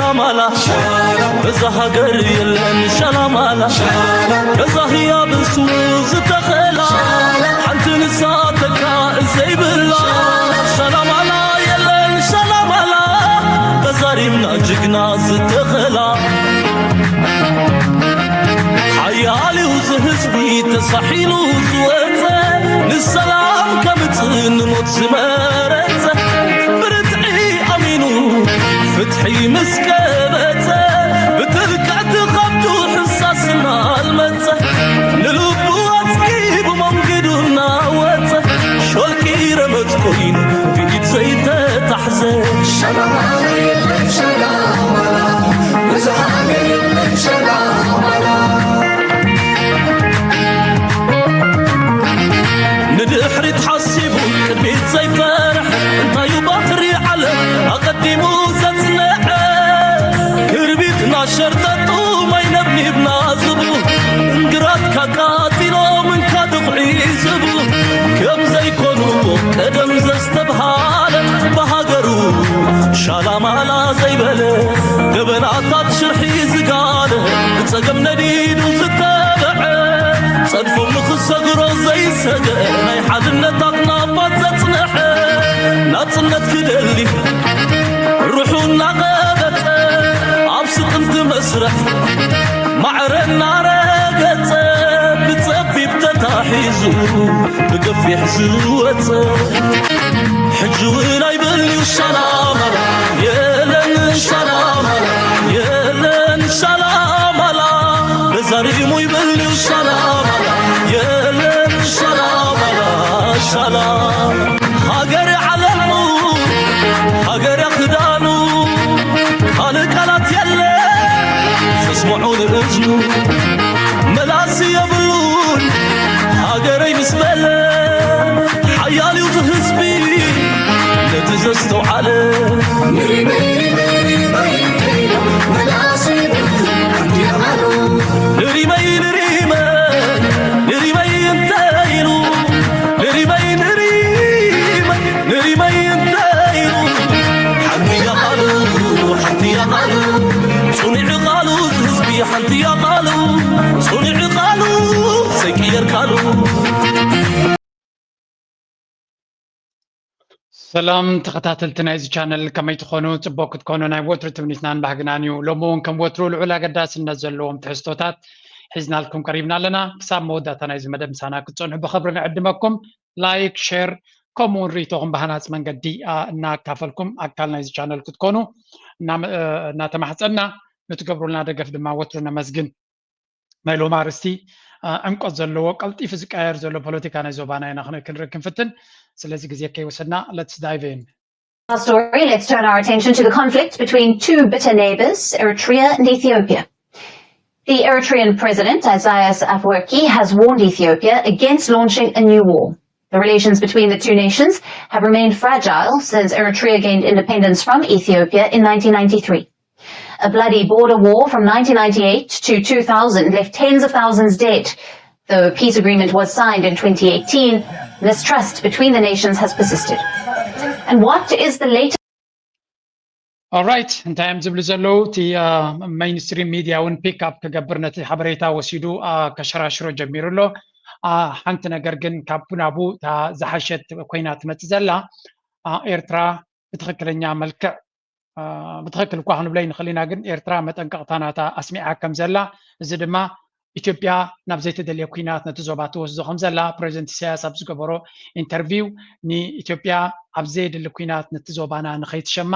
ሻላማላ በዛ ሃገር የለን ሻላማላ፣ በዛ ህያብ ስሙ ዝተኸላ፣ ሓንቲ ንሳ ተካእ ዘይብላ። ሻላማላ የለን ሻላማላ፣ በዛ ሪምና ጅግና ዝተኸላ። ሓያል እዩ እዚ ህዝቢ ተሳሒሉ ዝወፀ፣ ንሰላም ከምፅእ ንሞት ዝመረፀ፣ ብርትዒ ኣሚኑ ፍትሒ ምስ ቀበፀ፣ ብትልክዕቲ ከብዱ ሕሳስ እናልመፀ፣ ንልቡ ኣፅጊቡ መንገዱ እናወፀ፣ ሾልኪ ረመፅ ኮይኑ ብኢድ ዘይተታሕዘ። ሸላማላ የለን ሸላማላ፣ ብዙ ሃገር የለን ሸላማላ። ንድሕሪት ሓሲቡ ቅድሚት ዘይፈርሕ፣ እንታዩ ባትሪ ዓለም ኣቐዲሙ ዘጽንዐ። ክርቢትና ሸርጠጡ ማይ ነብኒብና ዝብሉ፣ እንግራት ካቃጺሎም እንካ ድኹዒ ዝብሉ፣ ከም ዘይኮኑ ቀደም ዘስተብሃለ፣ ብሃገሩ ሻላማላ ዘይበለ፣ ገበናታት ሽርሒ ዝጋለ፣ ብጸገም ነዲዱ ዝተበዐ፣ ጸድፎም ንኽሰግሮ ዘይሰገ፣ ናይ ሓድነታት ናፋት ዘጽንሐ፣ ናጽነት ክደሊ ሩሑ እናቐበጸ፣ ኣብ ስጥንቲ መስርሕ ማዕረ እናረገጸ፣ ብጸቢብ ተታሒዙ ብገፊሕ ዝወጸ። ሕጂ እውን ኣይብልዩ ሻላማላ፣ የለን ሻላማላ፣ የለን ሻላማላ። በዛሪሙ ይብልዩ ሻላማላ፣ የለን ሻላማላ፣ ሻላ። ሃገር ዓለሙ፣ ሃገር ክዳኑ፣ ካልእ ቃላት የለ ዘስምዖ ንእዝኑ። መላሲ የብሉን ሃገረይ ምስ በለ፣ ሓያል እዩ ህዝቢ ነቲ ዘስተውዓለ። ንሪመይ፣ ንሪመይ፣ ንሪመይ፣ መላሲ የብሉን እንዲያ ቃሉ። ንሪመይ፣ ንሪመይ፣ ንሪመይ እንተ ኢሉ፣ ንሪመይ፣ ንሪመይ፣ ንሪመይ እንተ ኢሉ፣ ሓንቲ እያ ቃሉ፣ ሓንቲ እያ ቃሉ፣ ጽኑዕ ቃሉ፣ ህዝቢ ሓንቲ እያ ቃሉ፣ ጽኑዕ ቃሉ፣ ዘይቅየር ቃሉ። ሰላም ተኸታተልቲ ናይዚ ቻነል፣ ከመይ ትኾኑ? ጽቡቕ ክትኮኑ ናይ ወትሩ ትምኒትናን ባህግናን እዩ። ሎሚ እውን ከም ወትሩ ልዑል ኣገዳስነት ዘለዎም ትሕዝቶታት ሒዝናልኩም ቀሪብና ኣለና። ክሳብ መወዳእታ ናይዚ መደብ ምሳና ክትጸንሑ ብኽብሪ ንዕድመኩም። ላይክ፣ ሼር፣ ከምኡ እውን ርእይቶኹም ብሃናጺ መንገዲ፣ አ፣ እናኣካፈልኩም ኣካል ናይዚ ቻነል ክትኮኑ እናመ-፣ እ፣ እናተማሕጸና፣ ንትገብሩልና ደገፍ ድማ ወትሩ ነመስግን። ናይ ሎሚ ኣርእስቲ፣ አ፣ ዕምቆት ዘለዎ፣ ቀልጢፉ ዝቀያየር ዘሎ ፖለቲካ ናይ ዞባና ኢና ክን-፣ ክንርኢ ክንፍትን። ስለዚ ግዜ ከይወሰድና፣ let's dive in። Our story, let's turn our attention to the conflict between two bitter neighbors, Eritrea and Ethiopia. The Eritrean president, Isaias Afwerki, has warned Ethiopia against launching a new war. The relations between the two nations have remained fragile since Eritrea gained independence from Ethiopia in nineteen ninety-three. A bloody border war from nineteen ninety-eight to two thousand left tens of thousands dead. Though a peace agreement was signed in twenty eighteen, mistrust between the nations has persisted. And what is the latest? Alright፣ እንታይ እዮም ዝብሉ ዘለዉ? እቲ፣ አ፣ ሜይንስትሪም ሚድያ እውን ፒክ ኣፕ ክገብር ነቲ ሓበሬታ ወሲዱ፣ አ፣ ከሸራሽሮ ጀሚሩ ኣሎ። አ፣ ሓንቲ ነገር ግን ካብ ናቡ እታ ዝሓሸት ኮይና ትመጽእ ዘላ፣ አ፣ ኤርትራ ብትኽክለኛ መልክዕ፣ አ፣ ብትኽክል እኳ ክንብሎ ኣይንኽእል ኢና፣ ግን ኤርትራ መጠንቀቕታ ናታ ኣስሚዓ ከም ዘላ፣ እዚ ድማ ኢትዮጵያ ናብ ዘይተደልየ ኲናት ነቲ ዞባ ትወስዶ ከም ዘላ ፕረዚደንት ኢሳያስ ኣብ ዝገበሮ ኢንተርቪው፣ ንኢትዮጵያ ኣብ ዘየድሊ ኲናት ነቲ ዞባና ንኸይትሸማ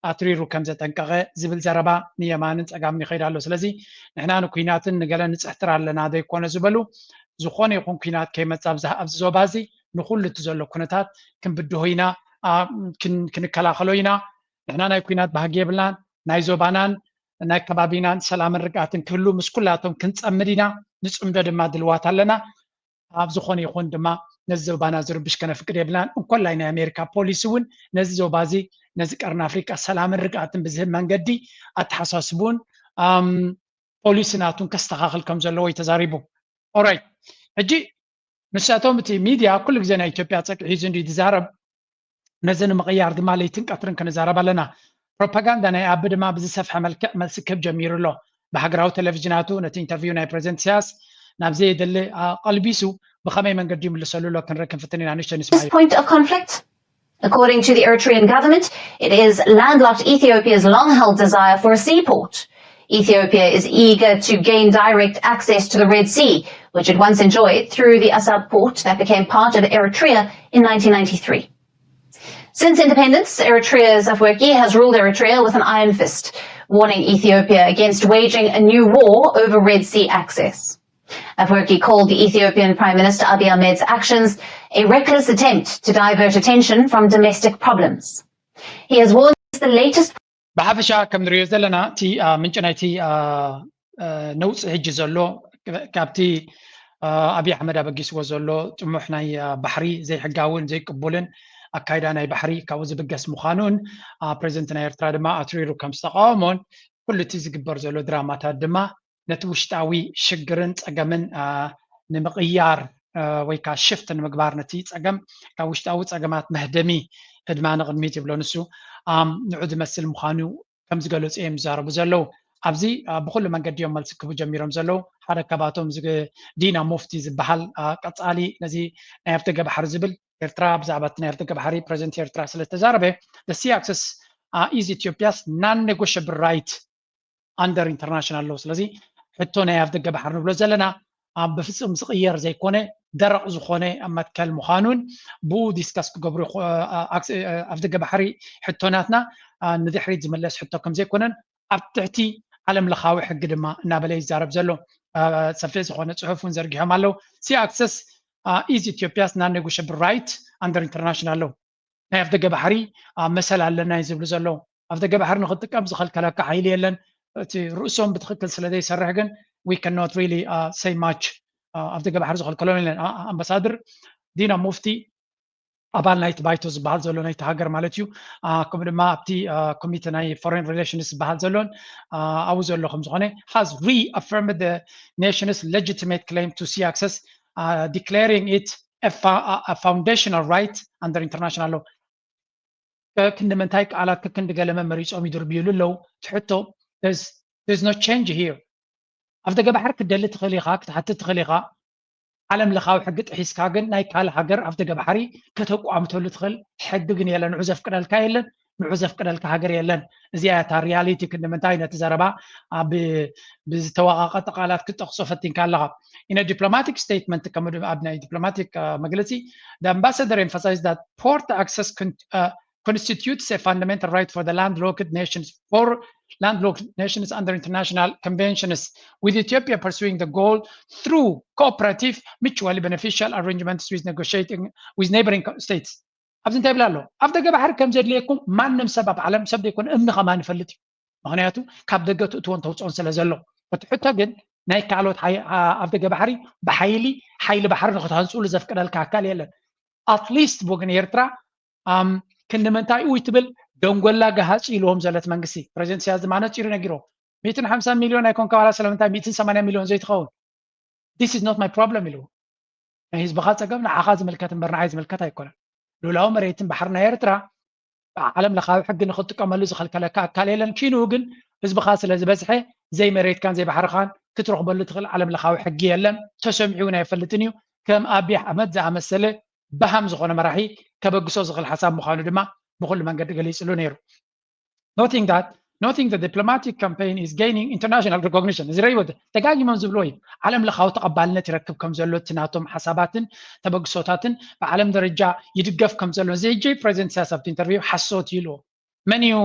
ኣትሪሩ ከም ዘጠንቀቐ ዝብል ዘረባ ንየማንን ጸጋምን ይኸይድ ኣሎ። ስለዚ ንሕና ንኲናትን ንገለ ንጽሕትር ኣለና ዘይኮነ ዝበሉ፣ ዝኾነ ይኹን ኲናት ከይመጽእ ኣብዚ፣ ኣብዚ ዞባ እዚ ንኹሉ እቲ ዘሎ ኩነታት ክንብድሆ ኢና፣ ኣ፣ ክን-፣ ክንከላኸሎ ኢና። ንሕና ናይ ኲናት ባህጊ የብልናን። ናይ ዞባናን ናይ ከባቢናን ሰላምን ርግኣትን ክህሉ ምስ ኩላቶም ክንጸምድ ኢና። ንጽምዶ ድማ ድልዋት ኣለና። ኣብ ዝኾነ ይኹን ድማ ነዚ ዞባና ዝርብሽ ከነፍቅድ የብልናን። እንኮላይ ናይ ኣሜሪካ ፖሊሲ እውን ነዚ ዞባ እዚ፣ ነዚ ቀርኒ ኣፍሪቃ ሰላምን ርግኣትን ብዝህብ መንገዲ ኣተሓሳስቡን፣ ኣም፣ ፖሊሲ ናቱን ከስተኻኽል ከም ዘለዎ እዩ ተዛሪቡ። ኦራይት፣ ሕጂ ንሳቶም፣ እቲ ሚድያ ኩሉ ግዜ ናይ ኢትዮጵያ ጸግዒ ሒዙ እንድዩ ዝዛረብ። ነዚ ንምቕያር ድማ ለይትን ቀትርን ክንዛረብ ኣለና። ፕሮፓጋንዳ ናይ ኣቢ ድማ ብዝሰፍሐ መልክዕ መልሲ ክህብ ጀሚሩ ኣሎ። ብሃገራዊ ቴሌቪዥናቱ ነቲ ኢንተርቪው ናይ ፕሬዚደንት ኢሳያስ ናብ ዘየድሊ ቀልቢሱ ብኸመይ መንገዲ ይምልሰሉ ኣሎ ክንርኢ ክንፍትን ኢና። ንእሽቶ ንስማ። Point of conflict? According to the Eritrean government, it is landlocked Ethiopia's long-held desire for a seaport. Ethiopia is eager to gain direct access to the Red Sea, which it once enjoyed through the Assab port that became part of Eritrea in nineteen ninety-three. Since independence, Eritrea's Afwerki has ruled Eritrea with an iron fist, warning Ethiopia against waging a new war over Red Sea access. Afwerki called the Ethiopian Prime Minister Abiy Ahmed's actions a reckless attempt to divert attention from domestic problems. He has warned the latest ብሓፈሻ ከም ንሪኦ ዘለና እቲ ምንጭ ናይቲ ነውፂ ሕጂ ዘሎ ካብቲ ኣብይ ኣሕመድ ኣበጊስዎ ዘሎ ጥሙሕ ናይ ባሕሪ ዘይሕጋውን ዘይቅቡልን ኣካይዳ ናይ ባሕሪ ካብኡ ዝብገስ ምዃኑን ፕሬዚደንት ናይ ኤርትራ ድማ ኣትሪሩ ከም ዝተቃወሞን ኩሉ እቲ ዝግበር ዘሎ ድራማታት ድማ ነቲ ውሽጣዊ ሽግርን ፀገምን ንምቕያር ወይ ከዓ ሽፍት ንምግባር ነቲ ፀገም ካብ ውሽጣዊ ፀገማት መህደሚ ህድማ ንቕድሚት ይብሎ ንሱ ንዑ ዝመስል ምዃኑ ከም ዝገለፁ እዮም ዝዛረቡ ዘለዉ። ኣብዚ ብኩሉ መንገዲ እዮም መልሲ ክህቡ ጀሚሮም ዘለዉ። ሓደ ካባቶም ዲና ሙፍቲ ዝበሃል ቀፃሊ ነዚ ናይ ኣፍደገ ባሕሪ ዝብል ኤርትራ ብዛዕባ እቲ ናይ ኣፍደገ ባሕሪ ፕሬዚደንት ኤርትራ ስለተዛረበ the sea access is Ethiopia's non-negotiable right under international law። ስለዚ ሕቶ ናይ ኣፍደገ ባሕሪ ንብሎ ዘለና ኣብ ብፍፁም ዝቕየር ዘይኮነ ደረቕ ዝኾነ መትከል ምዃኑን ብኡ ዲስካስ ክገብሩ ኣፍደገ ባሕሪ ሕቶናትና ንድሕሪት ዝምለስ ሕቶ ከም ዘይኮነን ኣብ ትሕቲ ዓለም ለኻዊ ሕጊ ድማ እናበለ ይዛረብ ዘሎ ሰፊሕ ዝኾነ ፅሑፍ እውን ዘርጊሖም ኣለዉ። Sea access is Ethiopia's non-negotiable right under international law። ናይ ኣፍደገ ባሕሪ መሰል ኣለና እዩ ዝብሉ ዘለዉ። ኣፍደገ ባሕሪ ንክትጥቀም ዝኸልከለካ ሓይሊ የለን። እቲ ርእሶም ብትክክል ስለ ዘይሰርሕ ግን we cannot really say much። ኣፍደገ ባሕሪ ዝኸልከሎም የለን። ኣምባሳድር ዲና ሙፍቲ ኣባል ናይቲ ባይቶ ዝበሃል ዘሎ ናይቲ ሃገር ማለት እዩ። ከምኡ ድማ ኣብቲ ኮሚተ ናይ ፎሬን ሪሌሽንስ ዝበሃል ዘሎን ኣብኡ ዘሎ ከም ዝኾነ has reaffirmed the nation's legitimate claim to sea access, declaring it a foundational right under international law. ከክንዲ ምንታይ ቃላት ከክንዲ ገለ መመሪፆም ይድርብዩሉ ኣለዉ። ትሕቶ there's no change here። ኣፍደገ ባሕሪ ክትደሊ ትኽእል ኢኻ፣ ክትሓትት ትኽእል ኢኻ። ዓለም ለኻዊ ሕጊ ጥሒስካ ግን ናይ ካልእ ሃገር ኣፍደገ ባሕሪ ከተቋምተሉ ትኽእል ሕጊ ግን የለን። ንዑ ዘፍቅደልካ የለን፣ ንዑ ዘፍቅደልካ ሃገር የለን። እዚኣ እያ እታ ሪያሊቲ። ክንዲ ምንታይ ነቲ ዘረባ ብዝተወቓቐጠ ቃላት ክትጠቕሶ ፈቲንካ ኣለኻ። In a diplomatic statement፣ ከም ኣብ ናይ ዲፕሎማቲክ መግለፂ the ambassador emphasized that port access constitutes a fundamental right for the landlocked nations for landlocked nations under international conventions, with Ethiopia pursuing the goal through cooperative, mutually beneficial arrangements with negotiating with neighboring states. ኣብዚ እንታይ ይብል ኣሎ? ኣፍደገ ባሕሪ ከም ዘድልየኩም ማንም ሰብ ኣብ ዓለም ሰብ ዘይኮነ እምኒ ከማን ይፈልጥ እዩ። ምክንያቱ ካብ ደገ ትእትዎን ተውፅኦን ስለ ዘሎ። እቲ ሕቶ ግን ናይ ካልኦት ኣፍደገ ባሕሪ ብሓይሊ ሓይሊ ባሕሪ ንክትሃንፅሉ ዘፍቅደልካ ኣካል የለን። ኣትሊስት ብወገን ኤርትራ ክንዲ ምንታይ ውይ ትብል ደንጎላ ገሃፂ ኢልዎም ዘለት መንግስቲ ፕሬዚደንት ኢሳያስ ድማ ነፂሩ ነጊርዎም። ሚእትን ሓምሳን ሚልዮን ኣይኮንካ ዋላ ስለምንታይ ሚእትን ሰማንያ ሚልዮን ዘይትኸውን this is not my problem ኢልዎ። ናይ ህዝብኻ ፀገም ንዓኻ ዝምልከት እምበር ንዓይ ዝምልከት ኣይኮነን። ልኡላዊ መሬትን ባሕሪ ናይ ኤርትራ ዓለም ለኻዊ ሕጊ ንክትጥቀመሉ ዝኸልከለካ ኣካል የለን። ኪንኡ ግን ህዝብኻ ስለ ዝበዝሐ ዘይመሬትካን ዘይባሕርኻን ክትረኽበሉ ትኽእል ዓለም ለኻዊ ሕጊ የለን። ተሰሚዑ እውን ኣይፈልጥን እዩ። ከም ኣቢይ ኣሕመድ ዝኣመሰለ በሃም ዝኾነ መራሒ ከበግሶ ዝኽእል ሓሳብ ምዃኑ ድማ ብኹሉ መንገዲ ገሊፅሉ ነይሩ። Noting that noting the diplomatic campaign is gaining international recognition እዚ ረይወ ደጋጊሞም ዝብልዎ እዩ። ዓለም ለኻዊ ተቐባልነት ይረክብ ከም ዘሎ እቲ ናቶም ሓሳባትን ተበግሶታትን ብዓለም ደረጃ ይድገፍ ከም ዘሎ እዚ ሕጂ ፕሬዚደንት ኢሳያስ ኣብቲ ኢንተርቪው ሓሶት እዩ ኢልዎ። መን እዩ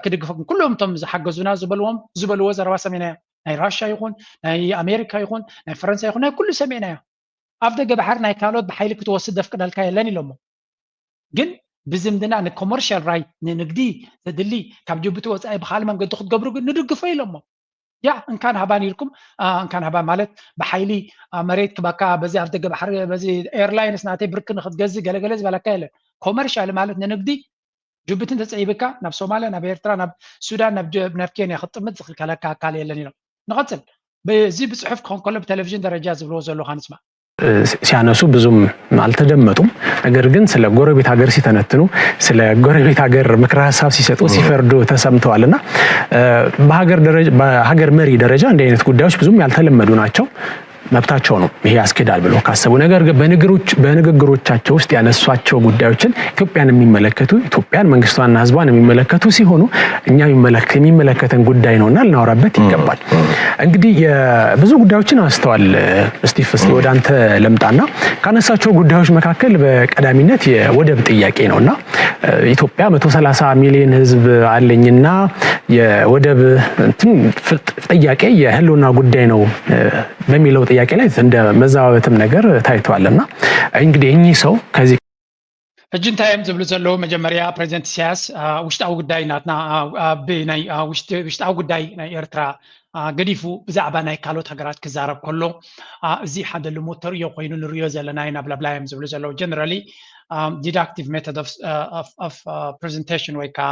ክድግፈኩም? ኩሎም እቶም ዝሓገዙና ዝበልዎም ዝበልዎ ዘረባ ሰሚዕናዮ። ናይ ራሻ ይኹን ናይ ኣሜሪካ ይኹን ናይ ፈረንሳ ይኹን ናይ ኩሉ ሰሚዕናዮ። ኣፍደገ ባሕሪ ናይ ካልኦት ብሓይሊ ክትወስድ ዘፍቅደልካ የለን ኢሎሞ። ግን ብዝምድና ንኮመርሻል ራይት ንንግዲ ዘድሊ ካብ ጅቡቲ ወፃኢ ብካልእ መንገዲ ክትገብሩ ግን ንድግፎ ኢሎሞ። ያ እንካን ሃባን ኢልኩም እንካን ሃባን ማለት ብሓይሊ መሬት ክበካ በዚ ኣፍደገ ባሕሪ በዚ ኤርላይንስ ናተይ ብርክ ንክትገዝእ ገለገለ ዝበለካ የለን። ኮመርሻል ማለት ንንግዲ ጅቡቲ እንተፀይብካ ናብ ሶማልያ ናብ ኤርትራ ናብ ሱዳን ናብ ኬንያ ክትጥምት ዝኽልከለካ ኣካል የለን ኢሎም። ንቐፅል በዚ ብፅሑፍ ክኸውን ከሎ ብቴሌቪዥን ደረጃ ዝብልዎ ዘለዉ ካንስማ ሲያነሱ ብዙም አልተደመጡም። ነገር ግን ስለ ጎረቤት ሀገር ሲተነትኑ፣ ስለ ጎረቤት ሀገር ምክረ ሀሳብ ሲሰጡ፣ ሲፈርዱ ተሰምተዋል። እና በሀገር መሪ ደረጃ እንዲህ አይነት ጉዳዮች ብዙም ያልተለመዱ ናቸው። መብታቸው ነው፣ ይሄ ያስኬዳል ብለው ካሰቡ። ነገር ግን በንግግሮቻቸው ውስጥ ያነሷቸው ጉዳዮችን ኢትዮጵያን የሚመለከቱ፣ ኢትዮጵያን መንግስቷንና ህዝቧን የሚመለከቱ ሲሆኑ፣ እኛ የሚመለከተን ጉዳይ ነውና ልናወራበት ይገባል። እንግዲህ ብዙ ጉዳዮችን አንስተዋል። ስቲቭ፣ እስኪ ወደ አንተ ልምጣና ካነሳቸው ጉዳዮች መካከል በቀዳሚነት የወደብ ጥያቄ ነውና ኢትዮጵያ መቶ ሠላሳ ሚሊዮን ህዝብ አለኝና የወደብ ጥያቄ የህልውና ጉዳይ ነው በሚለው ጥያቄ ላይ እንደ መዘባበትም ነገር ታይቷልና፣ እንግዲህ እኚህ ሰው ከዚህ ሕጂ እንታይ እዮም ዝብሉ ዘለዉ? መጀመርያ ፕሬዚደንት ኢሳያስ ውሽጣዊ ጉዳይ ናትና፣ ውሽጣዊ ጉዳይ ናይ ኤርትራ ገዲፉ ብዛዕባ ናይ ካልኦት ሃገራት ክዛረብ ከሎ፣ እዚ ሓደ ልሙድ ተርእዮ ኮይኑ ንሪኦ ዘለና ኢና ብላብላ እዮም ዝብሉ ዘለዉ። Generally deductive method of presentation ወይ ከዓ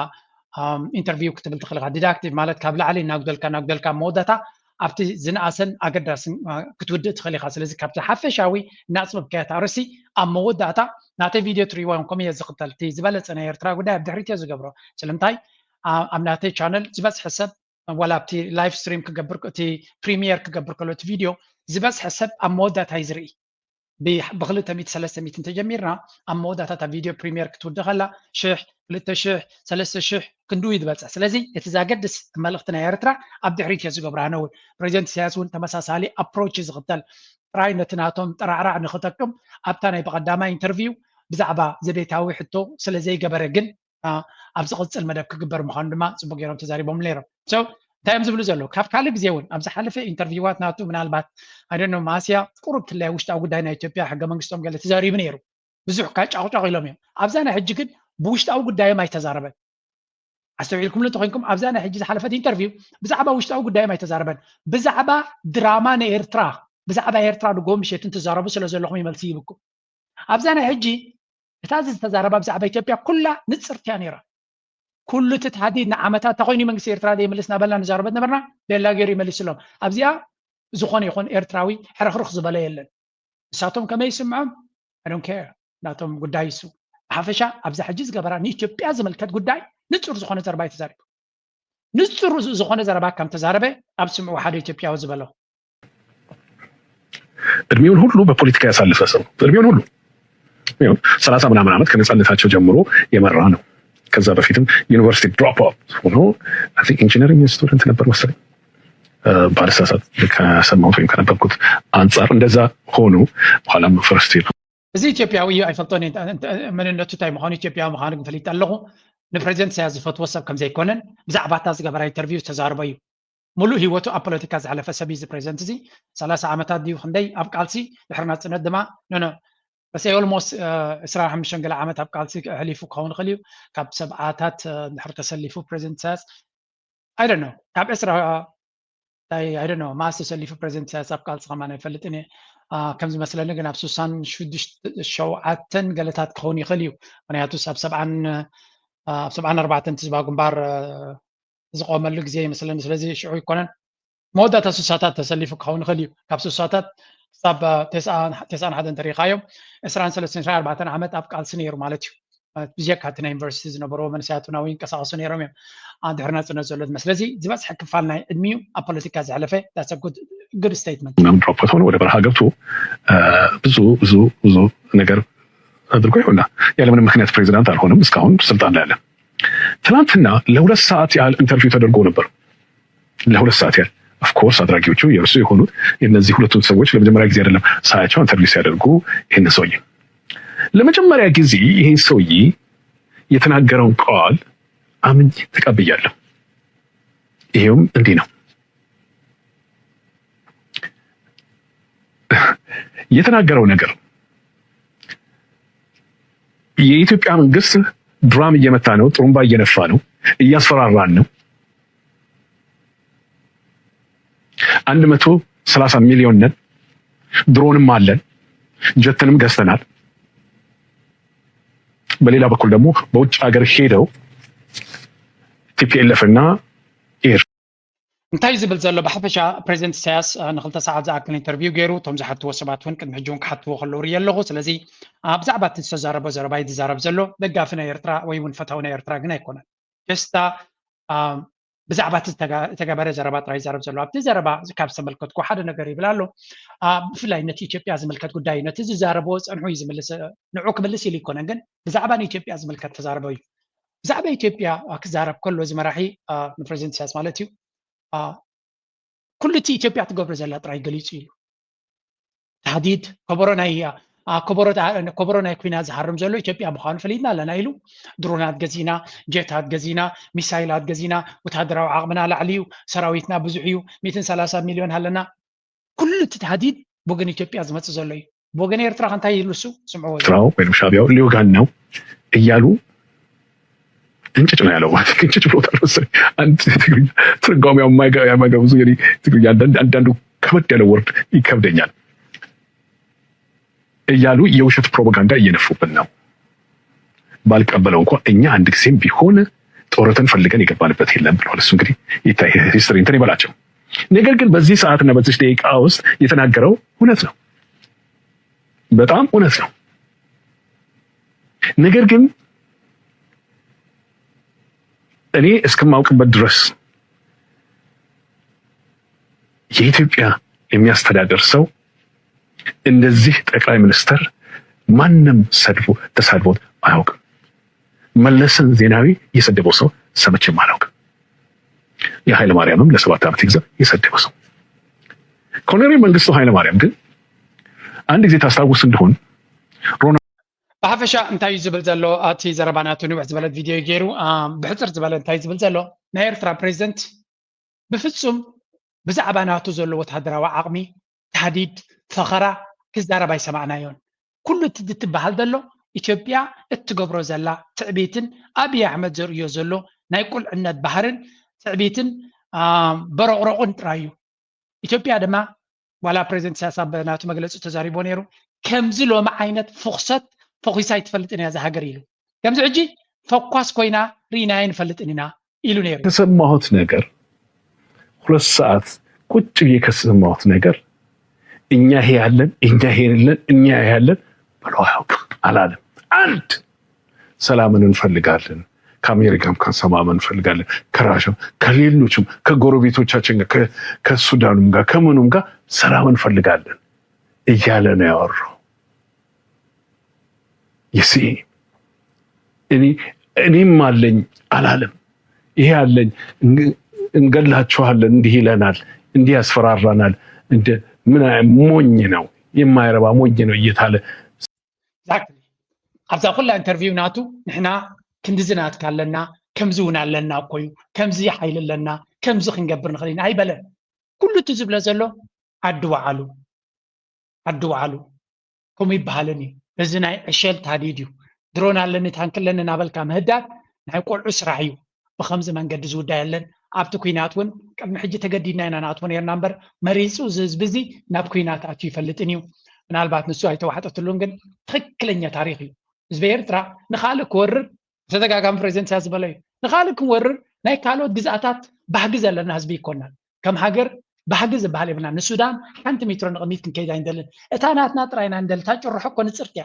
ኢንተርቪው ክትብል ትኽእል ኢኻ። ዲዳክቲቭ ማለት ካብ ላዕሊ እናጉደልካ እናጉደልካ መወዳእታ ኣብቲ ዝነኣሰን ኣገዳስን ክትውድእ ትኽእል ኢኻ። ስለዚ ካብቲ ሓፈሻዊ እናፅበብካዮ ኣርእሲ ኣብ መወዳእታ ናተይ ቪድዮ ትሪእዎ እዮም። ከምኡ እየ ዝኽተል። እቲ ዝበለፀ ናይ ኤርትራ ጉዳይ ኣብ ድሕሪት እየ ዝገብሮ። ስለምንታይ ኣብ ናተይ ቻነል ዝበዝሐ ሰብ ዋላ ኣብቲ ላይቭ ስትሪም ክገብር እቲ ፕሪሚየር ክገብር ከሎ እቲ ቪድዮ ዝበዝሐ ሰብ ኣብ መወዳእታ እዩ ዝርኢ። ብክልተ ሚእቲ ሰለስተ ሚእቲ እንተጀሚርና ኣብ መወዳእታ እታ ቪድዮ ፕሪሚየር ክትውድእ ከላ ሽሕ ክልተ ሽሕ ሰለስተ ሽሕ ክንድኡ እዩ ዝበፅሕ። ስለዚ እቲ ዛገድስ መልእኽቲ ናይ ኤርትራ ኣብ ድሕሪት እየ ዝገብራ። ኣነ እውን ፕሬዚደንት ኢሳያስ እውን ተመሳሳሊ ኣፕሮች ዝኽተል ጥራይ ነቲ ናቶም ጥራዕራዕ ንኽጠቅም ኣብታ ናይ ብቐዳማይ ኢንተርቪው ብዛዕባ ዘቤታዊ ሕቶ ስለ ዘይገበረ ግን ኣብ ዝቕፅል መደብ ክግበር ምዃኑ ድማ ፅቡቅ ገይሮም ተዛሪቦም ነይሮም። So እንታይ እዮም ዝብሉ ዘለዉ? ካብ ካልእ ግዜ እውን ኣብ ዝሓለፈ ኢንተርቪዋት ናቱ ምናልባት I don't know ማስያ ቁሩብ ትለያ ውሽጣዊ ጉዳይ ናይ ኢትዮጵያ ሕገ መንግስቶም ገለ ተዛሪቡ ነይሩ። ብዙሕ ካጫቑጫቑ ኢሎም እዮም። ኣብዛ ናይ ሕጂ ግን ብውሽጣዊ ጉዳዮም ኣይተዛረበን። ኣስተውዒልኩምሉ እንተኮይንኩም ኣብዛ ናይ ሕጂ ዝሓለፈት ኢንተርቪው ብዛዕባ ውሽጣዊ ጉዳዮም ኣይተዛረበን። ብዛዕባ ድራማ ንኤርትራ ብዛዕባ ኤርትራ ንጎ ምሸት እንትዛረቡ ስለ ዘለኹም ይመልሲ ይብኩም። ኣብዛ ናይ ሕጂ እታ ዝተዛረባ ብዛዕባ ኢትዮጵያ ኩላ ንፅርትያ ነይራ። ኩሉ እቲ ተሃዲድ ንዓመታት ተኮይኑ መንግስቲ ኤርትራ ዘይምልስ ናበልና ንዛረበት ነበርና። ቤላ ገይሩ ይመሊስሎም። ኣብዚኣ ዝኾነ ይኹን ኤርትራዊ ሕርኽርኽ ዝበለ የለን። ንሳቶም ከመይ ይስምዖም? I don't care። ናቶም ጉዳይ እሱ። ብሓፈሻ ኣብዛ ሕጂ ዝገበራ ንኢትዮጵያ ዝምልከት ጉዳይ ንፁር ዝኾነ ዘረባ እዩ ተዛሪቡ። ንፁር ዝኾነ ዘረባ ከም ተዛረበ ኣብ ስምዑ ሓደ ኢትዮጵያዊ ዝበሎ። እድሜውን ሁሉ በፖለቲካ ያሳለፈ ሰው እድሜውን ሁሉ ሰላሳ ምናምን ዓመት ከነፃነታቸው ጀምሮ የመራ ነው። ከዛ በፊትም ዩኒቨርሲቲ ድሮፕ አውት ሆኖ ኢንጂነሪንግ ስቱደንት ነበር መሰለኝ ባልሳሳት ከሰማሁት ወይም ከነበብኩት አንጻር እንደዛ ሆኖ በኋላም ፈርስት ይር እዚ ኢትዮጵያዊ እዩ ኣይፈልጦን እየ። መንነቱ እንታይ ምዃኑ ኢትዮጵያዊ ምዃኑ ግን ፈሊጠ ኣለኹ። ንፕሬዚደንት ኢሳያስ ዝፈትዎ ሰብ ከም ዘይኮነን ብዛዕባ እታ ዝገበራ ኢንተርቪው ዝተዛረቦ እዩ። ሙሉእ ህይወቱ ኣብ ፖለቲካ ዝሓለፈ ሰብ እዩ እዚ ፕሬዚደንት እዚ። ሰላሳ ዓመታት ድዩ ክንደይ ኣብ ቃልሲ ድሕሪ ናፅነት ድማ ኖኖ በሰይ ኦልሞስት ዕስራን ሓሙሽተን ገለ ዓመት ኣብ ቃልሲ ሕሊፉ ክኸውን ይኽእል እዩ። ካብ ሰብዓታት ድሕሪ ተሰሊፉ ፕሬዚደንት ኢሳያስ I don't know ካብ ዕስራ I don't know ማስ ተሰሊፉ ፕሬዚደንት ኢሳያስ ኣብ ቃልሲ ከማን ኣይፈልጥን እየ። ከም ዝመስለኒ ግን ኣብ ሱሳን ሽዱሽተ ሸውዓተን ገለታት ክኸውን ይኽእል እዩ። ምክንያቱስ ኣብ ሰብዓን ኣብ ሰብዓን ኣርባዕተን እቲ ዝባ ግንባር ዝቆመሉ ግዜ ይመስለኒ። ስለዚ ሽዑ ይኮነን መወዳእታ ሱሳታት ተሰሊፉ ክኸውን ይኽእል እዩ። ካብ ሱሳታት ክሳብ ተስዓን ሓደን እንተሪኢኻዮም ዕስራን ሰለስተን ዕስራን ኣርባዕተን ዓመት ኣብ ቃልሲ ነይሩ ማለት እዩ። ብጀካ እቲ ናይ ዩኒቨርሲቲ ዝነበርዎ መንእሰያት እውን ኣብኡ ይንቀሳቐሱ ነይሮም እዮም። ድሕሪ ናፅነት ዘሎ ዝመስለዚ ዝበዝሐ ክፋል ናይ ዕድሚኡ ኣብ ፖለቲካ ዘሕለፈ that's a good statement። ምናምን ድሮፕ ሆኖ ወደ በረሃ ገብቶ ብዙ ብዙ ብዙ ነገር አድርጎ ይሆና ያለምንም ምክንያት ፕሬዚዳንት አልሆነም። እስካሁን ስልጣን ላይ አለ። ትናንትና ለሁለት ሰዓት ያህል ኢንተርቪው ተደርጎ ነበር። ለሁለት ሰዓት ያህል ኦፍኮርስ አድራጊዎቹ የእርሱ የሆኑት እነዚህ ሁለቱን ሰዎች ለመጀመሪያ ጊዜ አይደለም ሳያቸው ኢንተርቪው ሲያደርጉ ይህን ሰውዬ ለመጀመሪያ ጊዜ ይህን ሰውዬ የተናገረውን ቃል አምኜ ተቀብያለሁ። ይሄውም እንዲህ ነው የተናገረው ነገር የኢትዮጵያ መንግስት ድራም እየመታ ነው፣ ጥሩምባ እየነፋ ነው፣ እያስፈራራን ነው። አንድ መቶ ሰላሳ ሚሊዮን ነን፣ ድሮንም አለን፣ ጀትንም ገዝተናል። በሌላ በኩል ደግሞ በውጭ ሀገር ሄደው ቲፒኤልኤፍ እና ኤር እንታይ ዝብል ዘሎ ብሓፈሻ ፕሬዚደንት ኢሳያስ ንክልተ ሰዓት ዝኣክል ኢንተርቪው ገይሩ፣ እቶም ዝሓትዎ ሰባት እውን ቅድሚ ሕጂ እውን ክሓትዎ ከለዉ ርኢ ኣለኹ። ስለዚ ብዛዕባ እቲ ዝተዛረቦ ዘረባ እዩ ዝዛረብ ዘሎ። ደጋፊ ናይ ኤርትራ ወይ እውን ፈታዊ ናይ ኤርትራ ግን ኣይኮነን። ጀስታ ብዛዕባ እቲ ዝተገበረ ዘረባ ጥራይ ይዛረብ ዘሎ። ኣብቲ ዘረባ ካብ ዝተመልከትኩ ሓደ ነገር ይብል ኣሎ። ብፍላይ ነቲ ኢትዮጵያ ዝምልከት ጉዳይ እዩ። ነቲ ዝዛረብዎ ዝጸንሑ እዩ ዝምልስ፣ ንዑ ክምልስ ኢሉ ኣይኮነን፣ ግን ብዛዕባ ንኢትዮጵያ ዝምልከት ተዛረበ እዩ። ብዛዕባ ኢትዮጵያ ክዛረብ ከሎ እዚ መራሒ ንፕሬዚደንት ኢሳያስ ማለት እዩ ኩሉ እቲ ኢትዮጵያ ትገብሮ ዘላ ጥራይ ገሊጹ ኢሉ። ታህዲድ ከበሮ ናይ ከበሮ ናይ ኩናት ዝሃርም ዘሎ ኢትዮጵያ ምዃኑ ፈሊጥና ኣለና ኢሉ። ድሮናት ገዚእና፣ ጀታት ገዚእና፣ ሚሳይላት ገዚእና፣ ወታደራዊ ዓቕምና ላዕሊ እዩ፣ ሰራዊትና ብዙሕ እዩ፣ ሚእትን ሰላሳ ሚልዮን ኣለና። ኩሉ እቲ ታህዲድ ብወገን ኢትዮጵያ ዝመጽእ ዘሎ እዩ። ብወገን ኤርትራ ከ እንታይ ኢሉ እሱ? ስምዕዎ። ኤርትራው ወይም ሻዕቢያው ሊወጋን ነው እያሉ እንጭጭ ነው ያለው። እንጭጭ ብሎታል መሰለኝ። አንድ ትግርኛ ትርጓሜው የማይገ-፣ የማይገባ ብዙ እንግዲህ ትግርኛ አንዳንድ፣ አንዳንዱ ከበድ ያለ ወርድ ይከብደኛል እያሉ የውሸት ፕሮፓጋንዳ እየነፉብን ነው። ባልቀበለው እንኳ እኛ አንድ ጊዜም ቢሆን ጦርነትን ፈልገን የገባንበት የለም ብሏል። እሱ እንግዲህ ይታይ ሂስትሪ እንትን ይበላቸው። ነገር ግን በዚህ ሰዓትና በዚህ ደቂቃ ውስጥ የተናገረው እውነት ነው። በጣም እውነት ነው። ነገር ግን እኔ እስከማውቅበት ድረስ የኢትዮጵያ የሚያስተዳደር ሰው እንደዚህ ጠቅላይ ሚኒስትር ማንም ሰድቦ፣ ተሳድቦት አያውቅም። መለስን ዜናዊ የሰደበው ሰው ሰምቼም አላውቅም። የኃይለ ማርያምም ለሰባት ዓመት ይግዛ የሰደበው ሰው። ኮሎኔል መንግስቱ ኃይለ ማርያም ግን አንድ ጊዜ ታስታውስ እንደሆን ሮና ብሓፈሻ እንታይ እዩ ዝብል ዘሎ? ኣብቲ ዘረባ ናቱ ንውሕ ዝበለት ቪድዮ እዩ ገይሩ። ብሕፅር ዝበለ እንታይ እዩ ዝብል ዘሎ? ናይ ኤርትራ ፕሬዚደንት ብፍጹም ብዛዕባ ናቱ ዘሎ ወታደራዊ ዓቕሚ፣ ታህዲድ፣ ፈኸራ ክዛረብ ኣይሰማዕናዮን። ኩሉ እቲ ዝትበሃል ዘሎ ኢትዮጵያ እትገብሮ ዘላ ትዕቢትን ኣብይ ኣሕመድ ዘርእዮ ዘሎ ናይ ቁልዕነት ባህርን ትዕቢትን በረቕረቑን ጥራይ እዩ። ኢትዮጵያ ድማ ዋላ ፕሬዚደንት ኢሳያስ ኣብ ናቱ መግለጺ ተዛሪቦ ነይሩ። ከምዚ ሎሚ ዓይነት ፍኹሰት ፈኺሳ ኣይትፈልጥን እያ እዛ ሃገር ኢሉ። ከምዚ ሕጂ ፈኳስ ኮይና ርኢናያ ኣይንፈልጥን ኢና ኢሉ ነይሩ። የተሰማሁት ነገር፣ ሁለት ሰዓት ቁጭ ብዬ ከሰማሁት ነገር እኛ ይሄ ያለን፣ እኛ ይሄ የለን፣ እኛ ይሄ ያለን ብሎ አያውቅም አላለም። አንድ ሰላምን እንፈልጋለን፣ ከአሜሪካም ጋር ሰላም እንፈልጋለን፣ ከራሻም ከሌሎችም ከጎረቤቶቻችን ጋር ከ-፣ ከሱዳኑም ጋር ከምኑም ጋር ሰላም እንፈልጋለን እያለ ነው ያወራው። ይሲ እኔ እኔም አለኝ አላለም። ይሄ አለኝ እንግ-፣ እንገላችኋለን፣ እንዲህ ይለናል፣ እንዲህ ያስፈራራናል፣ እንደ ምን አይ-፣ ሞኝ ነው፣ የማይረባ ሞኝ ነው እየታለ Exactly። ኣብዛ ኩላ ኢንተርቪው ናቱ ንሕና ክንድዚ ናትካ ኣለና፣ ከምዚ እውን ኣለና እኮ እዩ፣ ከምዚ ሓይሊ ኣለና፣ ከምዚ ክንገብር ንኽእል ኢና ኣይበለን። ኩሉ እቲ ዝብሎ ዘሎ ዓዲ ወዓሉ፣ ዓዲ ወዓሉ ከምኡ ይበሃልን እዩ። እዚ ናይ ዕሸል ታዲድ እዩ። ድሮን ኣለኒ ታንክ ኣለኒ እናበልካ ምህዳድ ናይ ቆልዑ ስራሕ እዩ። ብኸምዚ መንገዲ ዝውዳእ የለን። ኣብቲ ኲናት እውን ቅድሚ ሕጂ ተገዲድና ኢና ንኣትዎ ነርና እምበር መሪፁ እዚ ህዝቢ እዚ ናብ ኲናት ኣትዩ ይፈልጥን እዩ። ምናልባት ንሱ ኣይተዋሕጠትሉን ግን ትኽክለኛ ታሪኽ እዩ። ህዝቢ ኤርትራ ንኻልእ ክወርር ብተደጋጋሚ ፕሬዚደንት ኢሳያስ ዝበሎ እዩ። ንኻልእ ክንወርር ናይ ካልኦት ግዝኣታት ባህጊ ዘለና ህዝቢ ይኮናል። ከም ሃገር ባህጊ ዝበሃል የብልና። ንሱዳን ሓንቲ ሜትሮ ንቕድሚት ክንከይድ ኣይንደልን። እታ ናትና ጥራይ ኢና ንደሊ። እታ ጭርሖ እኮ ንጽርቲ እያ።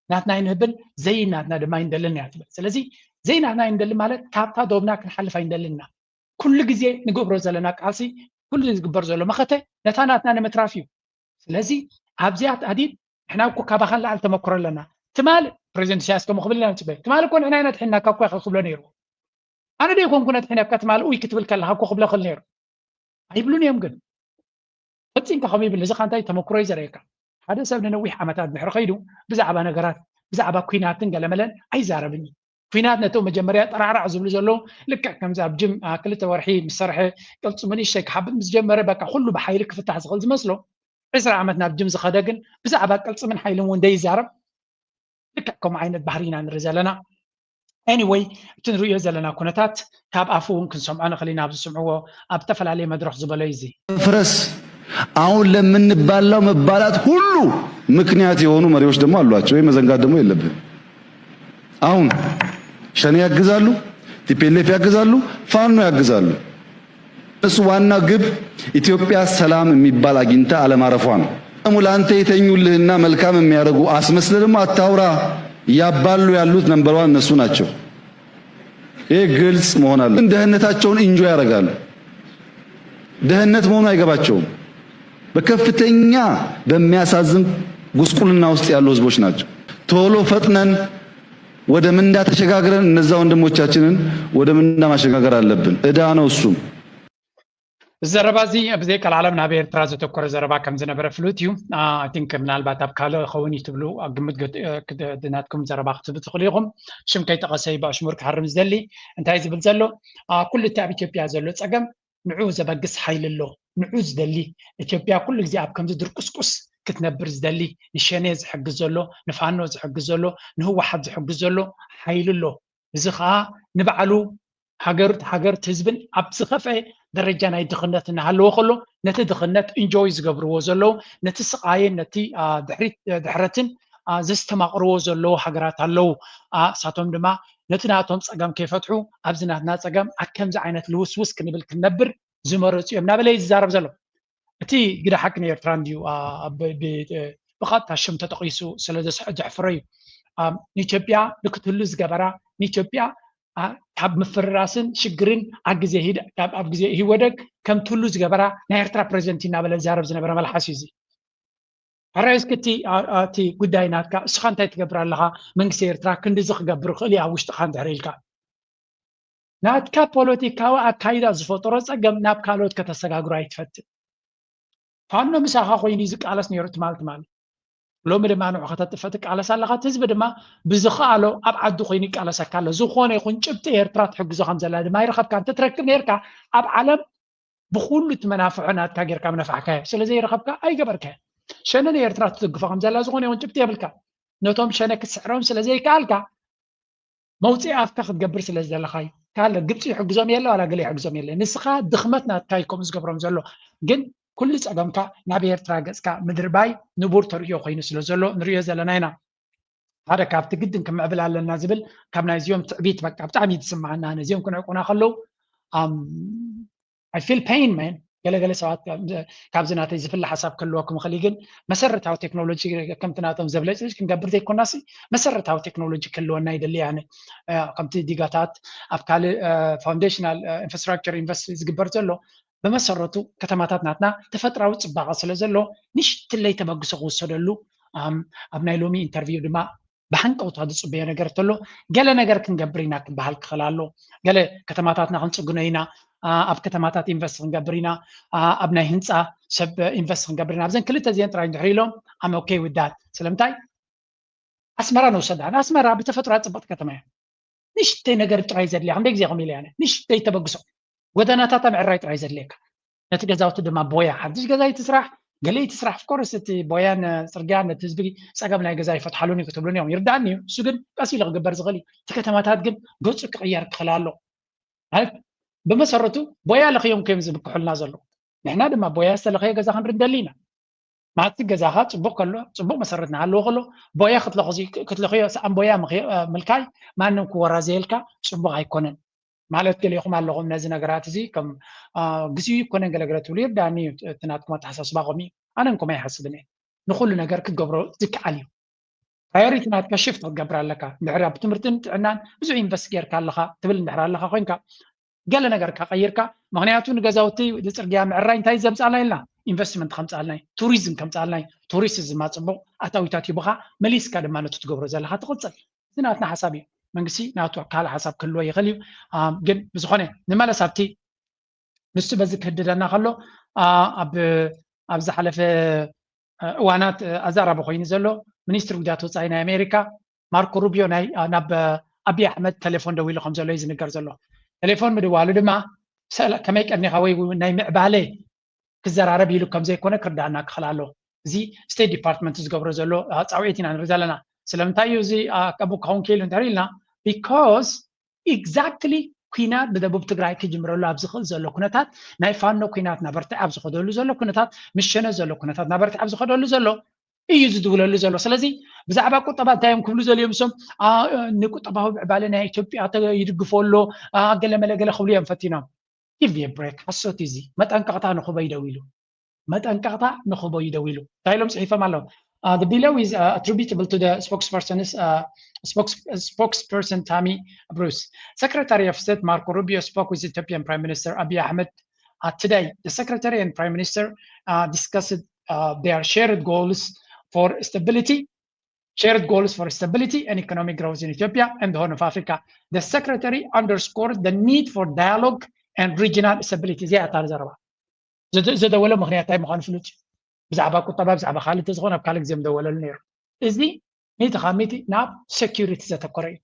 ናትና ኣይንህብን፣ ዘይናትና ድማ ኣይንደልን እያ ትብል። ስለዚ ዘይናትና ኣይንደልን ማለት ካብታ ዶብና ክንሓልፍ ኣይንደልን ኢና። ኩሉ ግዜ ንገብሮ ዘለና ቃልሲ፣ ኩሉ ዝግበር ዘሎ መኸተ ነታ ናትና ንምትራፍ እዩ። ስለዚ ኣብዚኣ ታህዲድ ንሕና እኮ ካባኻ ንላዕሊ ተመክሮ ኣለና። ትማል ፕሬዚደንት ኢሳያስ ከምኡ ክብል ኢና ንጽበ። ትማል እኮ ንሕና ኢና ድሒንናካ እኮ ኢኻ ክብሎ ነይሩ። ኣነ ዶ ይኮንኩ ነድሒነካ ትማል ኡይ ክትብል ከለኻ እኮ ክብሎ ክእል ነይሩ። ኣይብሉን እዮም ግን። ፈጺምካ ከምኡ ይብል። እዚ ኸ እንታይ ተመክሮ እዩ ዘርእየካ? ሓደ ሰብ ንነዊሕ ዓመታት ድሕሪ ከይዱ ብዛዕባ ነገራት፣ ብዛዕባ ኲናትን ገለመለን ኣይዛረብን እዩ። ኲናት ነቶም መጀመርያ ጠራዕራዕ ዝብሉ ዘለዉ ልክዕ ከምዚ ኣብ ጅም፣ አ፣ ክልተ ወርሒ ምስ ሰርሐ ቅልጽሙ ንእሽተይ ክሓብጥ ምስ ጀመረ በቃ ኩሉ ብሓይሊ ክፍታሕ ዝኽእል ዝመስሎ፣ ዕስራ ዓመት ናብ ጅም ዝኸደ ግን ብዛዕባ ቅልጽምን ሓይልን እውን ደይዛረብ ልክዕ ከምኡ ዓይነት ባህሪ ኢና ንርኢ ዘለና። ኤኒወይ እቲ ንርእዮ ዘለና ኩነታት ካብ ኣፉ እውን ክንሰምዖ ንኽእል ኢና። ኣብ ዝስምዕዎ ኣብ ዝተፈላለየ መድረኽ ዝበሎ እዩ እዚ። መፍረስ፣ አሁን ለምንባላው መባላት ሁሉ ምክንያት የሆኑ መሪዎች ደግሞ አሏቸው። ይህ መዘንጋት ደግሞ የለብን። አሁን ሸኔ ያግዛሉ፣ ቲ ፒ ኤል ኤፍ ያግዛሉ፣ ፋኖ ያግዛሉ። እነሱ ዋና ግብ ኢትዮጵያ ሰላም የሚባል አግኝታ አለማረፏ ነው። እሙ ለአንተ የተኙልህና መልካም የሚያደርጉ አስመስለ ደግሞ አታውራ። ያባሉ ያሉት ነምበር ዋን እነሱ ናቸው። ይሄ ግልጽ መሆን አለ። ደህንነታቸውን ኢንጆይ ያደርጋሉ። ደህንነት መሆኑ አይገባቸውም። በከፍተኛ በሚያሳዝን ጉስቁልና ውስጥ ያሉ ህዝቦች ናቸው። ቶሎ ፈጥነን ወደ ምንዳ ተሸጋግረን እነዛ ወንድሞቻችንን ወደ ምንዳ ማሸጋገር አለብን። እዳ ነው እሱም። እዚ ዘረባ እዚ ብዘይቀልዓለም ናብ ኤርትራ ዘተኮረ ዘረባ ከም ዝነበረ ፍሉጥ እዩ። I think ምናልባት ኣብ ካልእ ኸውን እዩ ትብሉ ኣብ ግምት ናትኩም ዘረባ ክትህቡ ትኽእሉ ኢኹም። ሽም ከይጠቐሰ እዩ ብኣሽሙር ክሃርም ዝደሊ። እንታይ ዝብል ዘሎ? ኩሉ እቲ ኣብ ኢትዮጵያ ዘሎ ጸገም ንዑ ዘበግስ ሓይሊ ኣሎ። ንዑ ዝደሊ፣ ኢትዮጵያ ኩሉ ግዜ ኣብ ከምዚ ድርቁስቁስ ክትነብር ዝደሊ፣ ንሸኔ ዝሕግዝ ዘሎ፣ ንፋኖ ዝሕግዝ ዘሎ፣ ንህወሓት ዝሕግዝ ዘሎ ሓይሊ ኣሎ። እዚ ከዓ ንባዕሉ ሃገር ሃገር ህዝብን ኣብ ዝኸፍአ ደረጃ ናይ ድኽነት እናሃለዎ ከሎ ነቲ ድኽነት ኢንጆይ ዝገብርዎ ዘለዉ ነቲ ስቓይን ነቲ ድሕረትን ዘስተማቕርዎ ዘለዉ ሃገራት ኣለዉ። እሳቶም ድማ ነቲ ናቶም ፀገም ከይፈትሑ ኣብዚ ናትና ፀገም ኣብ ከምዚ ዓይነት ልውስውስ ክንብል ክንነብር ዝመረፁ እዮም እናበለ እዩ ዝዛረብ ዘሎ። እቲ ግደ ሓቂ ናይ ኤርትራ እንድዩ ብቐጥታ ሽም ተጠቒሱ ስለ ዘሕፍሮ እዩ። ንኢትዮጵያ ንክትህሉ ዝገበራ ንኢትዮጵያ ካብ ምፍርራስን ሽግርን ኣብ ግዜ ኢህወደግ ከም ትህሉ ዝገበራ ናይ ኤርትራ ፕሬዚደንት እናበለ ዝዛረብ ዝነበረ መልሓስ እዩ። እዚ ሕራይ እስኪ እቲ ጉዳይ ናትካ እስኻ እንታይ ትገብር ኣለኻ? መንግስቲ ኤርትራ ክንድዚ ክገብር ይኽእል እዩ ኣብ ውሽጥኻ እንድሕር ኢልካ ናትካ ፖለቲካዊ ኣካይዳ ዝፈጠሮ ጸገም ናብ ካልኦት ከተሰጋግሮ ኣይትፈትን። ፋኖ ምሳኻ ኮይኑ ዝቃለስ ነይሩ ትማል ትማል ሎሚ ድማ ንዑ ከተጥፍእ ትቃለስ ኣለኻ። እቲ ህዝቢ ድማ ብዝኸኣሎ ኣብ ዓዱ ኮይኑ ይቃለሰካ ኣሎ። ዝኾነ ይኹን ጭብጢ ኤርትራ ትሕግዞ ከም ዘላ ድማ ይረኸብካ። እንተትረክብ ነርካ ኣብ ዓለም ብኩሉ እቲ መናፍዖ ናትካ ጌርካ ምነፋሕካዮ ስለ ዘይረኸብካ ኣይገበርካዮ። ሸነ ንኤርትራ ትድግፎ ከም ዘላ ዝኾነ ይኹን ጭብጢ የብልካ። ነቶም ሸነ ክትስዕሮም ስለ ዘይከኣልካ መውፅኢ ኣፍካ ክትገብር ስለ ዝደለኻዩ ካለ ግብፂ ይሕግዞም የለ ዋላ ገለ ይሕግዞም የለ። ንስኻ ድኽመት ናትካ እዩ ከምኡ ዝገብሮም ዘሎ። ግን ኩሉ ፀገምካ ናብ ኤርትራ ገፅካ ምድርባይ ንቡር ተርእዮ ኮይኑ ስለ ዘሎ ንርእዮ ዘለና ኢና። ሓደ ካብቲ ግድን ክምዕብል ኣለና ዝብል ካብ ናይዚኦም ትዕቢት በቃ ብጣዕሚ እዩ ዝስምዓና። ነዚኦም ክንዕቁና ከለዉ I feel pain man። ገለገለ ሰባት ካብዚ ናተይ ዝፍለ ሓሳብ ክህልወኩም ይኽእል ግን መሰረታዊ ቴክኖሎጂ ከምቲ ናቶም ዘብለጭልጭ ክንገብር ዘይኮናሲ መሰረታዊ ቴክኖሎጂ ክህልወና ይደሊ። ያነ ከምቲ ዲጋታት ኣብ ካልእ foundational infrastructure invest ዝግበር ዘሎ ብመሰረቱ ከተማታት ናትና ተፈጥራዊ ፅባቐ ስለ ዘሎ ንሽትለይ ተበግሶ ክውሰደሉ ኣብ ናይ ሎሚ ኢንተርቪው ድማ ብሃንቀውታ ዝፅበዮ ነገር ተሎ ገለ ነገር ክንገብር ኢና ክበሃል ክኽእል ኣሎ። ገለ ከተማታትና ክንፅግኖ ኢና፣ ኣብ ከተማታት ኢንቨስት ክንገብር ኢና፣ ኣብ ናይ ህንፃ ሰብ ኢንቨስት ክንገብር ኢና። ኣብዘን ክልተ እዚአን ጥራይ እንድሕር ኢሎም I'm okay with that። ስለምንታይ ኣስመራ ንውሰዳ። ኣስመራ ብተፈጥሮ ፅብቕቲ ከተማ እያ። ንሽተይ ነገር ጥራይ ዘድልያ ክንደይ ግዜ ከም ኢለ ያነ ንሽተይ ተበግሶ ጎደናታት ምዕራይ ጥራይ ዘድልየካ። ነቲ ገዛውቲ ድማ ቦያ ሓድሽ ገዛ ይትስራሕ ገለ ይትስራሕ ፍኮርስ እቲ ቦያን ፅርግያን ነቲ ህዝቢ ፀገም ናይ ገዛ ይፈትሓሉን እዩ ክትብሉን እዮም ይርዳእኒ እዩ። እሱ ግን ቀስ ኢሉ ክግበር ዝኽእል እዩ። እቲ ከተማታት ግን ገፁ ክቕየር ክኽእል ኣሎ። ማለት ብመሰረቱ ቦያ ለኽዮም ከዮም ዝብክሑልና ዘለዉ ንሕና ድማ ቦያ ዝተለኸየ ገዛ ክንርኢ ንደሊ ኢና። ማለት ገዛኻ ፅቡቅ ከሎ ፅቡቅ መሰረት እናሃለዎ ከሎ ቦያ ክትለኽዮ ሰኣን ቦያ ምልካይ ማንም ክወራዘየልካ ፅቡቅ ኣይኮነን። ማለት ገሊኹም ኣለኹም ነዚ ነገራት እዚ ከም ግዜኡ ይኮነን ገለገለ ትብሉ ይርዳእኒ እዩ። እቲ ናትኩም ኣተሓሳስባ ከምኡ እዩ። ኣነ እንኮም ኣይሓስብን እየ። ንኩሉ ነገር ክገብሮ ዝከኣል እዩ። ፕራዮሪቲ ናትካ ሽፍት ክትገብር ኣለካ። እንድሕር ኣብ ትምህርትን ጥዕናን ብዙሕ ኢንቨስት ጌርካ ኣለኻ ትብል እንድሕር ኣለኻ ኮይንካ ገለ ነገርካ ቀይርካ። ምክንያቱ ንገዛውቲ ንፅርግያ ምዕራይ እንታይ ዘምፃልና ኢልና ኢንቨስትመንት ከምፃልና እዩ፣ ቱሪዝም ከምፃልና እዩ። ቱሪስት ድማ ፅቡቅ ኣታዊታት ሂቡካ መሊስካ ድማ ነቲ ትገብሮ ዘለካ ትቅፅል። እዚ ናትና ሓሳብ እዩ። መንግስቲ ናቱ ካልእ ሓሳብ ክህልዎ ይኽእል እዩ። ግን ብዝኾነ ንመለስ ኣብቲ ንሱ በዚ ክህድደና ከሎ ኣብ ዝሓለፈ እዋናት ኣዛራቢ ኮይኑ ዘሎ ሚኒስትሪ ጉዳያት ወፃኢ ናይ ኣሜሪካ ማርኮ ሩቢዮ ናይ ናብ ኣብይ ኣሕመድ ቴሌፎን ደዊሉ ከም ዘሎ እዩ ዝንገር ዘሎ። ቴሌፎን ምድዋሉ ድማ ከመይ ቀኒኻ ወይ ናይ ምዕባለ ክዘራረብ ኢሉ ከም ዘይኮነ ክርዳእና ክኽእል ኣለዎ። እዚ ስቴት ዲፓርትመንት ዝገብሮ ዘሎ ፃውዒት ኢና ንርኢ ዘለና። ስለምንታይ እዩ እዚ ከምኡ ክኸውን ክኢሉ እንድሕር ኢልና because exactly ኩናት ብደቡብ ትግራይ ክጅምረሉ ኣብ ዝኽእል ዘሎ ኩነታት ናይ ፋኖ ኩናት ናበርትዕ ኣብ ዝኸደሉ ዘሎ ኩነታት ምስ ሸነ ዘሎ ኩነታት ናበርትዕ ኣብ ዝኸደሉ ዘሎ እዩ ዝድውለሉ ዘሎ። ስለዚ ብዛዕባ ቁጠባ እንታይ እዮም ክብሉ ዘልዮም እሶም ንቁጠባዊ ምዕባለ ናይ ኢትዮጵያ ይድግፎ ኣሎ ገለ መለ ገለ ክብሉ እዮም ፈቲኖም። give me a break፣ ሓሶት እዩ እዚ። መጠንቀቕታ ንኽቦ እዩ ደዊሉ፣ መጠንቀቕታ ንኽቦ እዩ ደዊሉ። እንታይ ኢሎም ጽሒፎም ኣለዉ? Uh, the below is uh, attributable to the spokesperson's uh, spokes, spokesperson Tammy Bruce. Secretary of State Marco Rubio spoke with Ethiopian Prime Minister Abiy Ahmed uh, today. The Secretary and Prime Minister uh, discussed uh, their shared goals for stability, shared goals for stability and economic growth in Ethiopia and the Horn of Africa. The Secretary underscored the need for dialogue and regional stability. እዚኣ እታ ዘረባ። ዘተ- ዘደወለ ምኽንያት እንታይ ምዃኑ ፍሉጥ እዩ። ብዛዕባ ቁጠባ፣ ብዛዕባ ካልእ እንተዝኾነ ኣብ ካልእ ግዜ ምደወለሉ ነይሩ። እዚ ሚእቲ ካብ ሚእቲ ናብ ሴኩሪቲ ዘተኮረ እዩ።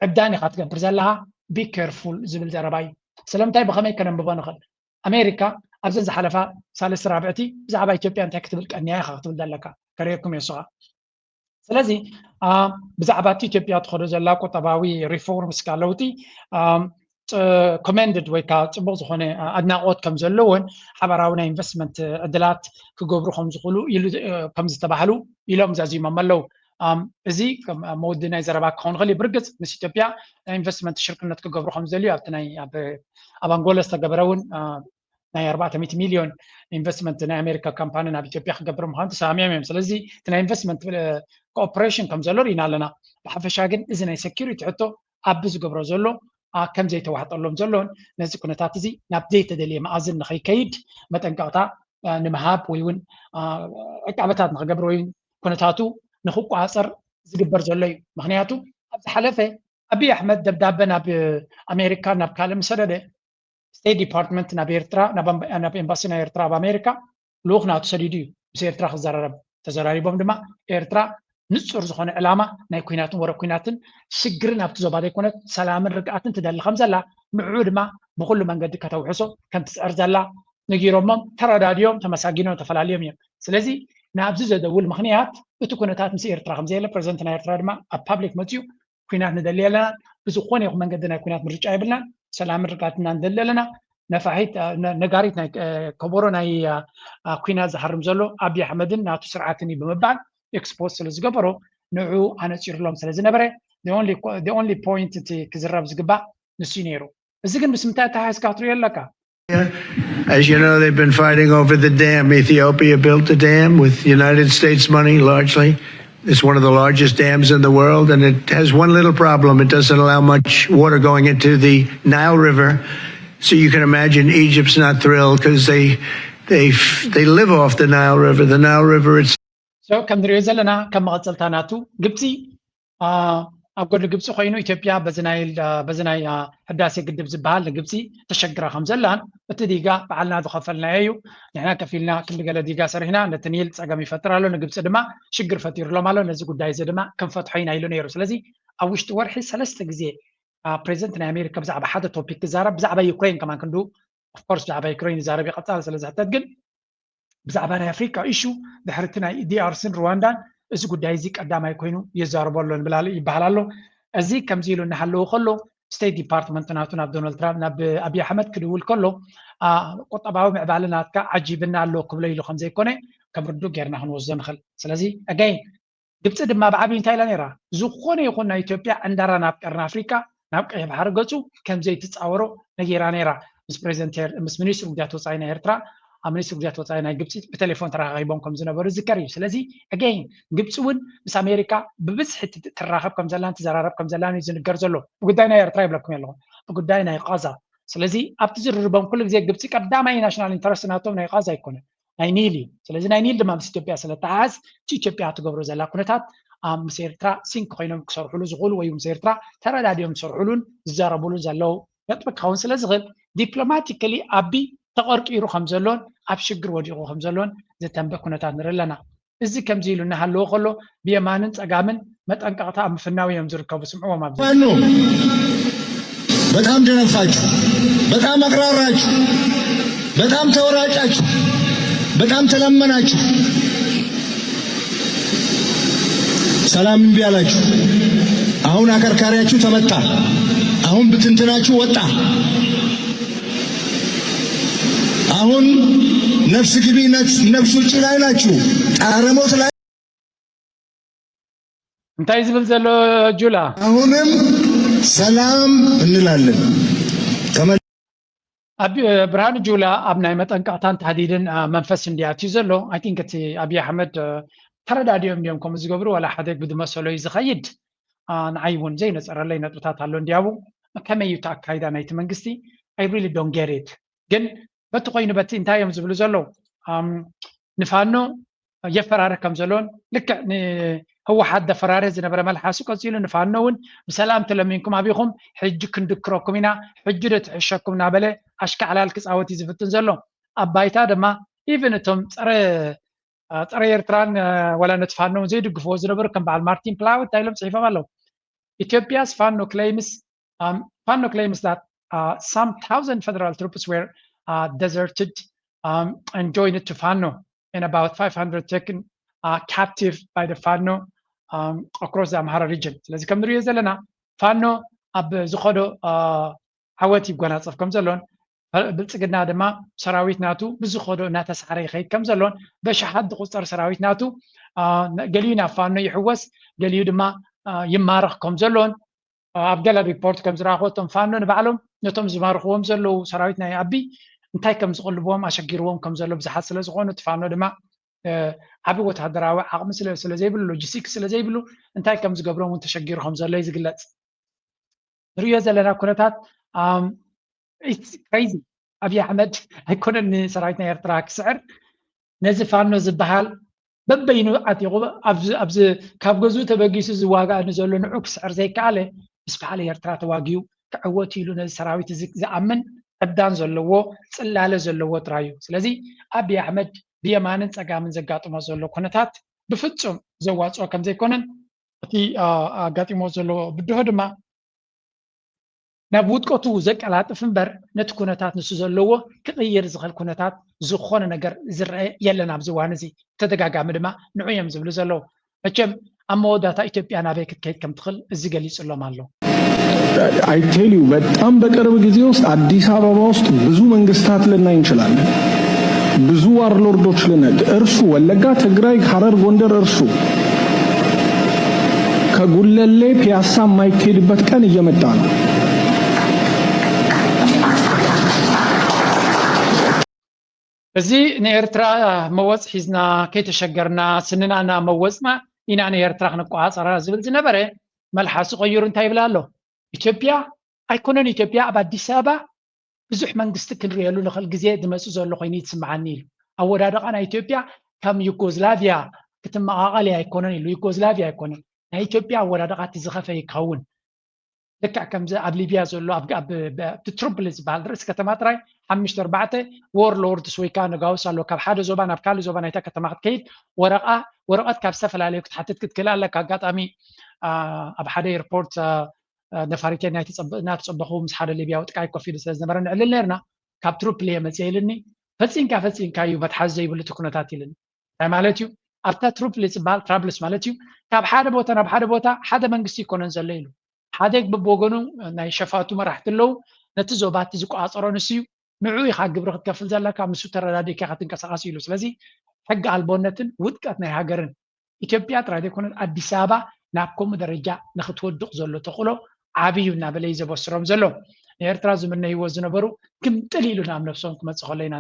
ዕብዳን ኢኻ ትገብር ዘለኻ፣ be careful ዝብል ዘረባ እዩ። ስለምንታይ፣ ብኸመይ ከነንብቦ ንኽእል? ኣሜሪካ ኣብዘን ዝሓለፋ ሳልስቲ ራብዕቲ ብዛዕባ ኢትዮጵያ እንታይ ክትብል ቀንያ ኢኻ ክትብል ዘለካ፣ ከርእየኩም እየ ንስኻ። ስለዚ ብዛዕባ እቲ ኢትዮጵያ ትኸዶ ዘላ ቁጠባዊ ሪፎርምስ ካ ለውጢ ኮመንድድ ወይ ከዓ ፅቡቅ ዝኾነ ኣድናቆት ከም ዘለዎን ሓበራዊ ናይ ኢንቨስትመንት ዕድላት ክገብሩ ከም ዝኽእሉ ኢሉ ከም ዝተባህሉ ኢሎም ዛዚሞም ኣለዉ። እዚ መወዲ ናይ ዘረባ ክኸውን ይኽእል እዩ። ብርግፅ ምስ ኢትዮጵያ ናይ ኢንቨስትመንት ሽርክነት ክገብሩ ከም ዝደልዩ ኣብቲ ናይ ኣብ ኣንጎላ ዝተገበረ እውን ናይ ኣርባዕተ ሚእቲ ሚልዮን ኢንቨስትመንት ናይ ኣሜሪካ ካምፓኒ ናብ ኢትዮጵያ ክገብር ምዃኑ ተሰማሚዖም እዮም። ስለዚ እቲ ናይ ኢንቨስትመንት ኮኦፕሬሽን ከም ዘሎ ርኢና ኣለና። ብሓፈሻ ግን እዚ ናይ ሴኩሪቲ ሕቶ ኣብ ዝገብሮ ዘሎ ከም ዘይተዋሕጠሎም ዘሎን ነዚ ኩነታት እዚ ናብ ዘይተደልየ መኣዝን ንኸይከይድ መጠንቀቕታ ንምሃብ ወይ እውን ዕቃበታት ንኽገብር ወይ ኩነታቱ ንኽቋፀር ዝግበር ዘሎ እዩ። ምክንያቱ ኣብ ዝሓለፈ ኣብይ ኣሕመድ ደብዳበ ናብ ኣሜሪካ ናብ ካልእ ምሰደደ ስቴት ዲፓርትመንት ናብ ኤርትራ ናብ ኤምባሲ ናይ ኤርትራ ኣብ ኣሜሪካ ልኡኽ ናቱ ሰዲዱ እዩ ምስ ኤርትራ ክዘራረብ። ተዘራሪቦም ድማ ኤርትራ ንፁር ዝኾነ ዕላማ ናይ ኩናትን ወረ ኩናትን ሽግርን ኣብቲ ዞባ ዘይኮነት ሰላምን ርግኣትን ትደሊ ከም ዘላ ንዕኡ ድማ ብኩሉ መንገዲ ከተውሕሶ ከም ትፅዕር ዘላ ነጊሮሞም ተረዳድዮም ተመሳጊኖም ተፈላልዮም እዮም። ስለዚ ናብዚ ዘደውል ምክንያት እቲ ኩነታት ምስ ኤርትራ ከም ዘየለ ፕረዚደንት ናይ ኤርትራ ድማ ኣብ ፓብሊክ መፅኡ ኩናት ንደሊ ኣለና፣ ብዝኾነ ይኹን መንገዲ ናይ ኩናት ምርጫ የብልናን፣ ሰላምን ርግኣትን ኢና ንደሊ ኣለና። ነፋሒት ነጋሪት ናይ ከበሮ ናይ ኩናት ዝሃርም ዘሎ ኣብይ ኣሕመድን ናቱ ስርዓትን እዩ ብምባል ኤክስፖዝ ስለ ዝገበሮ ንዑ ኣነፂሩሎም ስለ ዝነበረ the only point እቲ ክዝረብ ዝግባእ ንሱ እዩ ነይሩ። እዚ ግን ምስ ምንታይ ኣተሓሒዝካ ክትሪኦ ኣለካ? As you know, they've been fighting over the dam. Ethiopia built the dam with United States money largely. It's one of the largest dams in the world, and it has one little problem. It doesn't allow much water going into the Nile River. So you can imagine Egypt's not thrilled because they, they, they live off the Nile River. The Nile River, it's So ከም ንሪኦ ዘለና ከም መቐፀልታ ናቱ ግብፂ ኣብ ጎድኒ ግብፂ ኮይኑ ኢትዮጵያ በዚ ናይ በዚ ናይ ህዳሴ ግድብ ዝበሃል ንግብፂ ተሸግራ ከም ዘላን እቲ ዲጋ ባዕልና ዝኸፈልናዮ እዩ። ንሕና ከፊልና ክንዲ ገለ ዲጋ ሰሪሕና ነቲ ኒል ፀገም ይፈጥር ኣሎ፣ ንግብፂ ድማ ሽግር ፈጢሩሎም ኣሎ። ነዚ ጉዳይ እዚ ድማ ክንፈትሖ ኢና ኢሉ ነይሩ። ስለዚ ኣብ ውሽጢ ወርሒ ሰለስተ ግዜ ፕሬዚደንት ናይ ኣሜሪካ ብዛዕባ ሓደ ቶፒክ ክዛረብ፣ ብዛዕባ ዩክሬን ከማን ክንዱ ኦፍኮርስ ብዛዕባ ዩክሬን ይዛረብ ይቐፃል። ስለ ዝሕተት ግን ብዛዕባ ናይ ኣፍሪካ ኢሹ ድሕሪ እቲ ናይ ዲኣርሲን ሩዋንዳን እዚ ጉዳይ እዚ ቀዳማይ ኮይኑ ይዛረቦ ኣሎ ንብል ይበሃል ኣሎ። እዚ ከምዚ ኢሉ እናሃለወ ከሎ ስቴት ዲፓርትመንት ናቱ ናብ ዶናልድ ትራምፕ ናብ ኣብይ ኣሕመድ ክድውል ከሎ ቁጠባዊ ምዕባለ ናትካ ዓጂብና ኣሎ ክብሎ ኢሉ ከምዘይኮነ ከም ርዱእ ጌርና ክንወስዶ ንኽእል። ስለዚ ኣጋይን ግብፂ ድማ ብዓብዩ እንታይ ኢላ ነይራ? ዝኾነ ይኹን ናይ ኢትዮጵያ ዕንደራ ናብ ቀርኒ ኣፍሪካ ናብ ቀይሕ ባሕሪ ገፁ ከም ዘይትፃወሮ ነጊራ ነይራ። ምስ ፕሬዚደንት ምስ ሚኒስትሪ ጉዳያት ወፃኢ ናይ ኤርትራ ኣብ ሚኒስትሪ ጉዳያት ወፃኢ ናይ ግብፂ ብቴሌፎን ተረኻኺቦም ከም ዝነበሩ ዝዝከር እዩ። ስለዚ ኣገይን ግብፂ እውን ምስ ኣሜሪካ ብብዝሒ ትራኸብ ከም ዘላን ትዘራረብ ከም ዘላን እዩ ዝንገር ዘሎ። ብጉዳይ ናይ ኤርትራ ይብለኩም ኣለኹ፣ ብጉዳይ ናይ ቃዛ። ስለዚ ኣብቲ ዝርርቦም ኩሉ ግዜ ግብፂ ቀዳማይ ናሽናል ኢንተረስት ናቶም ናይ ቃዛ ኣይኮነን ናይ ኒል እዩ። ስለዚ ናይ ኒል ድማ ምስ ኢትዮጵያ ስለተሓዝ እቲ ኢትዮጵያ ትገብሮ ዘላ ኩነታት ኣብ ምስ ኤርትራ ሲንክ ኮይኖም ክሰርሕሉ ዝኽእሉ ወይ ምስ ኤርትራ ተረዳዲኦም ዝሰርሕሉን ዝዛረብሉን ዘለዉ ነጥቢ ክኸውን ስለ ዝኽእል ዲፕሎማቲካሊ ኣቢ ተቐርቂሩ ከም ዘሎን ኣብ ሽግር ወዲቑ ከም ዘሎን ዘተንበ ኩነታት ንርኢ ኣለና። እዚ ከምዚ ኢሉ እናሃለወ ከሎ ብየማንን ፀጋምን መጠንቀቕታ ኣብ ምፍናው እዮም ዝርከቡ። ስምዕዎም ኣብዚ ፋኖ በጣም ደነፋችሁ፣ በጣም አቅራራችሁ፣ በጣም ተወራጫችሁ፣ በጣም ተለመናችሁ፣ ሰላም እምቢ አላችሁ። አሁን አከርካሪያችሁ ተመታ። አሁን ብትንትናችሁ ወጣ። አሁን ነፍስ ግቢ ነፍስ ውጪ ላይ ናችሁ። ጣረሞት ላይ እንታይ ዝብል ዘሎ ጁላ? አሁንም ሰላም እንላለን። ኣብ ብርሃኑ ጁላ ኣብ ናይ መጠንቀቕታን ታህዲድን መንፈስ እንዲያትዩ ዘሎ። I think እቲ ኣብይ ኣሕመድ ተረዳዲኦም እንዲዮም ከምኡ ዝገብሩ፣ ዋላ ሓደ ብዝመሰሎ እዩ ዝኸይድ። ንዓይ እውን ዘይነፀረለይ ነጥብታት ኣሎ እንዲያቡ። ከመይ እዩ እቲ ኣካይዳ ናይቲ መንግስቲ? I really don't get it። ግን በቲ ኮይኑ በቲ እንታይ እዮም ዝብሉ ዘለዉ? ንፋኖ የፈራርህ ከም ዘለዎን፣ ልክዕ ንህወሓት ዘፈራርህ ዝነበረ መልሓሱ ቀፂሉ ንፋኖ እውን ብሰላም ተለሚንኩም ኣቢኹም ሕጂ ክንድክረኩም ኢና፣ ሕጂ ዶ ትሕሸኩም እናበለ ኣሽካዕላል ክፃወት እዩ ዝፍትን ዘሎ። ኣብ ባይታ ድማ ኢቨን እቶም ፀረ ፀረ ኤርትራን ዋላ ነቲ ፋኖ እውን ዘይድግፍዎ ዝነበሩ ከም በዓል ማርቲን ፕላውት እንታይ ኢሎም ፅሒፎም ኣለዉ? Ethiopia's Fano claims, um, Fano claims that uh, some thousand federal troops were uh, deserted um, and joined to Fano, and about five hundred taken uh, captive by the Fano um, across the Amhara region. ስለዚ ከም ንሪኦ ዘለና ፋኖ ኣብ ዝኸዶ ዓወት ይጎናፀፍ ከም ዘሎን ብልፅግና ድማ ሰራዊት ናቱ ብዝኸዶ እናተሳዕረ ይኸይድ ከም ዘሎን በሽሓት ዝቁፀር ሰራዊት ናቱ ገሊኡ ናብ ፋኖ ይሕወስ፣ ገሊኡ ድማ ይማረኽ ከም ዘሎን ኣብ ገለ ሪፖርት ከም ዝረኣኹ እቶም ፋኖ ንባዕሎም ነቶም ዝማርኽዎም ዘለዉ ሰራዊት ናይ ኣቢ እንታይ ከም ዝቕልብዎም ኣሸጊርዎም ከም ዘሎ ብዙሓት ስለ ዝኾኑ እቲ ፋኖ ድማ ዓቢ ወታደራዊ ዓቕሚ ስለ ዘይብሉ ሎጂስቲክስ ስለ ዘይብሉ እንታይ ከም ዝገብሮም እውን ተሸጊሩ ከም ዘሎ እዩ ዝግለጽ። ንሪኦ ዘለና ኩነታት ክሬዚ ኣብይ ኣሕመድ ኣይኮነን ንሰራዊት ናይ ኤርትራ ክስዕር ነዚ ፋኖ ዝበሃል በበይኑ ዓጢቑ ኣብዚ ካብ ገዝኡ ተበጊሱ ዝዋጋእ ንዘሎ ንዑ ክስዕር ዘይከኣለ ምስ በዓል ኤርትራ ተዋጊኡ ክዕወት ኢሉ ነዚ ሰራዊት እዚ ዝኣምን ዕብዳን ዘለዎ ፅላለ ዘለዎ ጥራይ እዩ። ስለዚ ኣብይ ኣሕመድ ብየማንን ፀጋምን ዘጋጥሞ ዘሎ ኩነታት ብፍፁም ዘዋፅኦ ከም ዘይኮነን እቲ ኣጋጢሞ ዘሎ ብድሆ ድማ ናብ ውድቀቱ ዘቀላጥፍ እምበር ነቲ ኩነታት ንሱ ዘለዎ ክቕይር ዝኽእል ኩነታት ዝኾነ ነገር ዝረአ የለን። ኣብዚ እዋን እዚ ተደጋጋሚ ድማ ንዑ እዮም ዝብሉ ዘለዉ። መቸም ኣብ መወዳእታ ኢትዮጵያ ናበይ ክትከይድ ከም ትኽእል እዚ ገሊጹሎም ኣሎ። I tell you በጣም በቅርብ ጊዜ ውስጥ አዲስ አበባ ውስጥ ብዙ መንግስታት ልናይ እንችላለን። ብዙ ዋርሎርዶች ልናይ እርሱ ወለጋ፣ ትግራይ፣ ሐረር፣ ጎንደር እርሱ ከጉለሌ ፒያሳ የማይኬድበት ቀን እየመጣ ነው። እዚ ንኤርትራ መወፅ ሒዝና ከይተሸገርና ስንና እናመወፅና ኢና ንኤርትራ ክንቆፃፀራ ዝብል ዝነበረ መልሓሱ ቀይሩ እንታይ ይብል ኣሎ? ኢትዮጵያ ኣይኮነን ኢትዮጵያ ኣብ ኣዲስ ኣበባ ብዙሕ መንግስቲ ክንሪኤሉ ንኽእል ግዜ ዝመፅእ ዘሎ ኮይኑ ይስምዓኒ ኢሉ። ኣወዳድቓ ናይ ኢትዮጵያ ከም ዩጎዝላቪያ ክትመቓቐል እያ ኣይኮነን ኢሉ። ዩጎዝላቪያ ኣይኮነን ናይ ኢትዮጵያ ኣወዳድቓ እቲ ዝኸፈ ይከውን። ልክዕ ከምዚ ኣብ ሊብያ ዘሎ ኣብ ትሩፕሊ ዝበሃል ርእሲ ከተማ ጥራይ ሓሙሽተ ኣርባዕተ ዎርሎርድስ ወይ ከዓ ነጋውስ ኣለዉ። ካብ ሓደ ዞባ ናብ ካልእ ዞባ ናይታ ከተማ ክትከይድ ወረቓ ወረቐት ካብ ዝተፈላለዩ ክትሓትት ክትክእል ኣለካ። ኣጋጣሚ ኣብ ሓደ ኤርፖርት ነፋሪተይ እናተፀበኹ ምስ ሓደ ሊብያዊ ጥቃይ ኮፍ ኢሉ ስለ ዝነበረ ንዕልል ነርና። ካብ ትሩፕሊ እየ መፅየ ኢልኒ። ፈፂንካ ፈፂንካ እዩ መትሓዚ ዘይብሉ እቲ ኩነታት ኢልኒ። እንታይ ማለት እዩ? ኣብታ ትሩፕሊ ዝበሃል ትራብልስ ማለት እዩ። ካብ ሓደ ቦታ ናብ ሓደ ቦታ ሓደ መንግስቲ ይኮነን ዘሎ ኢሉ። ሓደ በብወገኑ ናይ ሸፋቱ መራሕቲ ኣለዉ። ነቲ ዞባ እቲ ዝቆፃፀሮ ንሱ እዩ። ንዑ ኢኻ ግብሪ ክትከፍል ዘለካ፣ ምስኡ ተረዳዲእካ ኢኻ ትንቀሳቐስ ኢሉ። ስለዚ ሕጊ ኣልቦነትን ውድቀት ናይ ሃገርን ኢትዮጵያ ጥራይ ዘይኮነት ኣዲስ ኣበባ ናብ ከምኡ ደረጃ ንክትወድቕ ዘሎ ተኽእሎ ዓብዩ እናበለ እዩ ዘበስሮም ዘሎ። ንኤርትራ ዝምነይዎ ዝነበሩ ግምጥል ኢሉ ናብ ነብሶም ክመጽእ ከሎ ኢና።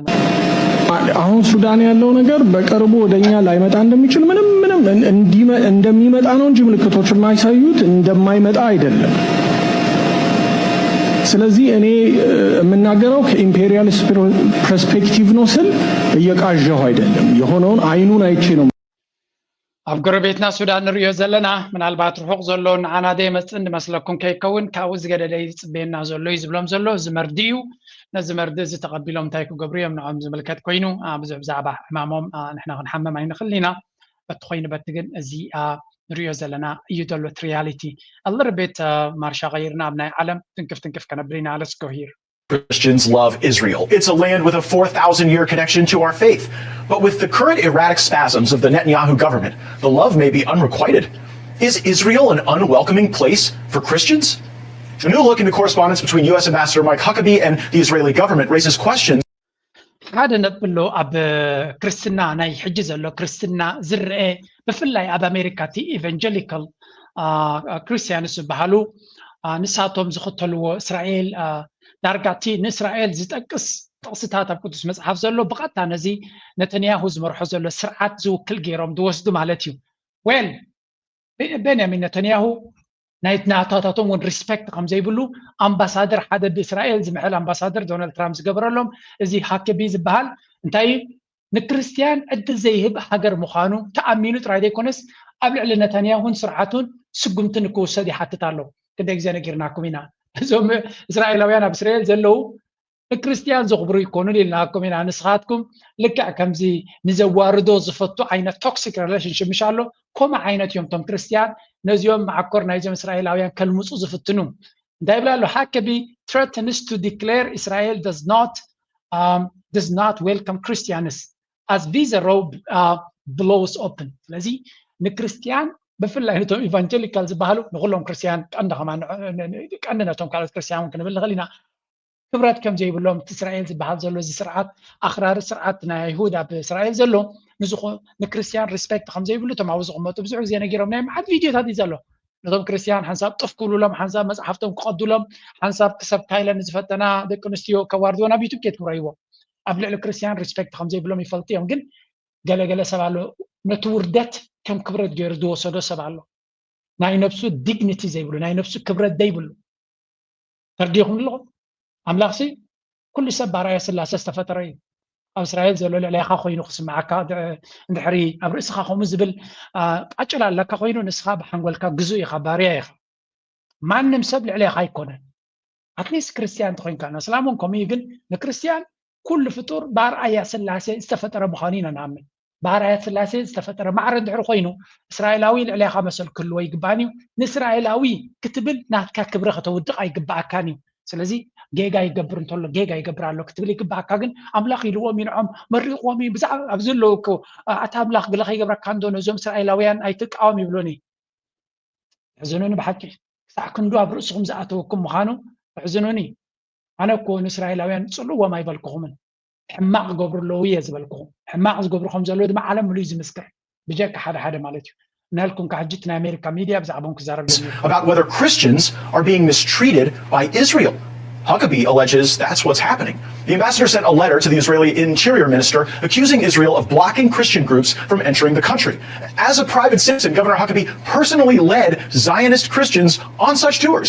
አሁን ሱዳን ያለው ነገር በቅርቡ ወደኛ ላይመጣ እንደሚችል ምንም ምንም እንደሚመጣ ነው እንጂ ምልክቶች የማይሳዩት እንደማይመጣ አይደለም። ስለዚህ እኔ የምናገረው ከኢምፔሪያል ፐርስፔክቲቭ ነው ስል እየቃዣሁ አይደለም። የሆነውን አይኑን አይቼ ነው። ኣብ ጎረቤትና ሱዳን ንሪኦ ዘለና ምናልባት ርሑቕ ዘሎ ንዓና ዘይመፅእ እንድመስለኩም ከይከውን ካብኡ ዝገደደ እዩ ዝፅበየና ዘሎ እዩ ዝብሎም ዘሎ። እዚ መርዲ እዩ። ነዚ መርዲ እዚ ተቐቢሎም እንታይ ክገብሩ እዮም ንዖም ዝምልከት ኮይኑ ብዙሕ ብዛዕባ ሕማሞም ንሕና ክንሓምም ኣይንኽእል ኢና። በቲ ኮይኑ በቲ ግን እዚ ንሪኦ ዘለና እዩ ዘሎ ሪያሊቲ። ኣልር ቤት ማርሻ ቀይርና ኣብ ናይ ዓለም ትንክፍ ትንክፍ ከነብል ኢና። ለስጎ ሂር Christians love Israel. It's a land with a four thousand year connection to our faith. But with the current erratic spasms of the Netanyahu government, the love may be unrequited. Is Israel an unwelcoming place for Christians? A new look into correspondence between U S Ambassador Mike Huckabee and the Israeli government raises questions. ሓደ ነጥቢ ኣሎ ኣብ ክርስትና ናይ ሕጂ ዘሎ ክርስትና ዝረአ ብፍላይ ኣብ ኣሜሪካ እቲ ኢቨንጀሊካል ክርስቲያንስ ዝበሃሉ ንሳቶም ዝኽተልዎ እስራኤል ዳርጋ እቲ ንእስራኤል ዝጠቅስ ጥቕስታት ኣብ ቅዱስ መጽሓፍ ዘሎ ብቐጥታ ነዚ ነተንያሁ ዝመርሖ ዘሎ ስርዓት ዝውክል ገይሮም ዝወስዱ ማለት እዩ። ዌል፣ ቤንያሚን ነተንያሁ ናይ ናታታቶም እውን ሪስፔክት ከም ዘይብሉ ኣምባሳደር፣ ሓደ ብእስራኤል ዝምሕል ኣምባሳደር ዶናልድ ትራምፕ ዝገበረሎም፣ እዚ ሃከቢ ዝበሃል እንታይ እዩ፣ ንክርስትያን ዕድል ዘይህብ ሃገር ምዃኑ ተኣሚኑ ጥራይ ዘይኮነስ ኣብ ልዕሊ ነታንያሁን ስርዓቱን ስጉምቲ ንክውሰድ ይሓትት ኣሎ። ክንደይ ግዜ ነጊርናኩም ኢና። እዞም እስራኤላውያን ኣብ እስራኤል ዘለዉ ንክርስትያን ዘኽብሩ ይኮኑን ኢልናኩም ኢና። ንስኻትኩም ልክዕ ከምዚ ንዘዋርዶ ዝፈቱ ዓይነት ቶክሲክ ሪሌሽንሽፕ ምሽ ኣሎ፣ ከምኡ ዓይነት እዮም እቶም ክርስትያን። ነዚኦም መዓኮር ናይዞም እስራኤላውያን ከልምፁ ዝፍትኑ እንታይ ይብላ ኣሎ? ሃከቢ threatens to declare Israel does not um, does not welcome Christians as visa row uh, blows open። ስለዚ ንክርስትያን ብፍላይ ነቶም ኢቫንጀሊካል ዝበሃሉ ንኩሎም ክርስትያን ቀንዲ ከማን ቀንዲ ነቶም ካልኦት ክርስትያን እውን ክንብል ንኽእል ኢና። ክብረት ከም ዘይብሎም እቲ እስራኤል ዝበሃል ዘሎ እዚ ስርዓት ኣኽራሪ ስርዓት ናይ ኣይሁድ ኣብ እስራኤል ዘሎ ንዝኾ ንክርስትያን ሪስፔክት ከም ዘይብሉ እቶም ኣብኡ ዝቕመጡ ብዙሕ ግዜ ነጊሮም ናይ መዓት ቪድዮታት እዩ ዘሎ። ነቶም ክርስትያን ሓንሳብ ጥፍ ክብሉሎም ሓንሳብ መፅሓፍቶም ክቐዱሎም ሓንሳብ ክሰብ ካይለን ዝፈተና ደቂ ኣንስትዮ ከዋርድዎ ናብ ዩቱብ ኬት ክረይዎ ኣብ ልዕሊ ክርስትያን ሪስፔክት ከም ዘይብሎም ይፈልጡ እዮም። ግን ገለገለ ሰብ ኣሎ ነቲ ውርደት ከም ክብረት ገይሩ ዝወሰዶ ሰብ ኣሎ። ናይ ነብሱ ዲግኒቲ ዘይብሉ ናይ ነብሱ ክብረት ዘይብሉ ተርዲኹም ኣለኹም። ኣምላኽሲ ኩሉ ሰብ ባርኣያ ስላሴ ዝተፈጠረ እዩ። ኣብ እስራኤል ዘሎ ልዕሌኻ ኮይኑ ክስምዓካ እንድሕሪ ኣብ ርእስኻ ከምኡ ዝብል ቃጭል ኣለካ ኮይኑ ንስኻ ብሓንጎልካ ግዙእ ኢኻ፣ ባርያ ኢኻ። ማንም ሰብ ልዕሌኻ ኣይኮነን። ኣትሊስት ክርስትያን እንተኮይንካ፣ ንእስላም እውን ከምኡ እዩ። ግን ንክርስትያን ኩሉ ፍጡር ብኣርኣያ ስላሴ ዝተፈጠረ ምዃኑ ኢና ንኣምን። ብኣርኣያ ስላሴ ዝተፈጠረ ማዕረ እንድሕሪ ኮይኑ እስራኤላዊ ልዕሌኻ መሰል ክህልዎ ይግባእን እዩ። ንእስራኤላዊ ክትብል ናትካ ክብሪ ከተውድቕ ኣይግባኣካን እዩ። ስለዚ ጌጋ ይገብር እንተሎ ጌጋ ይገብር ኣሎ ክትብል ይግባኣካ። ግን ኣምላኽ ኢልዎም እዩ ንዖም መሪቕዎም እዩ ብዛዕባ ኣብዚ ኣለዉ እኮ ኣታ ኣምላኽ ገለ ከይገብረካ እንዶ ነዞም እስራኤላውያን ኣይትቃወም ይብሎኒ። ሕዝኑኒ ብሓቂ ክሳዕ ክንዱ ኣብ ርእስኹም ዝኣተወኩም ምዃኑ ሕዝኑኒ። ኣነ እኮ ንእስራኤላውያን ጽልእዎም ኣይበልኩኹምን፣ ሕማቕ ዝገብሩ ኣለዉ እየ ዝበልኩኹም። ሕማቕ ዝገብሩ ከም ዘለዉ ድማ ዓለም ምሉእ እዩ ዝምስክር፣ ብጀካ ሓደ ሓደ ማለት እዩ። እናልኩም ካብ ሕጂ እቲ ናይ ኣሜሪካ ሚድያ ብዛዕባኦም ክዛረብ ጀሚሩ። About whether Christians are being mistreated by Israel. Huckabee alleges that's what's happening. The ambassador sent a letter to the Israeli interior minister accusing Israel of blocking Christian groups from entering the country. As a private citizen, Governor Huckabee personally led Zionist Christians on such tours.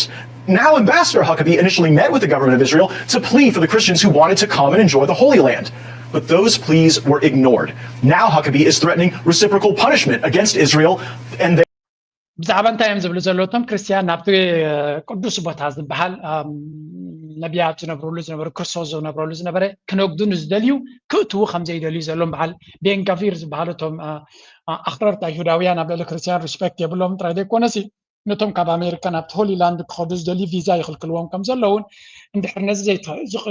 Now, Ambassador Huckabee initially met with the government of Israel to plead for the Christians who wanted to come and enjoy the Holy Land. But those pleas were ignored. Now, Huckabee is threatening reciprocal punishment against Israel and their ብዛዕባ እንታይ እዮም ዝብሉ ዘለዉ? እቶም ክርስትያን ናብቲ ቅዱስ ቦታ ዝበሃል ነቢያት ዝነብርሉ ዝነበሩ፣ ክርስቶስ ዝነብረሉ ዝነበረ ክነግዱ ንዝደልዩ ክእትዉ ከም ዘይደልዩ ዘሎም በዓል ቤንጋቪር ዝበሃሉ እቶም ኣኽረርቲ ኣይሁዳውያን ኣብ ልዕሊ ክርስትያን ሪስፔክት የብሎም ጥራይ ዘይኮነሲ ነቶም ካብ ኣሜሪካ ናብቲ ሆሊላንድ ክኸዱ ዝደልዩ ቪዛ ይኽልክልዎም ከም ዘለውን እንድሕር ነዚ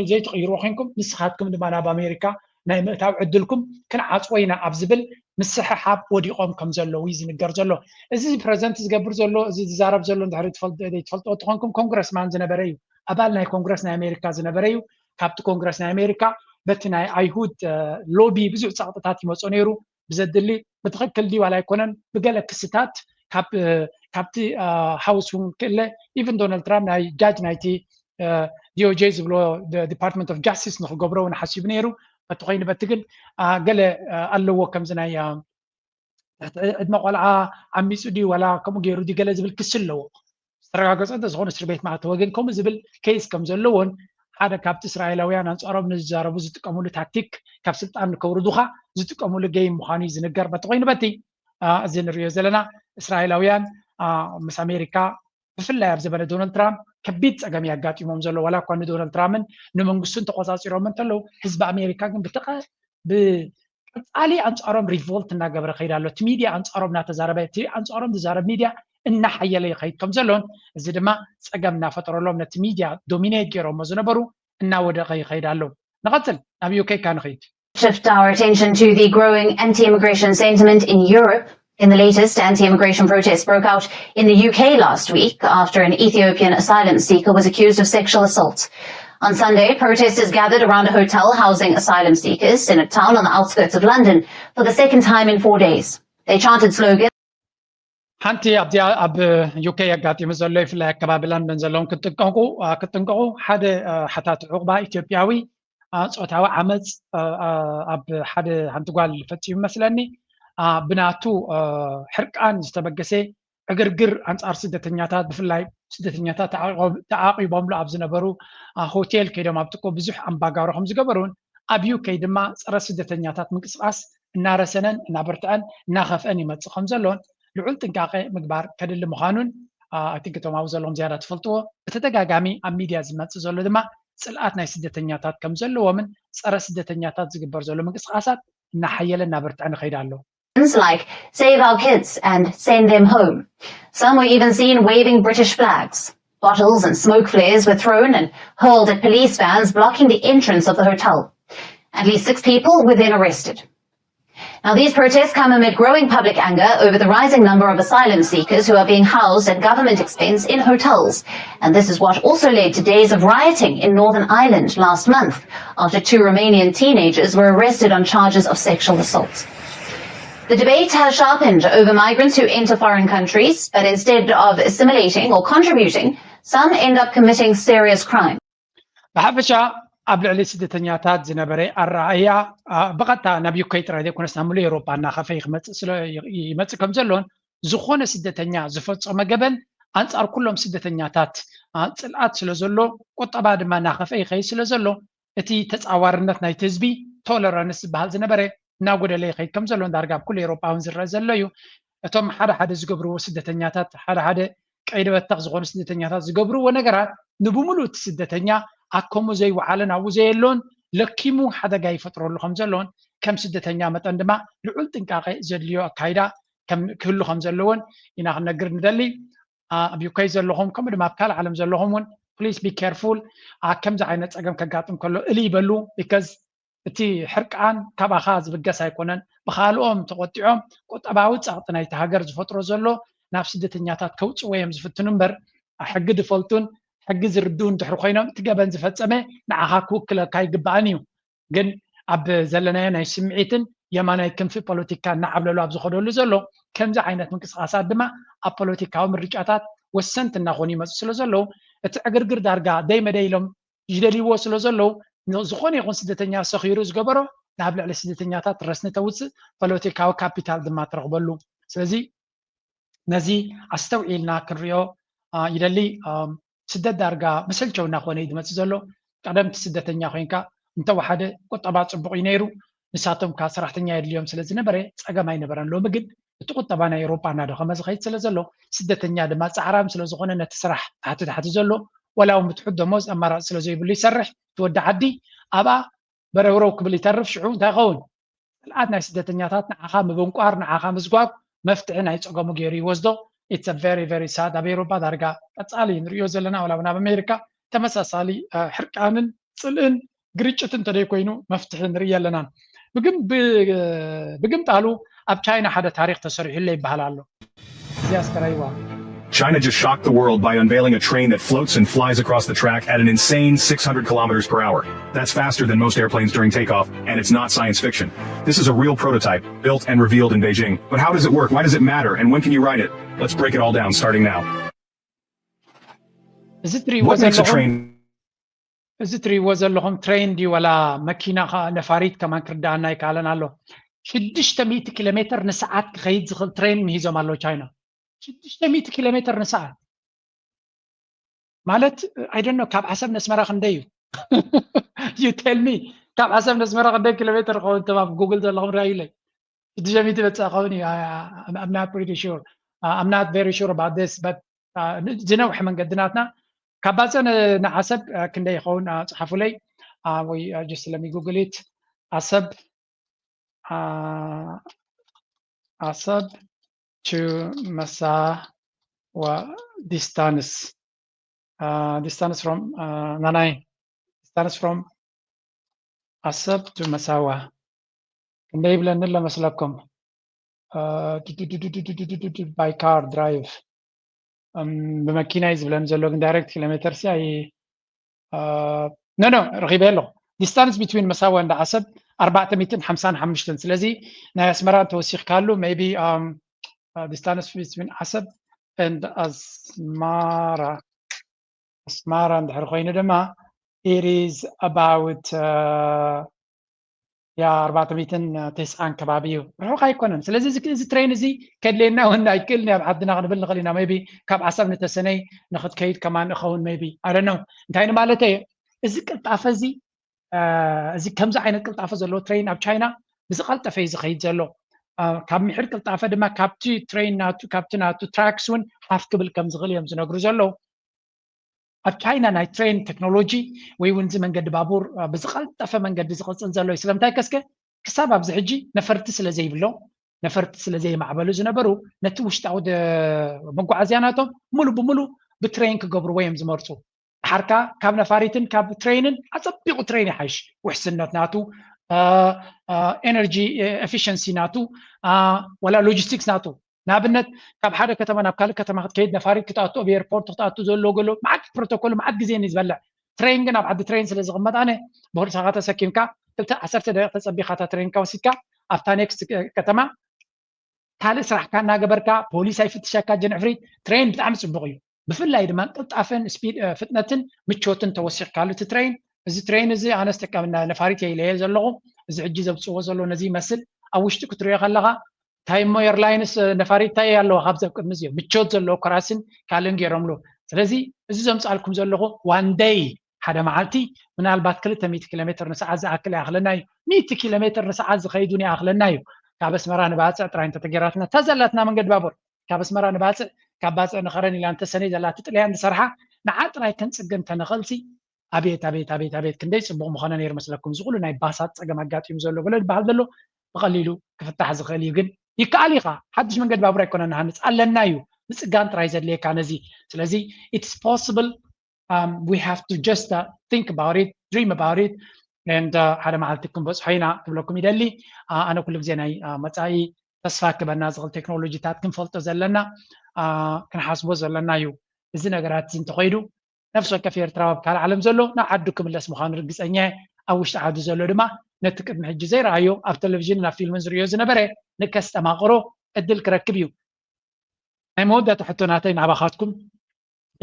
ዘይተቕይርዎ ኮንኩም ንስኻትኩም ድማ ናብ ኣሜሪካ ናይ ምእታው ዕድልኩም ክንዓፅዎ ኢና ኣብ ዝብል ምስሕሓብ ወዲቖም ከም ዘለዉ እዩ ዝንገር ዘሎ። እዚ ፕረዘንት ዝገብር ዘሎ እዚ ዝዛረብ ዘሎ እንድሕር ዘይትፈልጥዎ ተኾንኩም ኮንግረስማን ዝነበረ እዩ። ኣባል ናይ ኮንግረስ ናይ ኣሜሪካ ዝነበረ እዩ። ካብቲ ኮንግረስ ናይ ኣሜሪካ በቲ ናይ ኣይሁድ ሎቢ ብዙሕ ፀቕጥታት ይመፆ ነይሩ። ብዘድሊ ብትኽክል ድዩ ዋላ ኣይኮነን ብገለ ክስታት ካብቲ ሃውስ እውን ክእለ ኢቨን ዶናልድ ትራምፕ ናይ ጃጅ ናይቲ ዲኦጄ ዝብሎ ዲፓርትመንት ኦፍ ጃስቲስ ንክገብሮ እውን ሓሲቡ ነይሩ። በቲ ኮይኑ በቲ ግን ገለ ኣለዎ ከምዚ ናይ ትሕቲ ዕድመ ቆልዓ ዓሚፁ ድዩ ዋላ ከምኡ ገይሩ ድዩ ገለ ዝብል ክሲ ኣለዎ። ዝተረጋገፀ እንተዝኾነ እስር ቤት ማእተወ ግን ከምኡ ዝብል ኬስ ከም ዘለዎን ሓደ ካብቲ እስራኤላውያን ኣንፃሮም ንዝዛረቡ ዝጥቀምሉ ታክቲክ ካብ ስልጣን ንከውርዱኻ ዝጥቀምሉ ገይም ምዃኑ እዩ ዝንገር። በቲ ኮይኑ በቲ እዚ ንሪኦ ዘለና እስራኤላውያን ምስ ኣሜሪካ ብፍላይ ኣብ ዘበነ ዶናልድ ትራምፕ ከቢድ ፀገም እዩ ኣጋጢሞም ዘሎ። ዋላ እኳ ንዶናልድ ትራምፕን ንመንግስቱን ተቆፃፂሮም እንተለዉ ህዝቢ ኣሜሪካ ግን ብተቐ ብቀፃሊ ኣንፃሮም ሪቮልት እናገበረ ከይድ ኣሎ። እቲ ሚድያ ኣንፃሮም እናተዛረበ እቲ ኣንፃሮም ዝዛረብ ሚድያ እናሓየለ ይኸይድ ከም ዘሎን እዚ ድማ ፀገም እናፈጠረሎም ነቲ ሚድያ ዶሚኔት ገይሮሞ ዝነበሩ እናወደቐ ይኸይድ ኣሎ። ንቐፅል ናብ ዩኬ ካ ንኸይድ። Shift our attention to the growing anti-immigration sentiment in Europe. In the latest, anti-immigration protests broke out in the U K last week after an Ethiopian asylum seeker was accused of sexual assault. On Sunday, protesters gathered around a hotel housing asylum seekers in a town on the outskirts of London for the second time in four days. They chanted slogans. ሓንቲ ኣብዚኣ ኣብ ዩኬ ኣጋጢሙ ዘሎ፣ ይፍላይ ኣከባቢ ለንደን ዘለዎም ክትጥንቀቁ ክትጥንቀቁ ሓደ ሓታቲ ዕቁባ ኢትዮጵያዊ ፆታዊ ዓመፅ ኣብ ሓደ ሓንቲ ጓል ፈፂሙ መስለኒ። ብናቱ ሕርቃን ዝተበገሰ ዕግርግር ኣንፃር ስደተኛታት፣ ብፍላይ ስደተኛታት ተዓቂቦምሉ ኣብ ዝነበሩ ሆቴል ከይዶም ኣብጥቆ ብዙሕ ኣምባጋሮ ከም ዝገበሩን ኣብ ዩኬ ድማ ፀረ ስደተኛታት ምንቅስቃስ እናረሰነን እናበርትዐን እናኸፍአን ይመፅእ ከም ዘሎን ልዑል ጥንቃቄ ምግባር ከድሊ ምዃኑን ኣይ ቲንክ እቶም ኣብኡ ዘለዎም ዝያዳ ትፈልጥዎ። ብተደጋጋሚ ኣብ ሚድያ ዝመፅእ ዘሎ ድማ ፅልኣት ናይ ስደተኛታት ከም ዘለዎምን ፀረ ስደተኛታት ዝግበር ዘሎ ምንቅስቃሳት እናሓየለ እናበርትዐን ይኸይድ ኣሎ። Like save our kids and send them home. Some were even seen waving British flags. Bottles and smoke flares were thrown and hurled at police vans blocking the entrance of the hotel. At least six people were then arrested. Now, these protests come amid growing public anger over the rising number of asylum seekers who are being housed at government expense in hotels. And this is what also led to days of rioting in Northern Ireland last month, after two Romanian teenagers were arrested on charges of sexual assault. The debate has sharpened over migrants who enter foreign countries, but instead of assimilating or contributing, some end up committing serious crime. ብሓፈሻ ኣብ ልዕሊ ስደተኛታት ዝነበረ ኣረኣእያ ብቐጥታ ናብ ዩኬ ጥራይ ዘይኮነስ ናብ ሙሉእ ኤውሮጳ እናኸፈ ይመፅእ ከም ዘሎን ዝኾነ ስደተኛ ዝፈፀመ ገበን ኣንፃር ኩሎም ስደተኛታት ፅልኣት ስለ ዘሎ ቁጠባ ድማ እናኸፈ ይኸይድ ስለ ዘሎ እቲ ተፃዋርነት ናይቲ ህዝቢ ቶለራንስ ዝበሃል ዝነበረ እናጎደለ ይኸይድ ከም ዘሎ ዳርጋ ኣብ ኩሉ ኤውሮጳ እውን ዝረአ ዘሎ እዩ። እቶም ሓደ ሓደ ዝገብርዎ ስደተኛታት ሓደ ሓደ ቀይዲ በተኽ ዝኾኑ ስደተኛታት ዝገብርዎ ነገራት ንብሙሉእ እቲ ስደተኛ ኣከሙ ዘይወዓለን ኣብኡ ዘየሎን ለኪሙ ሓደጋ ይፈጥረሉ ከም ዘሎን ከም ስደተኛ መጠን ድማ ልዑል ጥንቃቄ ዘድልዮ ኣካይዳ ክህሉ ከም ዘለዎን ኢና ክንነግር ንደሊ። ኣብ ዩኬ ዘለኹም ከምኡ ድማ ኣብ ካልእ ዓለም ዘለኹም እውን please be careful። ከምዚ ዓይነት ፀገም ከጋጥም ከሎ እልይ በሉ because እቲ ሕርቃን ካባኻ ዝብገስ ኣይኮነን። ብኻልኦም ተቆጢዖም ቁጠባዊ ፀቕጢ ናይቲ ሃገር ዝፈጥሮ ዘሎ ናብ ስደተኛታት ከውፅዎ እዮም ዝፍትኑ እምበር ሕጊ ዝፈልጡን ሕጊ ዝርድኡ እንድሕር ኮይኖም እቲ ገበን ዝፈፀመ ንዓኻ ክውክለካ ይግባእን እዩ። ግን ኣብ ዘለናዮ ናይ ስምዒትን የማናይ ክንፊ ፖለቲካ እናዓብለሉ ኣብ ዝኸደሉ ዘሎ ከምዚ ዓይነት ምንቅስቃሳት ድማ ኣብ ፖለቲካዊ ምርጫታት ወሰንቲ እናኾኑ ይመፁ ስለ ዘለዉ እቲ ዕግርግር ዳርጋ ደይ መደይ ኢሎም ይደልይዎ ስለ ዘለዉ ዝኾነ ይኹን ስደተኛ ሰኺሩ ዝገበሮ ናብ ልዕሊ ስደተኛታት ረስኒ ተውፅእ ፖለቲካዊ ካፒታል ድማ ትረኽበሉ። ስለዚ ነዚ ኣስተውዒልና ክንሪኦ ይደሊ። ስደት ዳርጋ መሰልቸው እናኾነ እዩ ዝመፅእ ዘሎ። ቀደምቲ ስደተኛ ኮይንካ እንተወሓደ ቁጠባ ፅቡቕ እዩ ነይሩ። ንሳቶም ከ ሰራሕተኛ የድልዮም ስለ ዝነበረ ፀገም ኣይነበረን። ሎሚ ግን እቲ ቁጠባ ናይ ኤውሮጳ እናደኸመ ዝኸይድ ስለ ዘሎ ስደተኛ ድማ ፃዕራም ስለ ዝኾነ ነቲ ስራሕ ታሕቲ ታሕቲ ዘሎ ወላ እውን ብትሑት ደሞዝ ኣማራፂ ስለ ዘይብሉ ይሰርሕ። እቲ ወዲ ዓዲ ኣብኣ በረውረው ክብል ይተርፍ። ሽዑ እንታይ ይኸውን? ፅልኣት ናይ ስደተኛታት ንዓኻ ምብንቋር ንዓኻ ምዝጓብ መፍትሒ ናይ ፀገሙ ገይሩ ይወስዶ። It's a very very sad። ኣብ ኤውሮጳ ዳርጋ ቀፃሊ ንሪኦ ዘለና ወላ እውን ኣብ ኣሜሪካ ተመሳሳሊ ሕርቃንን ፅልእን ግርጭት እንተደይ ኮይኑ መፍትሒ ንርኢ ኣለናን። ብግምጣሉ ኣብ ቻይና ሓደ ታሪክ ተሰሪሑለ ይበሃል ኣሎ። እዚኣ እስከ ራይዋ። China just shocked the world by unveiling a train that floats and flies across the track at an insane six hundred kilometers per hour. That's faster than most airplanes during takeoff, and it's not science fiction. This is a real prototype, built and revealed in Beijing. But how does it work? Why does it matter? And when can you ride it? Let's break it all down, starting now. እዚ ትሪእዎ ዘለኹም እዚ ትሪእዎ ዘለኹም ትሬን ድዩ ዋላ መኪና ነፋሪት ከማን ክርዳኣና ይከኣለን ኣሎ። ሽዱሽተ ሚእቲ ኪሎ ሜትር ንሰዓት ክኸይድ ዝኽእል ትሬን ምሂዞም ኣለዉ ቻይና። ሽዱሽተ ሚእቲ ኪሎ ሜትር ንሰዓት ማለት I don't know ካብ ዓሰብ ነስመራ ክንደይ እዩ? You tell me። ካብ ዓሰብ ነስመራ ክንደይ ኪሎ ሜትር ክኸውን? እቶም ኣብ ጉግል ዘለኹም ርኣዩለይ። ሽዱሽተ ሚእቲ በፅእ ክኸውን እዩ። I'm not pretty sure. I'm not very sure about this, but ዝነውሐ መንገዲ ናትና ካብ ባፅዕ ንዓሰብ ክንደይ ይኸውን? ፀሓፉለይ ወይ just let me Google it. ዓሰብ ዓሰብ to መሳዋ distance distance from ናናይ distance from ዓሰብ to መሳዋ ክንደይ ይብለኒ ኣሎ መስለኩም? By car drive ብመኪና እዩ ዝብለኒ ዘሎ ግን direct ኪሎ ሜትር ሲ ኣይ no no ረኺበ ኣለኹ። Distance between መሳዋ and ዓሰብ ኣርባዕተ ሚእትን ሓምሳን ሓሙሽተን። ስለዚ ናይ ኣስመራ እንተወሲኽካሉ maybe distance between ዓሰብ and ኣስማራ ኣስማራ እንድሕር ኮይኑ ድማ it is about ያ ኣርባዕተ ሚእትን ተስዓን ከባቢ እዩ። ርሑቕ ኣይኮነን። ስለዚ እዚ train እዚ ከድልየና እውን ኣይክእልን ኣብ ዓድና ክንብል ንኽእል ኢና። maybe ካብ ዓሰብ ንተሰነይ ንኽትከይድ ከማን እኸውን maybe ኣደነው እንታይ ንማለተይ እዚ ቅልጣፈ እዚ እዚ ከምዚ ዓይነት ቅልጣፈ ዘለዎ train ኣብ ቻይና ብዝቐልጠፈ እዩ ዝኸይድ ዘሎ። ካብ ምሕድ ቅልጣፈ ድማ ካብቲ train ናቱ ካብቲ ናቱ tracks እውን ሓፍ ክብል ከም ዝኽእል እዮም ዝነግሩ ዘለዉ። ኣብ ቻይና ናይ train technology ወይ እውን እዚ መንገዲ ባቡር ብዝቐልጠፈ መንገዲ ዝቕፅል ዘሎ እዩ። ስለምንታይ ከስከ ክሳብ ኣብዚ ሕጂ ነፈርቲ ስለ ዘይብሎም ነፈርቲ ስለ ዘይማዕበሉ ዝነበሩ ነቲ ውሽጣዊ መጓዓዝያ ናቶም ሙሉ ብሙሉ ብ train ክገብርዎ እዮም ዝመርፁ። ድሓርካ ካብ ነፋሪትን ካብ train ን ኣፀቢቑ train ይሓይሽ። ውሕስነት ናቱ፣ energy efficiency ናቱ፣ ወላ logistics ናቱ። ንኣብነት ካብ ሓደ ከተማ ናብ ካልእ ከተማ ክትከይድ ነፋሪት ክትኣቱ ኣብ airport ክትኣቱ ዘሎ ገሎ መዓት protocol መዓት ግዜ እዩ ዝበልዕ። Train ግን ኣብ ዓዲ train ስለ ዝቕመጥ ኣነ ቦርሳኻ ተሰኪምካ ክልተ ዓሰርተ ደቂቕ ተፀቢኻ እታ train ካ ወሲድካ ኣብታ next ከተማ ካልእ ስራሕካ እናገበርካ ፖሊስ ኣይፍትሸካ ጅንዕፍሪት train ብጣዕሚ ፅቡቕ እዩ። ብፍላይ ድማ ቅልጣፈን ፍጥነትን ምቾትን ተወሲኽካሉ እቲ train። እዚ train እዚ ኣነ ዝተቀምና ነፋሪት እየ ኢለየ ዘለኹ። እዚ ሕጂ ዘብፅዎ ዘሎ ነዚ ይመስል። ኣብ ውሽጢ ክትሪኦ ከለኻ እንታይ እሞ airlines ነፋሪት እንታይ ኣለዎ ካብዚ ኣብ ቅድሚ እዚኦ ምቾት ዘለዎ ኮራስን ካልእን ገይሮምሉ። ስለዚ እዚ ዘምፃልኩም ዘለኹ one day ሓደ መዓልቲ ምናልባት ክልተ ሚእቲ ኪሎ ሜትር ንሰዓት ዝኣክል ይኣኽለና እዩ። ሚእቲ ኪሎ ሜትር ንሰዓት ዝኸይድ እውን ይኣኽለና እዩ። ካብ ኣስመራ ንባፅዕ ጥራይ እንተተገይራትና እታ ዘላትና መንገዲ ባቡር ካብ ኣስመራ ንባፅዕ ካብ ባፅዕ ንኸረን ኢላ እንተሰነይ ዘላ እቲ ጥልያን ዝሰርሓ ንዓ ጥራይ ከንፅገ እንተንኽእልሲ ኣቤት ኣቤት ኣቤት ኣቤት ክንደይ ፅቡቕ ምኾነ ነይሩ መስለኩም። እዚ ኩሉ ናይ ባሳት ፀገም ኣጋጢሙ ዘሎ ገለ ዝበሃል ዘሎ ብቐሊሉ ክፍታሕ ዝኽእል እዩ። ግን ይከኣል ኢኻ ሓድሽ መንገዲ ባቡር ኣይኮነ ንሃንፅ ኣለና እዩ ምፅጋን ጥራይ ዘድልየካ ነዚ። ስለዚ it's possible we have to just think about it, dream about it and ሓደ መዓልቲ ክንበፅሖ ኢና ክብለኩም ይደሊ። ኣነ ኩሉ ግዜ ናይ መፃኢ ተስፋ ክበና ዝኽእል ቴክኖሎጂታት ክንፈልጦ ዘለና ክንሓስቦ ዘለና እዩ። እዚ ነገራት እዚ እንተኸይዱ ነፍሲ ወከፍ ኤርትራዊ ኣብ ካልእ ዓለም ዘሎ ናብ ዓዱ ክምለስ ምዃኑ ርግፀኛ እየ። ኣብ ውሽጢ ዓዱ ዘሎ ድማ ነቲ ቅድሚ ሕጂ ዘይረኣዮ ኣብ ቴሌቪዥንን ኣብ ፊልምን ዝርእዮ ዝነበረ ንከስተማቕሮ ዕድል ክረክብ እዩ። ናይ መወዳእታ ሕቶ ናተይ ናባኻትኩም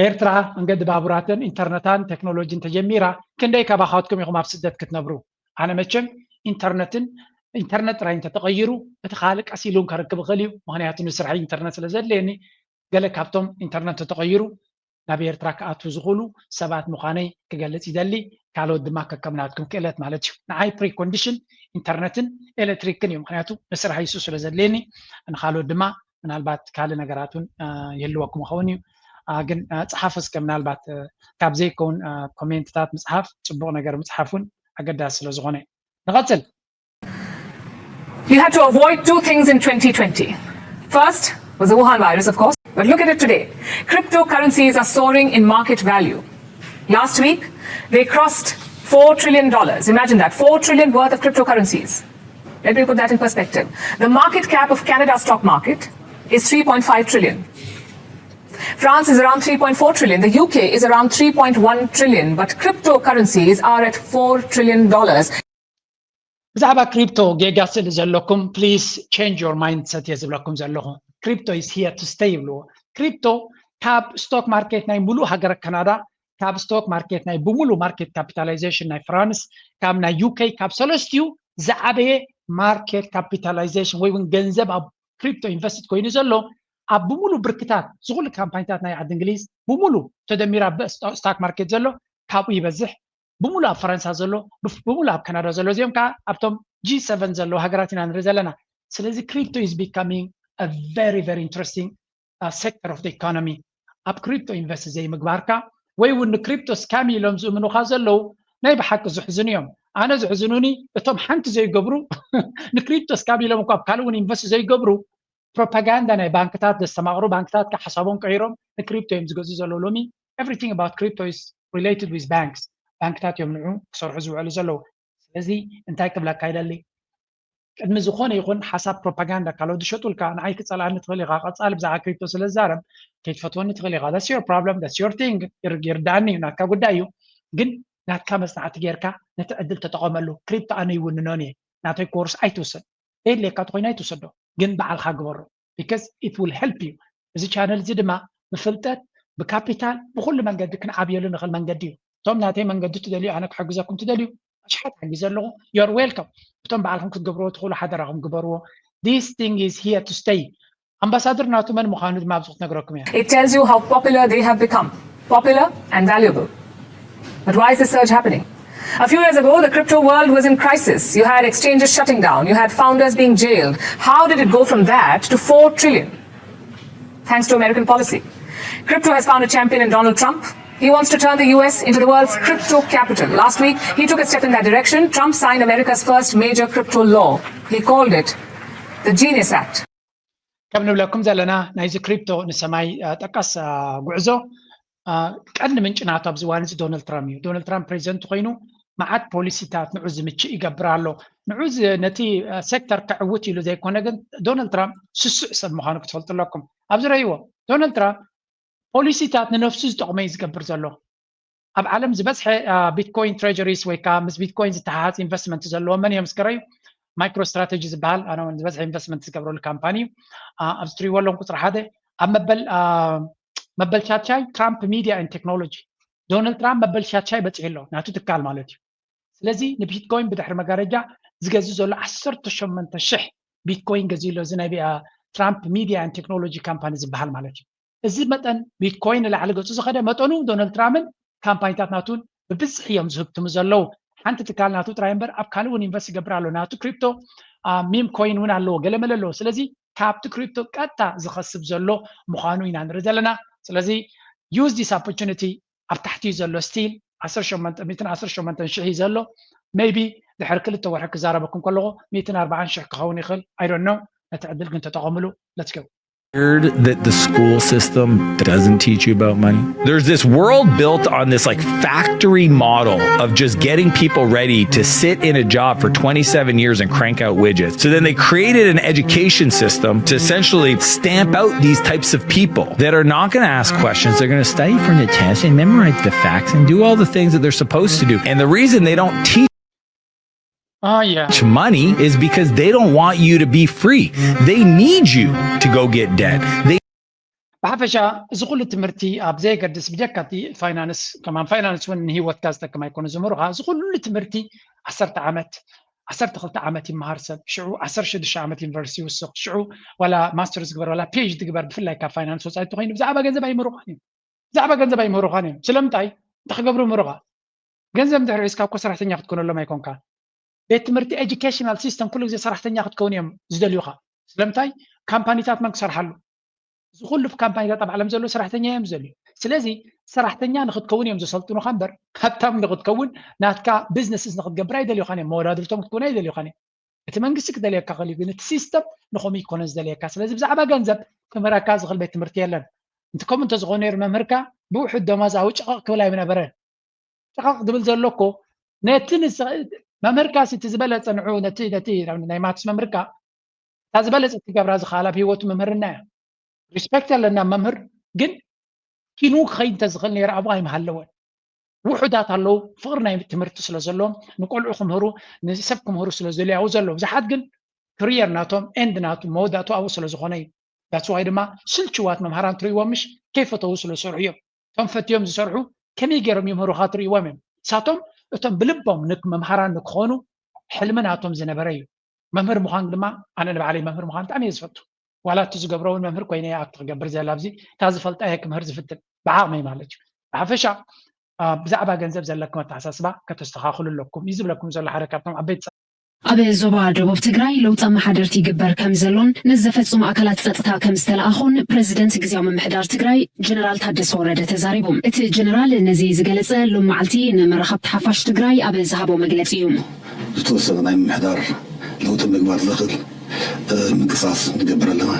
ኤርትራ መንገዲ ባቡራትን ኢንተርነታን ቴክኖሎጂን ተጀሚራ ክንደይ ካባኻትኩም ኢኹም ኣብ ስደት ክትነብሩ? ኣነ መቸም ኢንተርነትን ኢንተርነት ጥራይ እንተተቐይሩ እቲ ካልእ ቀስ ኢሉ እውን ከርክብ ይኽእል እዩ። ምክንያቱ ንስራሕ ኢንተርነት ስለ ዘድልየኒ ገለ ካብቶም ኢንተርነት እንተተቐይሩ ናብ ኤርትራ ክኣትዉ ዝኽእሉ ሰባት ምዃነይ ክገልጽ ይደሊ። ካልኦት ድማ ከከም ናትኩም ክእለት ማለት እዩ። ንዓይ ፕሪኮንዲሽን ኢንተርነትን ኤሌክትሪክን እዩ። ምክንያቱ ንስራሕ ይሱ ስለ ዘድልየኒ ንካልኦት ድማ ምናልባት ካልእ ነገራት እውን ይህልወኩም ይኸውን እዩ። ግን ፀሓፉ እስከ ምናልባት ካብ ዘይከውን ኮሜንትታት ምፅሓፍ ፅቡቕ ነገር ምፅሓፍ እውን ኣገዳሲ ስለ ዝኾነ ንቐፅል። You had to avoid two things in twenty twenty. First was the Wuhan virus, of course, but look at it today. Cryptocurrencies are soaring in market value. Last week, they crossed four trillion dollars. Imagine that, four trillion worth of cryptocurrencies. Let me put that in perspective. The market cap of Canada's stock market is three point five trillion. France is around three point four trillion. The U K is around three point one trillion. But cryptocurrencies are at four trillion dollars. ብዛዕባ ክሪፕቶ ጌጋ ስእሊ ዘለኩም please change your mindset እየ ዝብለኩም ዘለኹ። Crypto is here to stay ይብልዎ። ክሪፕቶ ካብ ስቶክ ማርኬት ናይ ሙሉእ ሃገረ ካናዳ ካብ ስቶክ ማርኬት ናይ ብሙሉ ማርኬት ካፒታላይዜሽን ናይ ፍራንስ ካብ ናይ ዩኬ ካብ ሰለስቲኡ ዝዓበየ ማርኬት ካፒታላይዜሽን ወይ እውን ገንዘብ ኣብ ክሪፕቶ ኢንቨስትድ ኮይኑ ዘሎ ኣብ ብሙሉ ብርክታት ዝኩሉ ካምፓኒታት ናይ ዓዲ እንግሊዝ ብሙሉ ተደሚራ ስታክ ማርኬት ዘሎ ካብኡ ይበዝሕ። ብሙሉ ኣብ ፈረንሳ ዘሎ ብሙሉ ኣብ ካናዳ ዘሎ እዚኦም ከዓ ኣብቶም ጂ ሰቨን ዘለዉ ሃገራት ኢና ንርኢ ዘለና። ስለዚ crypto is becoming a very very interesting sector of the economy። ኣብ ክሪፕቶ ኢንቨስት ዘይምግባርካ ወይ እውን ንክሪፕቶ ስካም ኢሎም ዝእምኑካ ዘለዉ ናይ ብሓቂ ዝሕዝኑ እዮም። ኣነ ዝሕዝኑኒ እቶም ሓንቲ ዘይገብሩ ንክሪፕቶ ስካም ኢሎም እኳ ኣብ ካልእ እውን ኢንቨስት ዘይገብሩ ፕሮፓጋንዳ ናይ ባንክታት ዘስተማቕሩ ባንክታት ከዓ ሓሳቦም ቀይሮም ንክሪፕቶ እዮም ዝገዝኡ ዘለዉ። ሎሚ everything about crypto is related with banks። ባንክታት እዮም ንዑ ክሰርሑ ዝውዕሉ ዘለዉ። ስለዚ እንታይ ክብለካ ይደሊ ቅድሚ ዝኾነ ይኹን ሓሳብ ፕሮፓጋንዳ ካልኦት ዝሸጡልካ ንዓይ ክፀልኣኒ ትኽእል ኢኻ። ቀፃሊ ብዛዕባ ክሪፕቶ ስለ ዝዛረብ ከይትፈትወኒ ትኽእል ኢኻ። That's your problem, that's your thing። ይርዳእኒ እዩ፣ ናትካ ጉዳይ እዩ። ግን ናትካ መፅናዕቲ ጌርካ ነቲ ዕድል ተጠቐመሉ። ክሪፕቶ ኣነ ይውንኖን እየ። ናተይ ኮርስ ኣይትውሰድ። የድልየካ ተኮይኑ ኣይትውሰዶ፣ ግን በዓልካ ግበሮ። because it will help you። እዚ ቻነል እዚ ድማ ብፍልጠት፣ ብካፒታል፣ ብኩሉ መንገዲ ክንዓብየሉ ንኽእል መንገዲ እዩ። እቶም ናተይ መንገዲ ትደልዩ፣ ኣነ ክሕግዘኩም ትደልዩ፣ ኣሽሓት ሓጊዘ ኣለኹ። You're welcome። እቶም ባዕልኩም ክትገብርዎ ትኽእሉ ሓደራኹም ግበርዎ። This thing is here to stay። ኣምባሳደር ናቱ መን ምዃኑ ድማ ኣብዚ ክትነግረኩም እያ። It tells you how popular they have become. Popular and valuable. But why is this surge happening? A few years ago, the crypto world was in crisis. You had exchanges shutting down. You had founders being jailed. How did it go from that to four trillion? Thanks to American policy. Crypto has found a champion in Donald Trump. He wants to turn the U S into the world's crypto capital. Last week, he took a step in that direction. Trump signed America's first major crypto law. He called it the Genius Act. ከም ንብለኩም ዘለና ናይዚ ክሪፕቶ ንሰማይ ጠቀስ ጉዕዞ ቀንዲ ምንጭ ናቱ ኣብዚ እዋን እዚ ዶናልድ ትራምፕ እዩ። ዶናልድ ትራምፕ ፕሬዚደንት ኮይኑ መዓት ፖሊሲታት ንዑ ዝምችእ ይገብር ኣሎ። ንዑ ነቲ ሴክተር ከዕውት ኢሉ ዘይኮነ ግን ዶናልድ ትራምፕ ስሱዕ ሰብ ምዃኑ ክትፈልጡ ኣለኩም። ኣብዚ ረእይዎ ዶናልድ ትራምፕ ፖሊሲታት ንነፍሱ ዝጠቕሞ እዩ ዝገብር ዘሎ። ኣብ ዓለም ዝበዝሐ ቢትኮይን ትሬጀሪስ ወይ ከዓ ምስ ቢትኮይን ዝተሓሓዝ ኢንቨስትመንት ዘለዎ መን እዮም እስከረዩ? ማይክሮ ስትራቴጂ ዝበሃል ኣነ እውን ዝበዝሐ ኢንቨስትመንት ዝገብረሉ ካምፓኒ እዩ። ኣብዚ ትሪእዎ ኣለኹም ቁፅሪ ሓደ ኣብ መበል መበል ሻድሻይ ትራምፕ ሚዲያ ን ቴክኖሎጂ። ዶናልድ ትራምፕ መበል ሻድሻይ በፂሑ ኣሎ ናቱ ትካል ማለት እዩ። ስለዚ ንቢትኮይን ብድሕሪ መጋረጃ ዝገዝእ ዘሎ ዓሰርተ ሸሞንተ ሽሕ ቢትኮይን ገዚኡ ኣሎ። እዚ ናይ ትራምፕ ሚዲያ ን ቴክኖሎጂ ካምፓኒ ዝበሃል ማለት እዩ። እዚ መጠን ቢትኮይን ንላዕሊ ገፁ ዝኸደ መጠኑ ዶናልድ ትራምፕን ካምፓኒታት ናቱን ብብዝሒ እዮም ዝህብትሙ ዘለዉ። ሓንቲ ትካል ናቱ ጥራይ እምበር ኣብ ካልእ እውን ኢንቨስት ይገብር ኣሎ። ናቱ ክሪፕቶ ሚም ኮይን እውን ኣለዎ፣ ገለመለ ኣለዎ። ስለዚ ካብቲ ክሪፕቶ ቀጥታ ዝኸስብ ዘሎ ምዃኑ ኢና ንርኢ ዘለና። ስለዚ use this opportunity። ኣብ ታሕቲ እዩ ዘሎ፣ ስቲል ዓሰርተ ሸሞንተ ሽሕ እዩ ዘሎ። ሜይቢ ድሕሪ ክልተ ወርሒ ክዛረበኩም ከለኹ ሚእትን ኣርባዓን ሽሕ ክኸውን ይኽእል። I don't know። ነቲ ዕድል ግን ተጠቐምሉ። Let's go. Weird that the school system doesn't teach you about money. There's this world built on this like factory model of just getting people ready to sit in a job for twenty-seven years and crank out widgets. So then they created an education system to essentially stamp out these types of people that are not going to ask questions. They're going to study from the test and memorize the facts and do all the things that they're supposed to do. And the reason they don't teach Ah, yeah. money is because they don't want you to be free. They need you to go get debt. They ብሓፈሻ እዚ ኩሉ ትምህርቲ ኣብ ዘየገድስ ብጀካ እቲ ፋይናንስ ከማን ፋይናንስ እውን ንሂወትካ ዝጠቅም ኣይኮነ ዝምህሩካ። እዚ ኩሉ ትምህርቲ ዓሰርተ ዓመት ዓሰርተ ክልተ ዓመት ይመሃር ሰብ ሽዑ ዓሰርተ ሽዱሽተ ዓመት ዩኒቨርሲቲ ይውስኽ ሽዑ ዋላ ማስተርስ ግበር ዋላ ፒኤችዲ ግበር ብፍላይ ካብ ፋይናንስ ወፃኢ እንተኮይኑ ብዛዕባ ገንዘብ ኣይምህሩካን እዮም። ብዛዕባ ገንዘብ ኣይምህሩካን እዮም። ስለምንታይ እንታይ ክገብሩ ይምህሩካ? ገንዘብ እንድሕር ሒዝካ እኮ ሰራሕተኛ ክትኮነሎም ኣይኮንካ። ቤት ትምህርቲ ኤጁኬሽናል ሲስተም ኩሉ ግዜ ሰራሕተኛ ክትከውን እዮም ዝደልዩካ። ስለምንታይ ካምፓኒታት መን ክሰርሓሉ? እዚ ኩሉ ካምፓኒታት ኣብ ዓለም ዘሎ ሰራሕተኛ እዮም ዝደልዩ። ስለዚ ሰራሕተኛ ንክትከውን እዮም ዘሰልጥኑካ እምበር ሃብታም ንክትከውን ናትካ ቢዝነስስ ንክትገብር ኣይደልዩካን እዮም። መወዳድርቶም ክትከውን ኣይደልዩካን እዮም። እቲ መንግስቲ ክደልየካ ክእል እዩ፣ ግን እቲ ሲስተም ንከምኡ ይኮነ ዝደልየካ። ስለዚ ብዛዕባ ገንዘብ ክምህረካ ዝኽእል ቤት ትምህርቲ የለን። እንተ ከምኡ እንተዝኾነ ነይሩ መምህርካ ብውሑድ ደሞዝ ኣብኡ ጭቕቕ ክብል ኣይምነበረን። ጭቕቕ ዝብል ዘሎ እኮ ነቲ ንስ- መምህርካ ሲ እቲ ዝበለፀ ንዑ ነቲ ነቲ ናይ ማትስ መምህርካ እታ ዝበለፀ ትገብራ ዝኽኣላ ኣብ ህይወቱ መምህርና እያ። ሪስፔክት ኣለና መምህር ግን ኪኑ ክኸይድ እንተዝኽእል ነይሩ ኣብኡ ኣይምሃለወን። ውሑዳት ኣለዉ ፍቕሪ ናይ ትምህርቲ ስለ ዘለዎም ንቆልዑ ክምህሩ ንሰብ ክምህሩ ስለ ዝደልዩ ኣብኡ ዘለዉ ብዙሓት ግን ክሪየር ናቶም ኤንድ ናቱ መወዳእቱ ኣብኡ ስለ ዝኾነ እዩ። ዳትስ ዋይ ድማ ስልችዋት መምሃራን ትርእይዎም ምሽ ከይፈተዉ ስለ ዝሰርሑ እዮም። እቶም ፈትዮም ዝሰርሑ ከመይ ገይሮም ይምህሩኻ ትርእይዎም እዮም። ንሳቶም እቶም ብልቦም ንመምሃራን ንክኾኑ ሕልሚ ናቶም ዝነበረ እዩ። መምህር ምዃን ድማ ኣነ ንባዕለይ መምህር ምዃን ብጣዕሚ እየ ዝፈቱ። ዋላ እቲ ዝገብሮ እውን መምህር ኮይነ እየ ኣክት ክገብር ዘላ ኣብዚ እታ ዝፈልጣ እየ ክምህር ዝፍትን ብዓቕመይ ማለት እዩ። ብሓፈሻ ብዛዕባ ገንዘብ ዘለኩም ኣተሓሳስባ ከተስተኻኽሉ ኣለኩም እዩ ዝብለኩም ዘሎ ሓደ ካብቶም ዓበይቲ ኣብ ዞባ ደቡብ ትግራይ ለውጢ ኣመሓደርቲ ይግበር ከም ዘሎን ንዘፈፅሙ ኣካላት ፀጥታ ከም ዝተለኣኹን ፕሬዚደንት ግዝያዊ ምምሕዳር ትግራይ ጀነራል ታደሰ ወረደ ተዛሪቡ። እቲ ጀነራል ነዚ ዝገለፀ ሎም መዓልቲ ንመራኸብቲ ሓፋሽ ትግራይ ኣብ ዝሃቦ መግለፂ እዩ። ዝተወሰነ ናይ ምምሕዳር ለውጢ ምግባር ዘኽእል ምንቅስቃስ ንገብር ኣለና።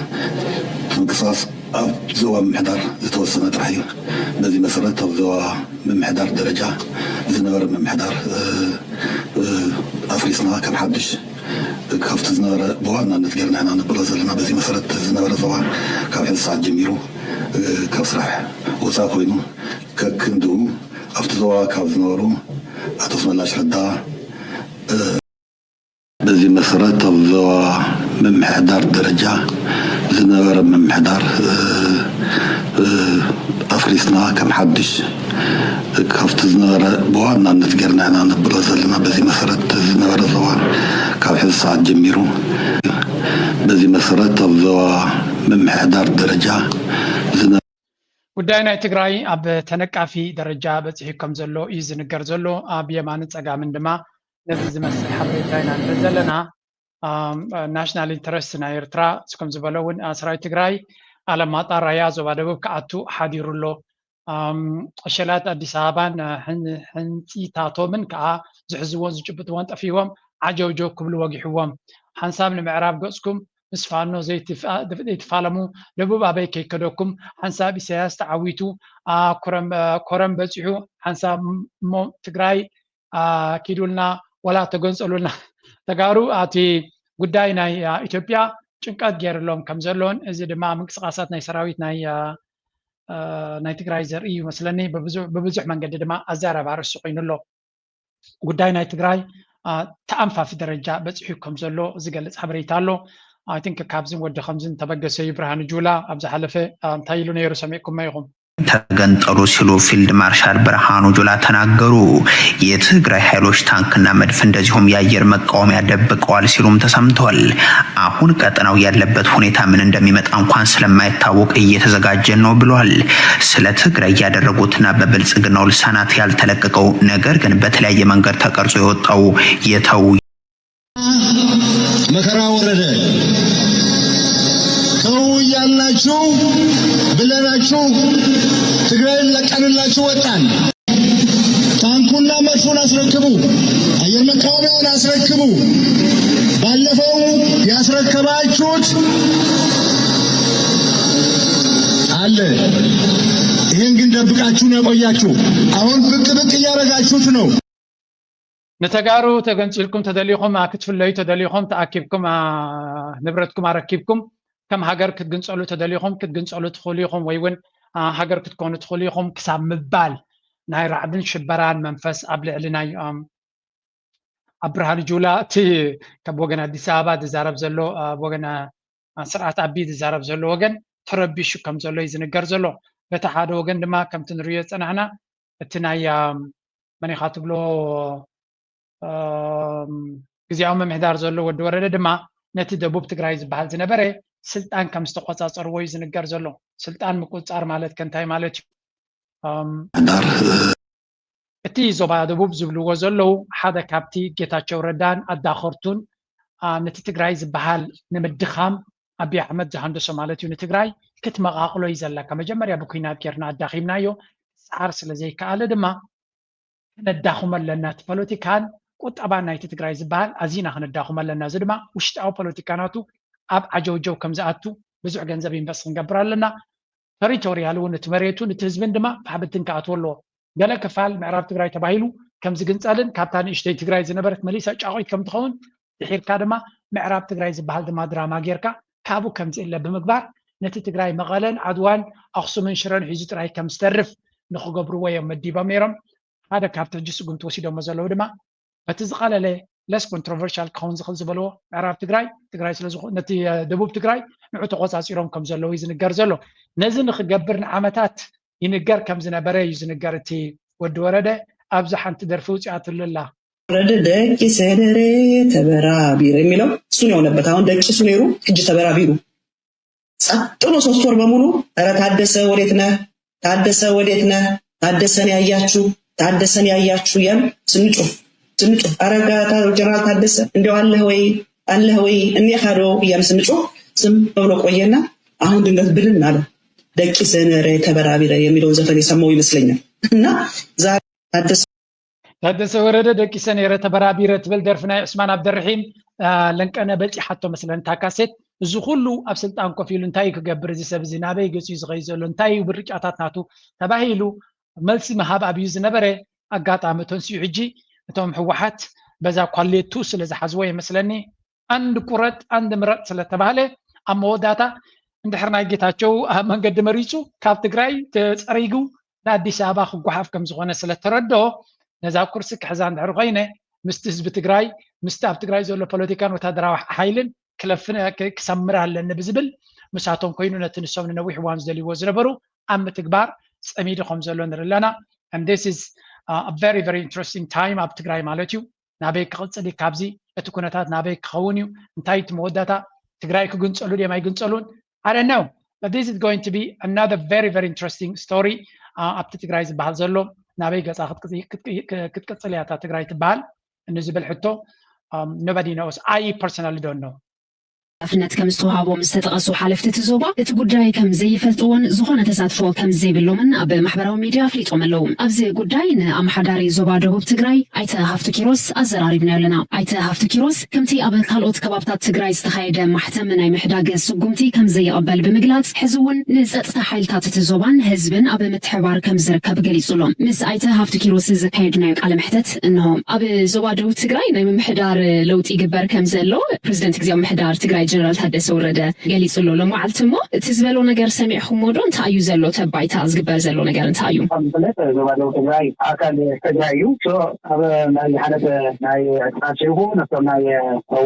እቲ ምንቅስቃስ ኣብ ዞባ ምምሕዳር ዝተወሰነ ጥራሕ እዩ። በዚ መሰረት ኣብ ዞባ ምምሕዳር ደረጃ ዝነበረ ምምሕዳር ኣፍሪስና ከም ሓድሽ ካብቲ ዝነበረ ብዋናነት ጌርና ኢና ነብሎ ዘለና። በዚ መሰረት ዝነበረ ዞባ ካብ ሕዚ ሰዓት ጀሚሩ ካብ ስራሕ ወፃኢ ኮይኑ ከክንድኡ ኣብቲ ዞባ ካብ ዝነበሩ ኣቶ ኣስመላሽ ረዳ በዚ መሰረት ኣብ ዞባ ምምሕዳር ደረጃ ዝነበረ ምምሕዳር ኣፍሪስና ከም ሓድሽ ካብቲ ዝነበረ ብዋናነት ጌርና ኢና ነብሎ ዘለና። በዚ መሰረት ዝነበረ ዞባ ካብ ሕዚ ሰዓት ጀሚሩ በዚ መሰረት ኣብ ዞባ ምምሕዳር ደረጃ ዝነ ጉዳይ ናይ ትግራይ ኣብ ተነቃፊ ደረጃ በፂሑ ከም ዘሎ እዩ ዝንገር ዘሎ። ኣብ የማንን ፀጋምን ድማ ነዚ ዝመስል ሓበሬታ ኢና ንርኢ ዘለና። ናሽናል ኢንተረስት ናይ ኤርትራ እስከም ዝበሎ እውን ሰራዊት ትግራይ ኣለማጣ፣ ራያ፣ ዞባ ደቡብ ክኣቱ ሓዲሩ ኣሎ። ዕሸላት ኣዲስ ኣበባን ሕንፂታቶምን ከዓ ዝሕዝዎን ዝጭብጥዎን ጠፊዎም ዓጀውጀው ክብሉ ወጊሕዎም። ሓንሳብ ንምዕራብ ገፅኩም ምስ ፋኖ ዘይትፋለሙ፣ ደቡብ ኣበይ ከይከደኩም፣ ሓንሳብ ኢሳያስ ተዓዊቱ ኮረም በፂሑ፣ ሓንሳብ እሞ ትግራይ ኪዱልና ወላ ተገንፀሉልና። ተጋሩ ኣብቲ ጉዳይ ናይ ኢትዮጵያ ጭንቀት ገይርሎም ከም ዘሎን እዚ ድማ ምንቅስቃሳት ናይ ሰራዊት ናይ ናይ ትግራይ ዘርኢ እዩ መስለኒ። ብብዙሕ መንገዲ ድማ ኣዛራቢ ኣርእስቲ ኮይኑ ኣሎ። ጉዳይ ናይ ትግራይ ተኣንፋፊ ደረጃ በፂሑ ከም ዘሎ ዝገልፅ ሓበሬታ ኣሎ። I think ካብዝን ወዲ ከምዝን ተበገሰ እዩ ብርሃኑ ጁላ ኣብ ዝሓለፈ እንታይ ኢሉ ነይሩ ሰሚዕኩሞ ኢኹም። ተገንጠሉ ሲሉ ፊልድ ማርሻል ብርሃኑ ጁላ ተናገሩ። የትግራይ ኃይሎች ታንክና መድፍ እንደዚሁም የአየር መቃወሚያ ደብቀዋል ሲሉም ተሰምተዋል። አሁን ቀጠናው ያለበት ሁኔታ ምን እንደሚመጣ እንኳን ስለማይታወቅ እየተዘጋጀን ነው ብለዋል። ስለ ትግራይ ያደረጉትና በብልጽግናው ልሳናት ያልተለቀቀው ነገር ግን በተለያየ መንገድ ተቀርጾ የወጣው የተው መከራ ወረደ። ተው እያልናችሁ ብለናችሁ ትግራይን ለቀንላችሁ ወጣን። ታንኩና መድፉን አስረክቡ፣ አየር መቃወሚያውን አስረክቡ። ባለፈው ያስረከባችሁት አለ። ይሄን ግን ደብቃችሁ ነው የቆያችሁ። አሁን ብቅ ብቅ እያደረጋችሁት ነው። ንተጋሩ ተገንፂልኩም ተደሊኹም ክትፍለዩ ተደሊኹም ተኣኪብኩም ንብረትኩም ኣረኪብኩም ከም ሃገር ክትግንፀሉ ተደሊኹም ክትግንፀሉ ትኽእሉ ኢኹም፣ ወይ እውን ሃገር ክትኮኑ ትኽእሉ ኢኹም ክሳብ ምባል ናይ ራዕድን ሽበራን መንፈስ ኣብ ልዕሊ ናይ ኣብ ብርሃኑ ጁላ እቲ ካብ ወገን ኣዲስ ኣበባ ዝዛረብ ዘሎ ወገን ስርዓት ኣቢ ዝዛረብ ዘሎ ወገን ተረቢሹ ከም ዘሎ እዩ ዝንገር ዘሎ። በቲ ሓደ ወገን ድማ ከምቲ ንሪኦ ዝፀናሕና እቲ ናይ መን ኢኻ ትብሎ ግዜያዊ ምምሕዳር ዘሎ ወዲ ወረደ ድማ ነቲ ደቡብ ትግራይ ዝበሃል ዝነበረ ስልጣን ከም ዝተቆፃፀርዎ እዩ ዝንገር ዘሎ። ስልጣን ምቁፅፃር ማለት ከ እንታይ ማለት እዩ? ምምሕዳር እቲ ዞባ ደቡብ ዝብልዎ ዘለዉ ሓደ ካብቲ ጌታቸው ረዳን ኣዳኸርቱን ነቲ ትግራይ ዝበሃል ንምድኻም ኣብይ ኣሕመድ ዝሃንደሶ ማለት እዩ ንትግራይ ክትመቓቕሎ እዩ ዘለካ። መጀመርያ ብኲናት ጌርና ኣዳኺምናዮ፣ ክሰዓር ስለ ዘይከኣለ ድማ ከነዳኽሞ ኣለና። እቲ ፖለቲካን ቁጠባን ናይቲ ትግራይ ዝበሃል ኣዚና ከነዳኽሞ ኣለና። እዚ ድማ ውሽጣዊ ፖለቲካ ናቱ ኣብ ዓጀውጀው ከም ዝኣቱ ብዙሕ ገንዘብ ኢንቨስት ክንገብር ኣለና። ተሪቶሪያል እውን እቲ መሬቱን እቲ ህዝብን ድማ ብሓብትን ክኣትዎ ኣለዎ። ገለ ክፋል ምዕራብ ትግራይ ተባሂሉ ከም ዝግንፀልን ካብታ ንእሽተይ ትግራይ ዝነበረት መሊሳ ጫቑት ከም ትኸውን ድሒርካ ድማ ምዕራብ ትግራይ ዝበሃል ድማ ድራማ ጌርካ ካብኡ ከምፅእ እለ ብምግባር ነቲ ትግራይ መቐለን ዓድዋን ኣኽሱምን ሽረን ሒዙ ጥራይ ከም ዝተርፍ ንክገብርዎ እዮም መዲቦም ነይሮም። ሓደ ካብቲ ሕጂ ስጉምቲ ወሲዶሞ ዘለዉ ድማ በቲ ዝቐለለ less controversial ክኸውን ዝኽእል ዝበልዎ ምዕራብ ትግራይ ትግራይ ስለዝኾ ነቲ ደቡብ ትግራይ ንዑ ተቆፃፂሮም ከም ዘለዉ እዩ ዝንገር ዘሎ። ነዚ ንክገብር ንዓመታት ይንገር ከም ዝነበረ እዩ ዝንገር። እቲ ወዲ ወረደ ኣብዚ ሓንቲ ደርፊ ውፅኣትሉ ኣላ። ወረደ ደቂሰ ነይረ ተበራቢረ የሚለው እሱን የሆነበት አሁን ደቂሱ ነይሩ ሕጂ ተበራቢሩ ጸጥ ብሎ ሶስት ወር በሙሉ ኧረ ታደሰ ወዴት ነህ? ታደሰ ወዴት ነህ? ታደሰን ያያችሁ ታደሰን ያያችሁ እያሉ ስንጮህ ስንጮህ ኧረ ጀነራል ታደሰ እንዲያው አለህ ወይ አለህ ወይ እኔኻ ዶ እያሉ ስንጮህ ዝም ብሎ ቆየና። አሁን ድንገት ብንን አለ። ደቂሰ ነይረ ተበራቢረ የሚለውን ዘፈን የሰማው ይመስለኛል። እና ዛሬ ታደሰ ታደሰ ወረደ ደቂሰ ነይረ ተበራቢረ ትብል ደርፊ ናይ ዑስማን ኣብደርሒም ለንቀነ በፂሓቶ መስለኒ እታ ካሴት። እዚ ኩሉ ኣብ ስልጣን ኮፍ ኢሉ እንታይ እዩ ክገብር እዚ ሰብ እዚ ናበይ ገፂ እዩ ዝኸይድ ዘሎ እንታይ እዩ ምርጫታት ናቱ ተባሂሉ መልሲ ምሃብ ኣብዩ ዝነበረ ኣጋጣሚ ተንሲኡ ሕጂ እቶም ህወሓት በዛ ኳሌቱ ስለ ዝሓዝዎ ይመስለኒ ኣንድ ቁረጥ ኣንድ ምረጥ ስለተባህለ ኣብ መወዳእታ እንድሕር ናይ ጌታቸው መንገዲ መሪፁ ካብ ትግራይ ተፀሪጉ ንኣዲስ ኣበባ ክጓሓፍ ከም ዝኾነ ስለተረድኦ ነዛ ኩርሲ ክሕዛ እንድሕር ኮይነ ምስቲ ህዝቢ ትግራይ ምስቲ ኣብ ትግራይ ዘሎ ፖለቲካን ወታደራዊ ሓይልን ክለፍን ክሰምር ኣለኒ ብዝብል ምሳቶም ኮይኑ ነቲ ንሶም ንነዊሕ እዋን ዝደልይዎ ዝነበሩ ኣብ ምትግባር ጸሚዱ ከም ዘሎ ንርኢ ኣለና። And this is uh, a very very interesting time ኣብ ትግራይ ማለት እዩ። ናበይ ክቕጽል እዩ ካብዚ? እቲ ኩነታት ናበይ ክኸውን እዩ? እንታይ እቲ መወዳእታ? ትግራይ ክግንጸሉ ድዮም ኣይግንጸሉን? I don't know, but this is going to be another very very interesting story. Uh, ኣብቲ ትግራይ ዝበሃል ዘሎ ናበይ ገጻ ክትቅጽ- ክትቅ- ክትቅጽል እያ እታ ትግራይ ትበሃል ንዝብል ሕቶ um, nobody knows. I personally don't know. ሓላፍነት ከም ዝተዋሃቦም ዝተጠቐሱ ሓለፍቲ እቲ ዞባ፣ እቲ ጉዳይ ከም ዘይፈልጥዎን ዝኾነ ተሳትፎ ከም ዘይብሎምን ኣብ ማሕበራዊ ሚድያ ኣፍሊጦም ኣለዉ። ኣብዚ ጉዳይ ንኣመሓዳሪ ዞባ ደቡብ ትግራይ ኣይተ ሃፍቱ ኪሮስ ኣዘራሪብናዮ ኣለና። ኣይተ ሃፍቱ ኪሮስ ከምቲ ኣብ ካልኦት ከባብታት ትግራይ ዝተኻየደ ማሕተም ናይ ምሕዳግ ስጉምቲ ከም ዘይቕበል ብምግላጽ፣ ሕዚ እውን ንጸጥታ ሓይልታት እቲ ዞባን ህዝብን ኣብ ምትሕባር ከም ዝርከብ ገሊጹ ኣሎ። ምስ ኣይተ ሃፍቱ ኪሮስ ዘካየድናዮ ቃለ መሕተት እንሆ። ኣብ ዞባ ደቡብ ትግራይ ናይ ምምሕዳር ለውጢ ይግበር ከም ዘሎ ፕሬዚደንት ግዜያዊ ምምሕዳር ትግራይ ጀነራል ታደሰ ወረደ ገሊጹ ኣሎ። ሎመዓልቲ እሞ እቲ ዝበሎ ነገር ሰሚዕኹሞ ዶ? እንታይ እዩ ዘሎ ተባይታ? ዝግበር ዘሎ ነገር እንታይ እዩ? ከም ዝፍለጥ ዞባ ደቡብ ትግራይ ኣካል ትግራይ እዩ። So ኣብ ናይ ዝሓለፈ ናይ ዕጥቃት ሸይኹ ነቶም ናይ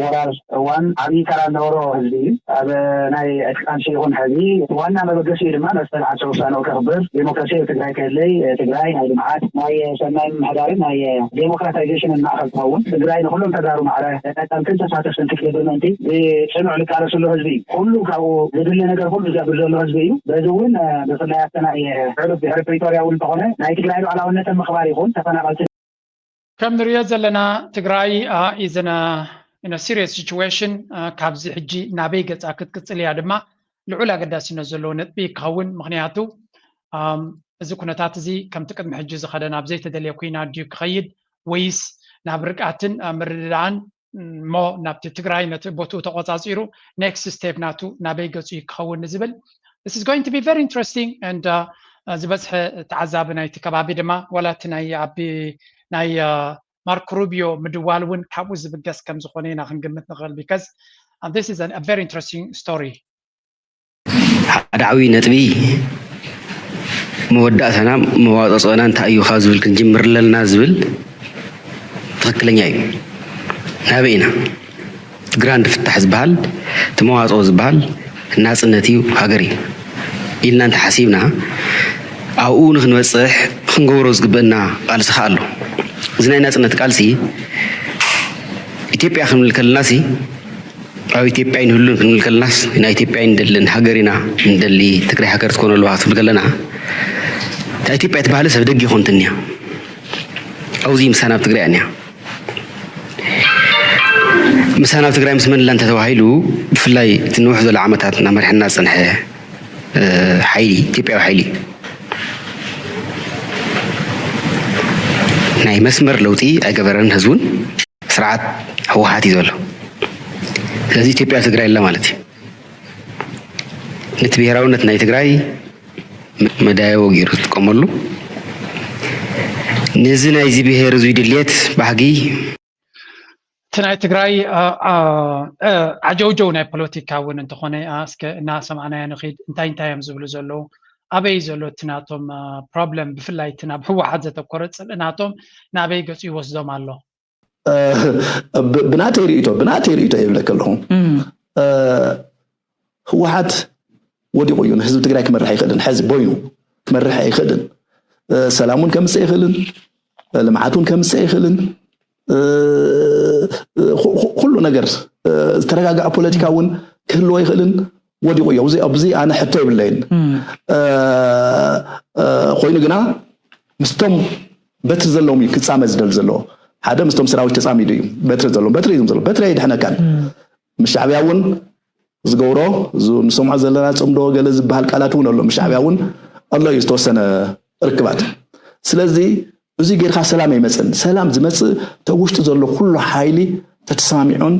ወራር እዋን ዓብዪ ተራ ዝነበሮ ህዝቢ እዩ። ኣብ ናይ ዕጥቃት ሸይኹን ሕዚ ዋና መበገሲኡ ድማ መሰል ዓርሰ ውሳነኡ ከኽብር፣ ዴሞክራሲያዊ ትግራይ ከድለይ፣ ትግራይ ናይ ልምዓት ናይ ሰናይ ምምሕዳርን ናይ ዴሞክራታይዜሽንን ማእኸል ትኸውን፣ ትግራይ ንኩሎም ተጋሩ ማዕረ ተጠቀምትን ተሳተፍትን ክትገብር ምእንቲ ብፅኑዕ ዝቃለስሉ ህዝቢ እዩ። ኩሉ ካብኡ ዝድለ ነገር ኩሉ ዘብል ዘሎ ህዝቢ እዩ። በዚ እውን ብፍላይ ኣብቲ ናይ ሕሉፍ ድሕሪ ፕሪቶርያ እውን እንተኾነ ናይ ትግራይ ሉዓላውነት ምኽባር ይኹን ተፈናቐልቲ ከም ንሪኦ ዘለና ትግራይ is in a serious situation። ካብዚ ሕጂ ናበይ ገፃ ክትቅፅል እያ ድማ ልዑል ኣገዳሲነት ዘለዎ ነጥቢ ክኸውን። ምክንያቱ እዚ ኩነታት እዚ ከምቲ ቅድሚ ሕጂ ዝኸደ ናብ ዘይተደልየ ኩናት ድዩ ክኸይድ ወይስ ናብ ርግኣትን ምርድዳእን እሞ ናብቲ ትግራይ ነቲ ቦትኡ ተቆፃፂሩ next step ናቱ ናበይ ገፁ ክኸውን ዝብል this is going to be very interesting and ዝበዝሐ ተዓዛቢ ናይቲ ከባቢ ድማ ዋላ እቲ ናይ ኣቢ ናይ ማርክ ሩቢዮ ምድዋል እውን ካብኡ ዝብገስ ከም ዝኾነ ኢና ክንግምት ንኽእል because this is a very interesting story። ሓደ ዓብዪ ነጥቢ መወዳእታና መዋፅኦና እንታይ እዩ ካብ ዝብል ክንጅምር ኣለና ዝብል ትኽክለኛ እዩ። ናበይ ኢና? ግራንድ ፍታሕ ዝበሃል እቲ መዋፅኦ ዝበሃል ናፅነት እዩ፣ ሃገር እዩ ኢልና እንተሓሲብና ኣብኡ ንክንበፅሕ ክንገብሮ ዝግበአና ቃልሲ ከዓ ኣሎ። እዚ ናይ ናፅነት ቃልሲ ኢትዮጵያ ክንብል ከለናሲ ኣብ ኢትዮጵያ ኣይንህሉን ክንብል ከለናስ ናይ ኢትዮጵያ ኣይንደልን፣ ሃገር ኢና ንደሊ፣ ትግራይ ሃገር ትኮነሉ ክትብል ከለና እታ ኢትዮጵያ ትበሃል ሰብ ደጊ ኮንትንያ ኣብዚ ምሳና ኣብ ትግራይ እያ። ምሳና ኣብ ትግራይ ምስ መን ኣላ እንተተባሂሉ ብፍላይ እቲ ንውሕ ዘሎ ዓመታት እናመርሐና ዝፀንሐ ሓይሊ ኢትዮጵያዊ ሓይሊ ናይ መስመር ለውጢ ኣይገበረን ህዝቡን ስርዓት ህወሓት እዩ ዘሎ። ስለዚ ኢትዮጵያ ትግራይ ኣላ ማለት እዩ። ነቲ ብሄራውነት ናይ ትግራይ መዳየቦ ገይሩ ዝጥቀመሉ ነዚ ናይዚ ብሄር እዚ ድልየት ባህጊ እቲ ናይ ትግራይ ዓጀውጀው ናይ ፖለቲካ እውን እንተኾነ እስከ እናሰማዕናዮ ንኽድ እንታይ እንታይ እዮም ዝብሉ ዘለዉ ኣበይ ዘሎ እቲ ናቶም ፕሮብለም ብፍላይ እቲ ናብ ህወሓት ዘተኮረ ፅልኢ ናቶም ናበይ ገፁ ይወስዶም ኣሎ ብናተይ ርእቶ ብናተይ ርእቶ ይብለክ ኣለኹ ህወሓት ወዲቑ እዩ ንህዝቢ ትግራይ ክመርሕ ኣይኽእልን ሕዚ ቦይኑ ክመርሕ ኣይኽእልን ሰላም እውን ከምፅእ ኣይኽእልን ልምዓት እውን ከምፅእ ኣይኽእልን ኩሉ ነገር ዝተረጋግዐ ፖለቲካ እውን ክህልዎ ኣይኽእልን ወዲቑ እዩ ኣብዚ ኣነ ሕቶ የብለይን ኮይኑ ግና ምስቶም በትሪ ዘለዎም እዩ ክፃመድ ዝደሊ ዘለዎ ሓደ ምስቶም ሰራዊት ተፃሚዱ እዩ በትሪ ዘለዎም በትሪ እዮም ዘሎ በትሪ ኣይድሕነካን ምስ ሻዕብያ እውን ዝገብሮ ንሰምዖ ዘለና ፅምዶ ገለ ዝበሃል ቃላት እውን ኣሎ ምስ ሻዕብያ እውን ኣሎ እዩ ዝተወሰነ ርክባት ስለዚ እዚ ጌርካ ሰላም ኣይመፅን ሰላም ዝመፅእ ተውሽጢ ዘሎ ኩሉ ሓይሊ ተተሰማሚዑን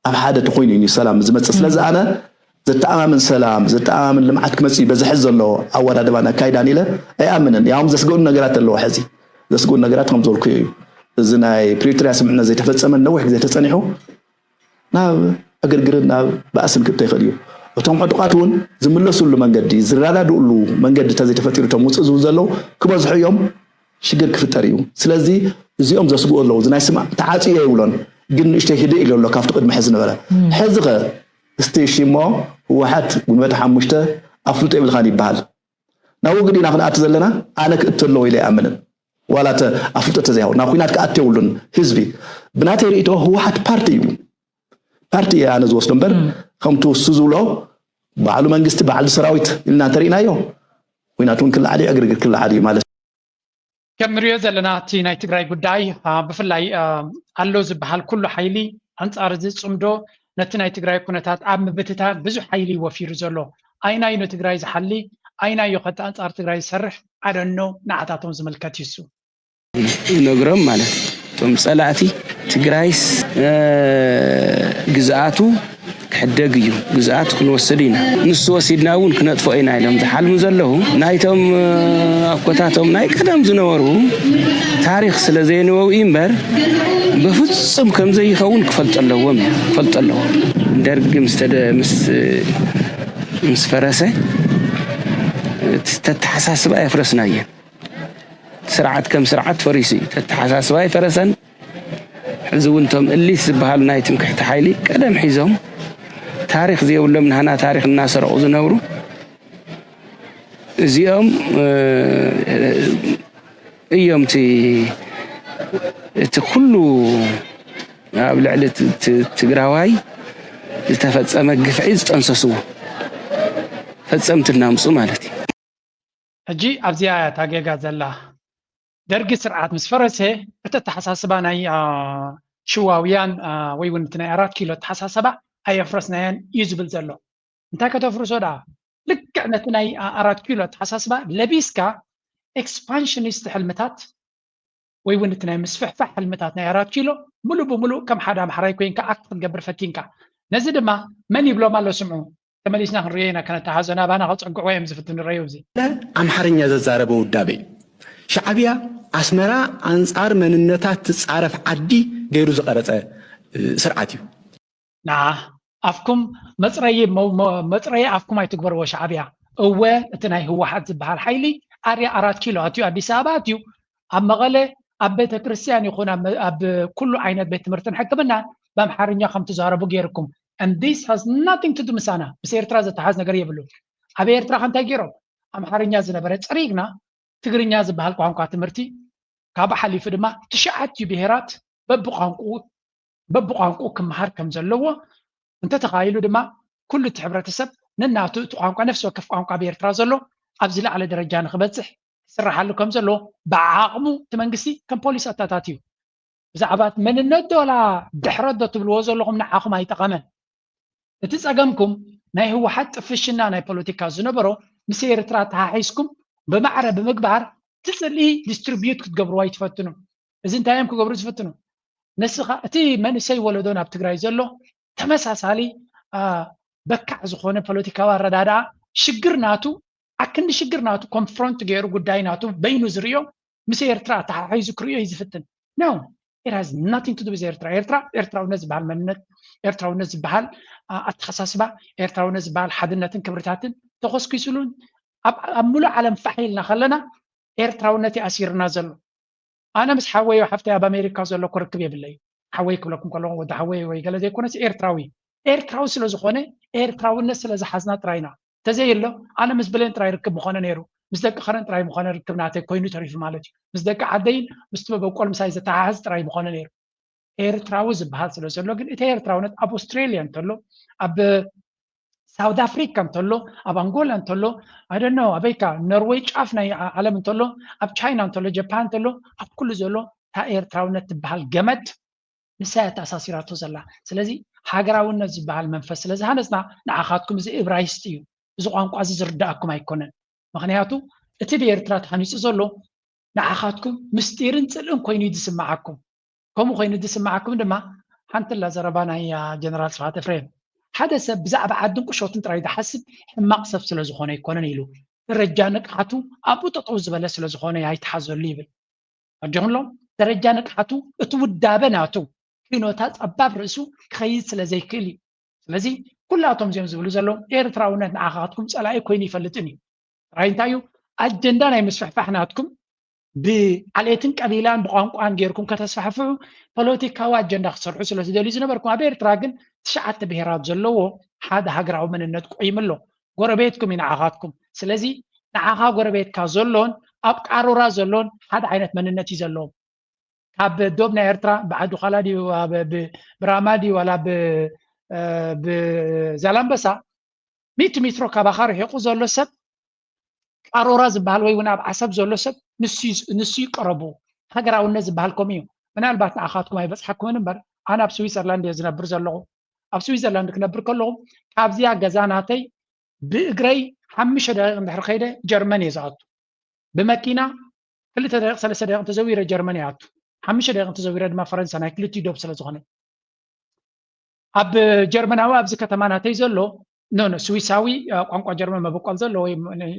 ኣብ ሓደ ተኮይኑ እዩ ሰላም ዝመፅእ ስለዚ ኣነ ዘተኣማምን ሰላም ዘተኣማምን ልምዓት ክመፅእ በዝሐ ዘሎ ኣወዳድባን ኣካይዳን ኢለ ኣይኣምንን ያውም ዘስገኡን ነገራት ኣለዎ ሕዚ ዘስገኡን ነገራት ከም ዝበልኩዮ እዩ እዚ ናይ ፕሪቶርያ ስምምዕነት ዘይተፈፀመን ነዊሕ ግዜ ተፀኒሑ ናብ ዕግርግርን ናብ ባእስን ክእቶ ይኽእል እዩ እቶም ዕጡቓት እውን ዝምለሱሉ መንገዲ ዝረዳድእሉ መንገዲ እንተዘይተፈጢሩ እቶም ውፅእ ዝብሉ ዘለዉ ክበዝሑ እዮም ሽግር ክፍጠር እዩ ስለዚ እዚኦም ዘስግኡ ኣለዉ እዚ ናይ ስማዕ ተዓፅዮ ይብሎን ግን ንእሽተይ ህድእ ኢሉ ኣሎ ካብቲ ቅድሚ ሕዚ ነበረ ሕዚ ኸ እስቲ እሺ እሞ ህወሓት ጉንበት ሓሙሽተ ኣፍልጦ የብልካን ይበሃል። ናብ ውግእ ዲና ክንኣቲ ዘለና? ኣነ ክእቱ ኣለዎ ኢለ ኣይኣምንን። ዋላ እተ ኣፍልጦ ተዘይሃው ናብ ኩናት ክኣቲ የብሉን። ህዝቢ ብናተይ ርእይቶ ህወሓት ፓርቲ እዩ። ፓርቲ እየ ኣነ ዝወስዶ እምበር ከምቲ እሱ ዝብሎ ባዕሉ መንግስቲ ባዕሉ ሰራዊት ኢልና እንተርኢናዮ ኩናት እውን ክለዓል እዩ፣ ዕግርግር ክለዓል እዩ ማለት እዩ። ከም ንሪኦ ዘለና እቲ ናይ ትግራይ ጉዳይ ብፍላይ ኣሎ ዝበሃል ኩሉ ሓይሊ ኣንፃር እዚ ፅምዶ ነቲ ናይ ትግራይ ኩነታት ኣብ ምብትታን ብዙሕ ሓይሊ ወፊሩ ዘሎ ኣይናዩ ንትግራይ ዝሓሊ ኣይናዩ ከቲ ኣንፃር ትግራይ ዝሰርሕ ኣደኖ ንዓታቶም ዝምልከት ይሱ ይነግሮም ማለት እቶም ፀላእቲ ትግራይስ ግዝኣቱ ክሕደግ እዩ፣ ግዝኣት ክንወስድ ኢና፣ ንሱ ወሲድና እውን ክነጥፍኦ ኢና ኢሎም ዝሓልሙ ዘለዉ ናይቶም ኣኮታቶም ናይ ቀደም ዝነበሩ ታሪክ ስለ ዘየንበው እዩ እምበር በፍፁም ከም ዘይኸውን ክፈልጡ ኣለዎም እዩ ክፈልጡ ኣለዎም። ደርግ ምስ ምስ ፈረሰ ተተሓሳስባ የፍረስናየን። ስርዓት ከም ስርዓት ፈሪሱ እዩ። ተተሓሳስባ ይፈረሰን። ሕዚ እውን እቶም እሊት ዝበሃሉ ናይ ትምክሕቲ ሓይሊ ቀደም ሒዞም ታሪክ ዘይብሎም ናህና ታሪክ እናሰረቑ ዝነብሩ እዚኦም እዮም እቲ ኩሉ ኣብ ልዕሊ ትግራዋይ ዝተፈፀመ ግፍዒ ዝጠንሰስዎ ፈፀምቲ እናምፁ ማለት እዩ። ሕጂ ኣብዚኣ እያ እታ ጌጋ ዘላ። ደርጊ ስርዓት ምስ ፈረሰ እቲ ኣተሓሳስባ ናይ ሽዋውያን ወይ እውን እቲ ናይ ኣራት ኪሎ ኣተሓሳሰባ ኣየፍረስናዮን እዩ ዝብል ዘሎ። እንታይ ከተፍርሶ ደኣ? ልክዕ ነቲ ናይ ኣራት ኪሎ ኣተሓሳስባ ለቢስካ ኤክስፓንሽኒስት ሕልምታት ወይ እውን እቲ ናይ ምስፍሕፋሕ ሕልምታት ናይ ኣራት ኪሎ ሙሉእ ብሙሉእ ከም ሓደ ኣምሓራይ ኮይንካ ኣክት ክትገብር ፈቲንካ። ነዚ ድማ መን ይብሎም ኣሎ ስምዑ። ተመሊስና ክንሪኦ ኢና ከነተሓዞ ናባና ከፀግዕዎ እዮም ዝፍትኑ ረዩ እዚ ኣምሓርኛ ዘዛረበ ውዳበ እዩ። ሻዕብያ ኣስመራ ኣንጻር መንነታት ትጻረፍ ዓዲ ገይሩ ዝቐረጸ ስርዓት እዩ። ንዓ ኣፍኩም መፅረይ መፅረይ ኣፍኩም ኣይትግበርዎ ሻዕብያ። እወ እቲ ናይ ህወሓት ዝበሃል ሓይሊ ኣርያ ኣራት ኪሎ ኣትዩ ኣዲስ ኣበባ ኣትዩ ኣብ መቐለ ኣብ ቤተ ክርስቲያን ይኹን ኣብ ኩሉ ዓይነት ቤት ትምህርትን ሕክምናን ብኣምሓርኛ ከም ትዛረቡ ገይርኩም and this has nothing to do ምሳና ምስ ኤርትራ ዘተሓዝ ነገር የብሉ። ኣብ ኤርትራ ከንታይ ገይሮም ኣምሓርኛ ዝነበረ ፀሪግና ትግርኛ ዝበሃል ቋንቋ ትምህርቲ ካብ ሓሊፉ ድማ ትሽዓትዩ ብሄራት በብቋንቁ በብቋንቁ ክመሃር ከም ዘለዎ እንተተኻይሉ ድማ ኩሉ እቲ ሕብረተሰብ ነናቱ እቲ ቋንቋ ነፍሲ ወከፍ ቋንቋ ኣብ ኤርትራ ዘሎ ኣብ ዝለዓለ ደረጃ ንክበፅሕ ይስራሓሉ ከም ዘሎ ብዓቕሙ እቲ መንግስቲ ከም ፖሊሲ ኣታታትዩ። ብዛዕባ መንነት ዶ ላ ድሕረት ዶ ትብልዎ ዘለኹም ንዓኹም ኣይጠቐመን። እቲ ፀገምኩም ናይ ህወሓት ጥፍሽና ናይ ፖለቲካ ዝነበሮ ምስ ኤርትራ ተሓሒዝኩም ብማዕረ ብምግባር እቲ ፅልኢ ዲስትሪቢዩት ክትገብርዎ ኣይትፈትኑ። እዚ እንታይ እዮም ክገብሩ ዝፍትኑ? ንስኻ እቲ መንእሰይ ወለዶ ናብ ትግራይ ዘሎ ተመሳሳሊ በካዕ ዝኾነ ፖለቲካዊ ኣረዳድኣ ሽግር ናቱ ኣክንዲ ሽግር ናቱ ኮንፍሮንት ገይሩ ጉዳይ ናቱ በይኑ ዝርእዮ ምስ ኤርትራ ኣተሓሒዙ ክርእዮ እዩ ዝፍትን። No, it has nothing to do with ኤርትራ። ኤርትራ ኤርትራውነት ዝበሃል መንነት ኤርትራውነት ዝበሃል ኣተሓሳስባ ኤርትራውነት ዝበሃል ሓድነትን ክብርታትን ተኾስኪሱሉን ኣብ ሙሉእ ዓለም ፋሕ ኢልና ከለና ኤርትራውነት ይኣሲርና ዘሎ። ኣነ ምስ ሓወይ ሓፍተይ ኣብ ኣሜሪካ ዘሎ ክርክብ የብለይ። ሓወይ ክብለኩም ከለኹ ወዲ ሓወይ ወይ ገለ ዘይኮነስ ኤርትራዊ ኤርትራዊ ስለ ዝኾነ ኤርትራውነት ስለ ዝሓዝና ጥራይና ተዘየሎ ኣነ ምስ ብሌን ጥራይ ርክብ ምኾነ ነይሩ ምስ ደቂ ኸረን ጥራይ ምኾነ ርክብ ናተይ ኮይኑ ተሪፉ ማለት እዩ። ምስ ደቂ ዓደይን ምስ ትበበቆል ምሳይ ዘተሓሕዝ ጥራይ ምኾነ ነይሩ። ኤርትራዊ ዝበሃል ስለ ዘሎ ግን እቲ ኤርትራውነት ኣብ ኣውስትሬልያ እንተሎ ኣብ ሳውት ኣፍሪካ እንተሎ ኣብ ኣንጎላ እንተሎ ኣደኖ ኣበይካ ኖርወይ ጫፍ ናይ ዓለም እንተሎ ኣብ ቻይና እንተሎ ጀፓን እንተሎ ኣብ ኩሉ ዘሎ እታ ኤርትራውነት ትበሃል ገመድ ንሳ እያ ተኣሳሲራቶ ዘላ። ስለዚ ሃገራውነት ዝበሃል መንፈስ ስለ ዝሃነፅና ንዓኻትኩም እዚ እብራይስጥ እዩ። እዚ ቋንቋ እዚ ዝርዳእኩም ኣይኮነን። ምኽንያቱ እቲ ብኤርትራ ተሃኒፁ ዘሎ ንዓኻትኩም ምስጢርን ፅልእን ኮይኑ እዩ ዝስምዓኩም። ከምኡ ኮይኑ ዝስምዓኩም ድማ ሓንቲ ላ ዘረባ ናይ ጀነራል ስብሓት ኤፍሬም ሓደ ሰብ ብዛዕባ ዓድን ቁሸቱን ጥራይ ዝሓስብ ሕማቕ ሰብ ስለ ዝኾነ ኣይኮነን ኢሉ ደረጃ ንቕሓቱ ኣብኡ ጠጠው ዝበለ ስለ ዝኾነ ኣይትሓዘሉ ይብል። ኣጆኹም ደረጃ ንቅሓቱ እቲ ውዳበ ናቱ ኪኖታ ጸባብ ርእሱ ክኸይድ ስለ ዘይክእል እዩ። ስለዚ ኩላቶም እዚኦም ዝብሉ ዘለዉ ኤርትራውነት ንዓኻትኩም ጸላኢ ኮይኑ ይፈልጥን እዩ። ጥራይ እንታይ እዩ ኣጀንዳ ናይ ምስፍሕፋሕ ናትኩም ብዓሌትን ቀቢላን ብቋንቋን ጌርኩም ከተስፋሕፍሑ ፖለቲካዊ ኣጀንዳ ክትሰርሑ ስለ ዝደልዩ ዝነበርኩም ኣብ ኤርትራ ግን ትሽዓተ ብሄራት ዘለዎ ሓደ ሃገራዊ መንነት ቆይሙ ኣሎ። ጎረቤትኩም እዩ ንዓኻትኩም። ስለዚ ንዓኻ ጎረቤትካ ዘሎን ኣብ ቃሮራ ዘሎን ሓደ ዓይነት መንነት እዩ ዘለዎም። ካብ ዶብ ናይ ኤርትራ ብዓዲ ዃላ ድዩ፣ ኣብ ብ-፣ ብራማ ድዩ፣ ዋላ ብ-፣ እ፣ ብዛላምበሳ ሚእቲ ሜትሮ ካባኻ ርሒቑ ዘሎ ሰብ ቃሮራ ዝበሃል ወይ እውን ኣብ ዓሰብ ዘሎ ሰብ ንሱ እዩ፣ ንሱ እዩ ቀረቡ። ሃገራውነት ዝበሃል ከምኡ እዩ። ምናልባት ንኣኻትኩም ኣይበጽሓኩምን እምበር፣ ኣነ ኣብ ስዊዘርላንድ እየ ዝነብር ዘለኹ። ኣብ ስዊዘርላንድ ክነብር ከለኹ ካብዚኣ ገዛ ናተይ ብእግረይ ሓሙሽተ ደቂቕ እንድሕር ከይደ ጀርመን እየ ዝኣቱ። ብመኪና ክልተ ደቂቕ ሰለስተ ደቂቕ እንተዘዊረ ጀርመን እየ ኣቱ። ሓሙሽተ ደቂቕ እንተዘዊረ ድማ ፈረንሳ ናይ ክልቲኡ ዶብ ስለ ዝኾነ። ኣብ ጀርመናዊ ኣብዚ ከተማ ናተይ ዘሎ፣ ኖ፣ ኖ፣ ስዊሳዊ፣ እ፣ ቋንቋ ጀርመን መበቆል ዘሎ ወይ ም-፣ ን-፣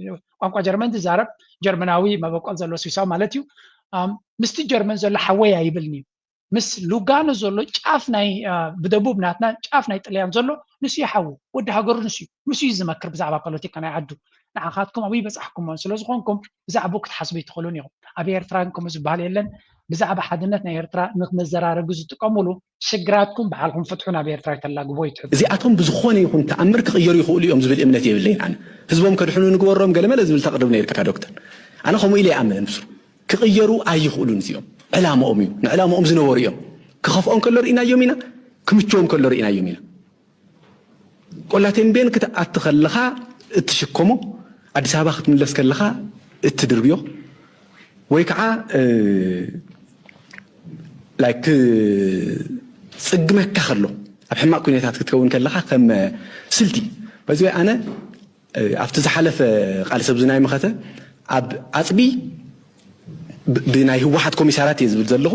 ቋንቋ ጀርመን ዝዛረብ ጀርመናዊ መበቆል ዘሎ ስዊሳዊ ማለት እዩ። ኣም፣ ምስቲ ጀርመን ዘሎ ሓወይ ኣይብልን እዩ። ምስ ሉጋኖ ዘሎ ጫፍ ናይ፣ እ፣ ብደቡብ ናትና ጫፍ ናይ ጥልያን ዘሎ ንሱ እዩ ሓዉ። ወዲ ሃገሩ ንሱ እዩ። ንሱ እዩ ዝመክር ብዛዕባ ፖለቲካ ናይ ዓዱ። ንዓኻትኩም ኣብኡ ይበጻሕኩሞን ስለ ዝኾንኩም ብዛዕባኡ ክትሓስቡ ይትኽእሉን ኢኹም። ኣብ ኤርትራ ግን ከምኡ ዝበሃል የለን። ብዛዕባ ሓድነት ናይ ኤርትራ ንክመዘራረቢ ዝጥቀሙሉ ሽግራትኩም ባዕልኹም ፍትሑ ናብ ኤርትራ ይተላግቦ ይትሕዱ። እዚኣቶም ብዝኾነ ይኹን ተኣምር ክቕየሩ ይኽእሉ እዮም ዝብል እምነት የብለይን ኣነ። ህዝቦም ከድሕኑ ንግበሮም ገለመለ ዝብል ተቕርብ ነይርካ ዶክተር። ኣነ ከምኡ ኢለ ይኣምን። ንሱ ክቕየሩ ኣይኽእሉን። እዚኦም ዕላምኦም እዩ። ንዕላምኦም ዝነበሩ እዮም። ክኸፍኦም ከሎ ርኢናዮም ኢና፣ ክምችዎም ከሎ ርኢናዮም ኢና። ቆላ ቴምቤን ክትኣቲ ከለኻ እትሽከሞ፣ ኣዲስ ኣበባ ክትምለስ ከለኻ እትድርብዮ፣ ወይ ከዓ፣ እ፣ ላይክ ክጽግመካ ከሎ፣ ኣብ ሕማቕ ኩነታት ክትከውን ከለኻ ከም ስልቲ። በዚ ኣነ፣ እ፣ ኣብቲ ዝሓለፈ ቃልሲ ኣብዚ ናይ መኸተ ኣብ ኣጽቢ ብ-፣ ብናይ ህወሓት ኮሚሳራት እየ ዝብል ዘለኹ።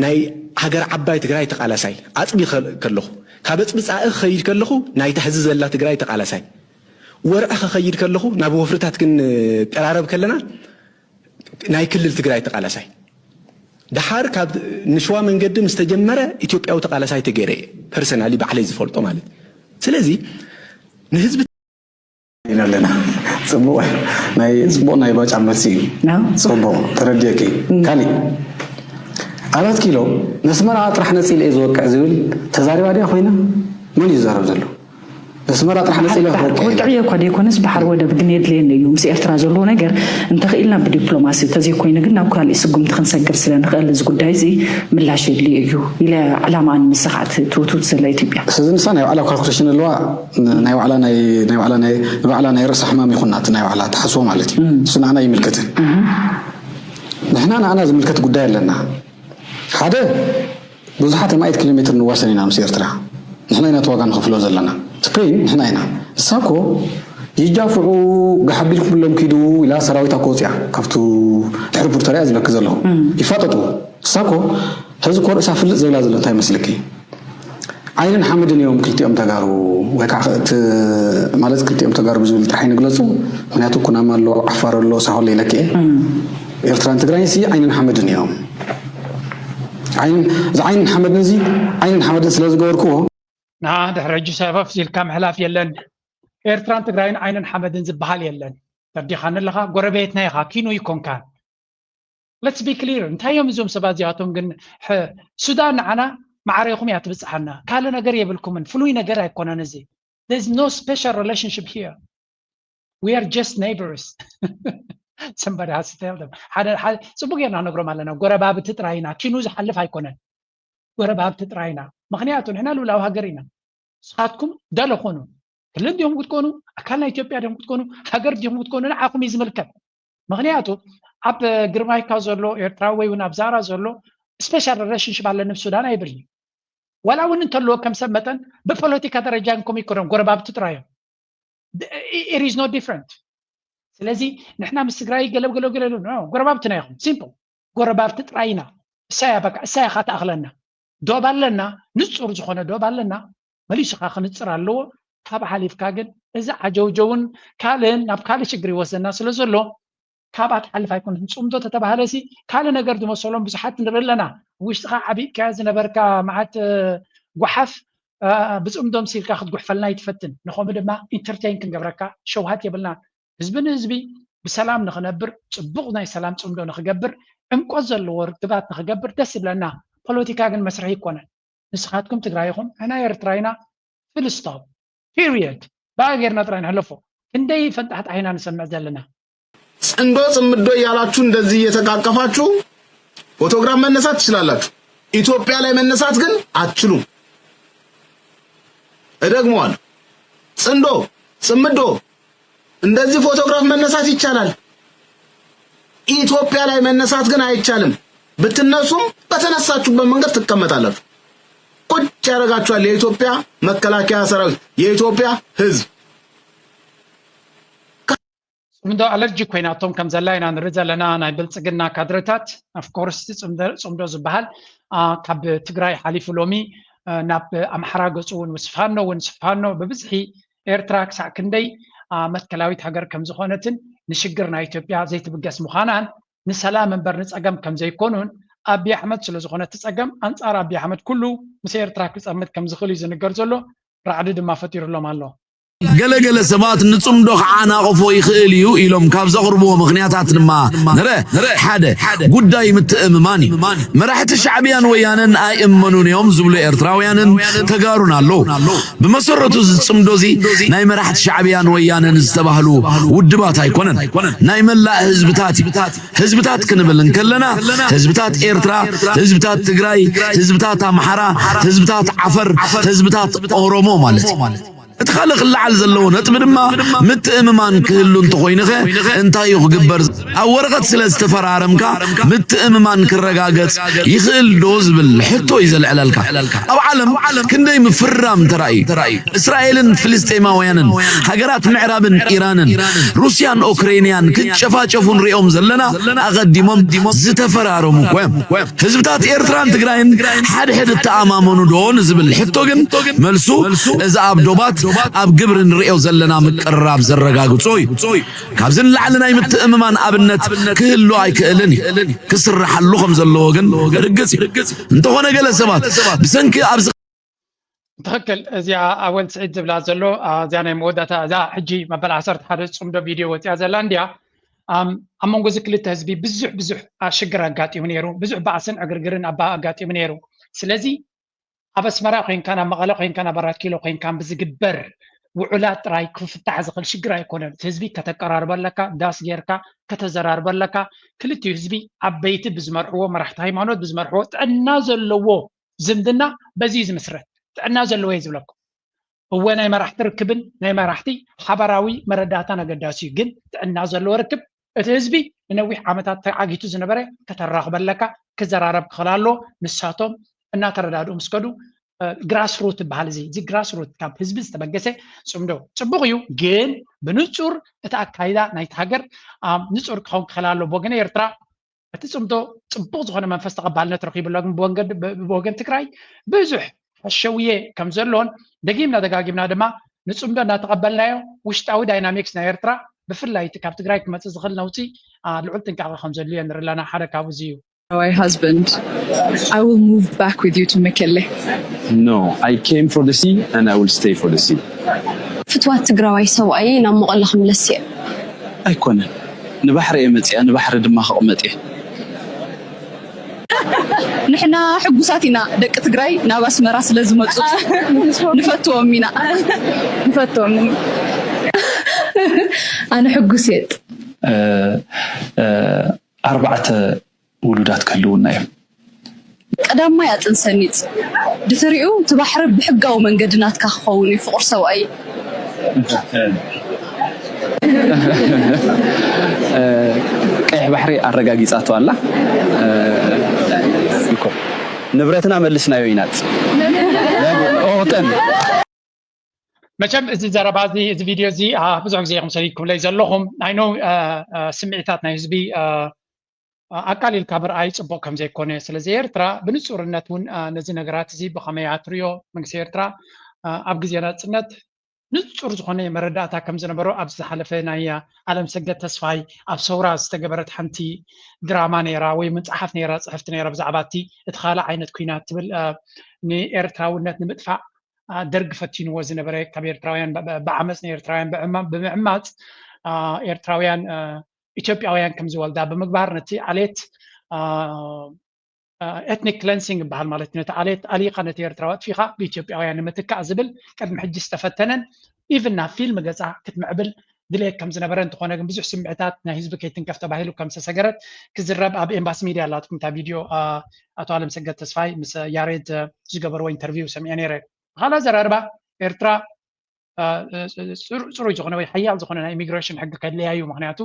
ናይ ሃገር ዓባይ ትግራይ ተቃላሳይ ኣፅቢ ከ-፣ ከለኹ፣ ካብ ኣፅቢ ፃእ ክኸይድ ከለኹ ናይታ ሕዚ ዘላ ትግራይ ተቃላሳይ፣ ወርዒ ክኸይድ ከለኹ ናብ ወፍርታት ክንቀራረብ ከለና ናይ ክልል ትግራይ ተቃላሳይ፣ ደሓር ካብ ንሸዋ መንገዲ ምስ ተጀመረ ኢትዮጵያዊ ተቃላሳይ ተገይረ እየ፣ ፐርሰናሊ ባዕለይ ዝፈልጦ ማለት እዩ። ስለዚ ንህዝቢ ኢና ኣለና። ጽቡቕ፣ ናይ ጽቡቕ ናይ ባጫ መልሲ እዩ። ና? ጽቡቕ፣ ተረዲኤኪ። እም። ካሊእ፣ ኣራት ኪሎ ነስመራ ጥራሕ ነጺለ እየ ዝወቅዕ ዝብል ተዛሪባ ድያ ኮይና? መን እዩ ዝዛረብ ዘሎ? ነስመራ ጥራሕ ነጺለ ክወቅዕ ኢለ። ክወቅዕ እየ እኳ ደይኮነስ፣ ባሕሪ ወደብ ግን የድልየኒ እዩ። ምስ ኤርትራ ዘለዎ ነገር እንተኽኢልና ብዲፕሎማሲ፣ እንተዘይኮይኑ ግን ናብ ካሊእ ስጉምቲ ክንሰግር ስለ ንኽእል፣ እዚ ጉዳይ እዚ ምላሽ የድልዮ እዩ ኢለ ዕላማኣ ንምስኻዕ ትውትውት ዘላ ኢትዮጵያ። ስለዚ ንሳ ናይ ባዕላ ካልኩሌሽን ኣለዋ። ን-፣ ናይ ባዕላ ናይ፣ ናይ ባዕላ ናይ፣ ንባዕላ ናይ ርእሳ ሕማም ይኹና፣ እቲ ናይ ባዕላ ትሓስቦ ማለት እዩ። እም። እሱ ንዓና ኣይምልከትን። እህ። ንሕና ንዓና ዝምልከት ጉዳይ ኣለና። ሓደ፣ ብዙሓት ኣማኢት ኪሎ ሜትር ንዋሰን ኢና ምስ ኤርትራ። ንሕና ኢና እቲ ዋጋ ንኸፍሎ ዘለና። ስፔን ንሕና ኢና። ንሳ እኮ ይጃፍዑ፣ ጋሕ ኣቢልኩምሎም ኪዱ ኢላ ሰራዊታ እኮ ወፂኣ። ካብቱ ድሕሪ ፕሪቶርያ ዝበኪ ዘለኹ። እም። ይፋጠጡ። ንሳ እኮ ሕዚ እኮ ርእሳ ፍልጥ ዘይብላ ዘሎ እንታይ መስልኪ? ዓይንን ሓመድን እዮም ክልቲኦም ተጋሩ፣ ወይ ከዓ እቲ ማለት ክልቲኦም ተጋሩ ብዝብል ጥራሕ ይንግለፁ። ምክንያቱ ኩናማ ኣሎ፣ ዓፋር ኣሎ፣ ሳሆ ኣሎ ኢለኪ እየ። እም። ኤርትራን ትግራይን ሲ ዓይንን ሓመድን እዮም። ዓይን-፣ እዚ ዓይንን ሓመድን እዚ ዓይንን ሓመድን ስለ ዝገበርክዎ። ንዓ ድሕሪ ሕጂ ሰፈፍ ኢልካ ምሕላፍ የለን። ኤርትራን ትግራይን ዓይንን ሓመድን ዝበሃል የለን። ተርዲኻኒ ኣለኻ፣ ጎረቤትና ኢኻ፣ ኪኑ ይኮንካን። Let's be clear። እንታይ እዮም እዞም ሰባት እዚኣቶም ግን? ሐ-፣ ሱዳን ንዓና ማዕረ ኢኹም እያ ትብጽሓና። ካልእ ነገር የብልኩምን። ፍሉይ ነገር ኣይኮነን እዚ። There's no special relationship here. We are just neighbors። Somebody has to tell them። ሓደ፣ ሓደ ጽቡቅ ጌርና ክነግሮም ኣለና። ጎረባብቲ ጥራይ ኢና። ኪኑ ዝሓልፍ ኣይኮነን። ጎረባብቲ ጥራይ ኢና። ምኽንያቱ ንሕና ልኡላዊ ሃገር ኢና። ንስኻትኩም ገለ ኮኑ። ክልል ዲኹም ክትኮኑ፣ ኣካል ናይ ኢትዮጵያ ዲኹም ክትኮኑ፣ ሃገር ዲኹም ክትኮኑ፣ ንዓኹም እዩ ዝምልከት። ምኽንያቱ ኣብ ግርማይካ ዘሎ ኤርትራዊ ወይ እውን ኣብ ዛራ ዘሎ ስፔሻል ሪሌሽንሽፕ ኣለኒ ምስ ሱዳን ኣይብል እዩ። ዋላ እውን እንተለዎ ከም ሰብ መጠን ብፖለቲካ ደረጃ እንኮም ይኮኖም ጎረባብቲ ጥራይ እዮም። It is no different። ስለዚ ንሕና ምስ ትግራይ ገለ ገለ ገለ፣ ኖ፣ ጎረባብትና ኢኹም። ሲምፕል። ጎረባብቲ ጥራይ ኢና። እሳያ በቃ፣ እሳያ ኻ ትኣኽለና። ዶብ ኣለና፣ ንጹር ዝኾነ ዶብ ኣለና። መሊሱ ኻ ክንጽር ኣለዎ። ካብ ሓሊፍካ ግን እዚ ዓጀውጀውን ካልእን ናብ ካልእ ሽግር ይወስደና ስለ ዘሎ፣ ካብኣ ትሓልፍ ኣይኮነትን። ጽምዶ ተተባህለሲ ካልእ ነገር ዝመሰሎም ብዙሓት ንርኢ ኣለና። ውሽጥኻ ዓቢጥካዮ ዝነበርካ መዓት፣ እ፣ ጓሓፍ፣ እ፣ ብጽምዶ ምሲልካ ክትጉሕፈልና ይትፈትን። ንኸምኡ ድማ ኢንተርቴይን ክንገብረካ ሸውሃት የብልናን። ህዝቢ ንህዝቢ ብሰላም ንኽነብር፣ ጽቡቕ ናይ ሰላም ጽምዶ ንኽገብር፣ ዕምቆት ዘለዎ ርክባት ንኽገብር ደስ ይብለና። ፖለቲካ ግን መስርሒ ኣይኮነን። ንስኻትኩም ትግራይ ኢኹም፣ ንሕና ኤርትራ ኢና። ፍል ስቶፕ። ፒሪየድ። ብኣ ጌርና ጥራይ ንሕለፎ። ክንደይ ፈንጣሕጣሕ ኢና ንሰምዕ ዘለና። ጽንዶ ጽምዶ እያላችሁ እንደዚህ እየተቃቀፋችሁ ፎቶግራፍ መነሳት ትችላላችሁ። ኢትዮጵያ ላይ መነሳት ግን አትችሉም። እደግመዋለሁ። ጽንዶ ጽምዶ እንደዚህ ፎቶግራፍ መነሳት ይቻላል። ኢትዮጵያ ላይ መነሳት ግን አይቻልም። ብትነሱም በተነሳችሁበት መንገድ ትቀመጣላችሁ። ቁጭ ያደርጋችኋል የኢትዮጵያ መከላከያ ሰራዊት፣ የኢትዮጵያ ህዝብ። ጽምዶ ኣለርጂ ኮይናቶም ከም ዘላ ኢና ንርኢ ዘለና። ናይ ብልጽግና ካድረታት፣ ኦፍኮርስ፣ ጽምዶ ዝበሃል ካብ ትግራይ ሓሊፉ ሎሚ ናብ ኣምሓራ ገጹ እውን ምስ ፋኖ እውን፣ ፋኖ ብብዝሒ ኤርትራ ክሳዕ ክንደይ መትከላዊት ሃገር ከም ዝኾነትን ንሽግር ናይ ኢትዮጵያ ዘይትብገስ ምዃናን፣ ንሰላም እምበር ንጸገም ከም ዘይኮኑን፣ ኣብይ ኣሕመድ ስለ ዝኾነ እቲ ጸገም ኣንጻር ኣብይ ኣሕመድ ኩሉ ምስ ኤርትራ ክጸምድ ከም ዝኽእል እዩ ዝንገር ዘሎ። ራዕዲ ድማ ፈጢሩሎም ኣሎ። ገለገለ ሰባት ንጽምዶ ክዓናቕፎ ይኽእል እዩ ኢሎም ካብ ዘቕርብዎ ምኽንያታት ድማ ንረ ሓደ ጉዳይ ምትእምማን እዩ። መራሕቲ ሻዕብያን ወያነን ኣይእመኑን እዮም ዝብሉ ኤርትራውያንን ተጋሩን ኣለዉ። ብመሰረቱ እዚ ጽምዶ እዚ ናይ መራሕቲ ሻዕብያን ወያነን ዝተባህሉ ውድባት ኣይኮነን፣ ናይ መላእ ህዝብታት እዩ። ህዝብታት ክንብል እንከለና ህዝብታት ኤርትራ፣ ህዝብታት ትግራይ፣ ህዝብታት ኣምሓራ፣ ህዝብታት ዓፈር፣ ህዝብታት ኦሮሞ ማለት እዩ። እቲ ካልእ ክለዓል ዘለዎ ነጥቢ ድማ ምትእምማን ክህሉ እንተኾይኑኸ እንታይ እዩ ክግበር? ኣብ ወረቐት ስለ ዝተፈራረምካ ምትእምማን ክረጋገጽ ይኽእል ዶ ዝብል ሕቶ እዩ ዘልዕለልካ። ኣብ ዓለም ክንደይ ምፍርራም ተራእዩ። እስራኤልን ፍልስጤማውያንን፣ ሃገራት ምዕራብን ኢራንን፣ ሩስያን ኦክሬንያን ክጨፋጨፉ ንሪኦም ዘለና ኣቐዲሞም ዝተፈራረሙ እኮ እዮም። ህዝብታት ኤርትራን ትግራይን ሓድሕድ እተኣማመኑ ዶ ንዝብል ሕቶ ግን መልሱ እዚ ኣብ ዶባት ኣብ ግብሪ ንሪኦ ዘለና ምቅርራብ ዘረጋግጾ እዩ። ካብዚ ንላዕሊ ናይ ምትእምማን ኣብነት ክህሉ ኣይክእልን እዩ። ክስርሓሉ ከም ዘለዎ ግን ርግጽ እዩ። እንተኾነ ገለ ሰባት ብሰንኪ ኣብዚ ትኽክል። እዚኣ ኣወል ስዒድ ዝብላ ዘሎ እዚኣ ናይ መወዳእታ እዛ ሕጂ መበል ዓሰርተ ሓደ ጽምዶ ቪድዮ ወፂኣ ዘላ እንዲያ። ኣብ መንጎ እዚ ክልተ ህዝቢ ብዙሕ ብዙሕ ሽግር ኣጋጢሙ ነይሩ። ብዙሕ ባእስን ዕግርግርን ኣባ ኣጋጢሙ ነይሩ። ስለዚ ኣብ ኣስመራ ኮይንካን ኣብ መቐለ ኮይንካን ኣብ ኣራት ኪሎ ኮይንካን ብዝግበር ውዑላት ጥራይ ክፍታሕ ዝኽእል ሽግር ኣይኮነን። እቲ ህዝቢ ከተቀራርበ ኣለካ፣ ዳስ ጌርካ ከተዘራርበ ኣለካ። ክልቲኡ ህዝቢ ዓበይቲ ብዝመርሕዎ፣ መራሕቲ ሃይማኖት ብዝመርሕዎ ጥዕና ዘለዎ ዝምድና በዚ እዩ ዝምስረት። ጥዕና ዘለዎ እየ ዝብለኩም። እወ ናይ መራሕቲ ርክብን ናይ መራሕቲ ሓባራዊ መረዳእታን ኣገዳሲ እዩ። ግን ጥዕና ዘለዎ ርክብ እቲ ህዝቢ ንነዊሕ ዓመታት ተዓጊቱ ዝነበረ ከተራኽበ ኣለካ፣ ክዘራረብ ክኽእል ኣለዎ። ንሳቶም እናተረዳድኡ ምስ ከዱ ግራስ ሩት ዝበሃል እዚ እዚ ግራስ ሩት ካብ ህዝቢ ዝተበገሰ ጽምዶ ጽቡቕ እዩ። ግን ብንጹር እቲ ኣካይዳ ናይቲ ሃገር ንጹር ክኸውን ክኽእል ኣለዎ። ብወገን ኤርትራ እቲ ጽምዶ ጽቡቕ ዝኾነ መንፈስ ተቐባልነት ረኺቡ ኣሎ። ግን ብወገን ትግራይ ብዙሕ ሓሸውየ ከም ዘሎን ደጊምና ደጋጊምና ድማ ንጽምዶ እናተቐበልናዮ ውሽጣዊ ዳይናሚክስ ናይ ኤርትራ ብፍላይ እቲ ካብ ትግራይ ክመጽእ ዝኽእል ነውጺ ልዑል ጥንቃቐ ከም ዘድልዮ ንርኢ ኣለና። ሓደ ካብኡ እዚ እዩ። My husband, I will move back with you to Mekelle. No, I came for the sea and I will stay for the sea. ፍትዋት ትግራዋይ ሰብኣየይ ናብ መቐለ ክምለስ እየ። ኣይኮነን፣ ንባሕሪ እየ መፅያ፣ ንባሕሪ ድማ ክቕመጥ እየ። ንሕና ሕጉሳት ኢና ደቂ ትግራይ ናብ ኣስመራ ስለ ዝመፁ ንፈትዎም ኢና። ንፈትዎም። ኣነ ሕጉስ እየ። ኣርባዕተ ውሉዳት ክህልውና እዮም። ቀዳማይ ኣጥንሰኒፅ ድሕሪኡ እቲ ባሕሪ ብሕጋዊ መንገዲ ናትካ ክኸውን እዩ ፍቑር ሰብኣይ። ቀይሕ ባሕሪ ኣረጋጊፃቶ ኣላ። ንብረትና መልስናዮ ኢና። መቸም እዚ ዘረባ እዚ እዚ ቪድዮ እዚ ብዙሕ ግዜ ኢኹም ሰዲድኩምለይ ዘለኹም። ኣይኖ ስምዒታት ናይ ህዝቢ ኣቃሊልካ ምርኣይ ፅቡቕ ከም ዘይኮነ፣ ስለዚ ኤርትራ ብንፁርነት እውን ነዚ ነገራት እዚ ብኸመይ ኣትርዮ? መንግስቲ ኤርትራ ኣብ ግዜ ናፅነት ንፁር ዝኾነ መረዳእታ ከም ዝነበሮ ኣብ ዝሓለፈ ናይ ኣለምሰገድ ተስፋይ ኣብ ሰውራ ዝተገበረት ሓንቲ ድራማ ነይራ ወይ መፅሓፍ ነይራ፣ ፅሕፍቲ ነይራ ብዛዕባ እቲ እቲ ካልእ ዓይነት ኩናት ትብል ንኤርትራውነት ንምጥፋእ ደርግ ፈቲንዎ ዝነበረ ካብ ኤርትራውያን ብዓመፅ ንኤርትራውያን ብምዕማፅ ኤርትራውያን ኢትዮጵያውያን ከም ዝወልዳ ብምግባር ነቲ ዓሌት ኤትኒክ ክለንሲንግ ይበሃል ማለት እዩ። ነቲ ዓሌት ኣሊኻ ነቲ ኤርትራዊ ኣጥፊኻ ብኢትዮጵያውያን ንምትካእ ዝብል ቅድሚ ሕጂ ዝተፈተነን ኢቭን ናብ ፊልም ገጻ ክትምዕብል ድሌት ከም ዝነበረ፣ እንተኾነ ግን ብዙሕ ስምዕታት ናይ ህዝቢ ከይትንከፍ ተባሂሉ ከም ዝተሰገረት ክዝረብ ኣብ ኤምባሲ ሚድያ ኣላትኩም እታ ቪድዮ፣ ኣቶ ኣለምሰገድ ተስፋይ ምስ ያሬድ ዝገበርዎ ኢንተርቪው ሰሚዐ ነይረ። ብኻልእ ኣዘራርባ ኤርትራ ጽሩይ ዝኾነ ወይ ሓያል ዝኾነ ናይ ኢሚግሬሽን ሕጊ ከድልያ እዩ። ምክንያቱ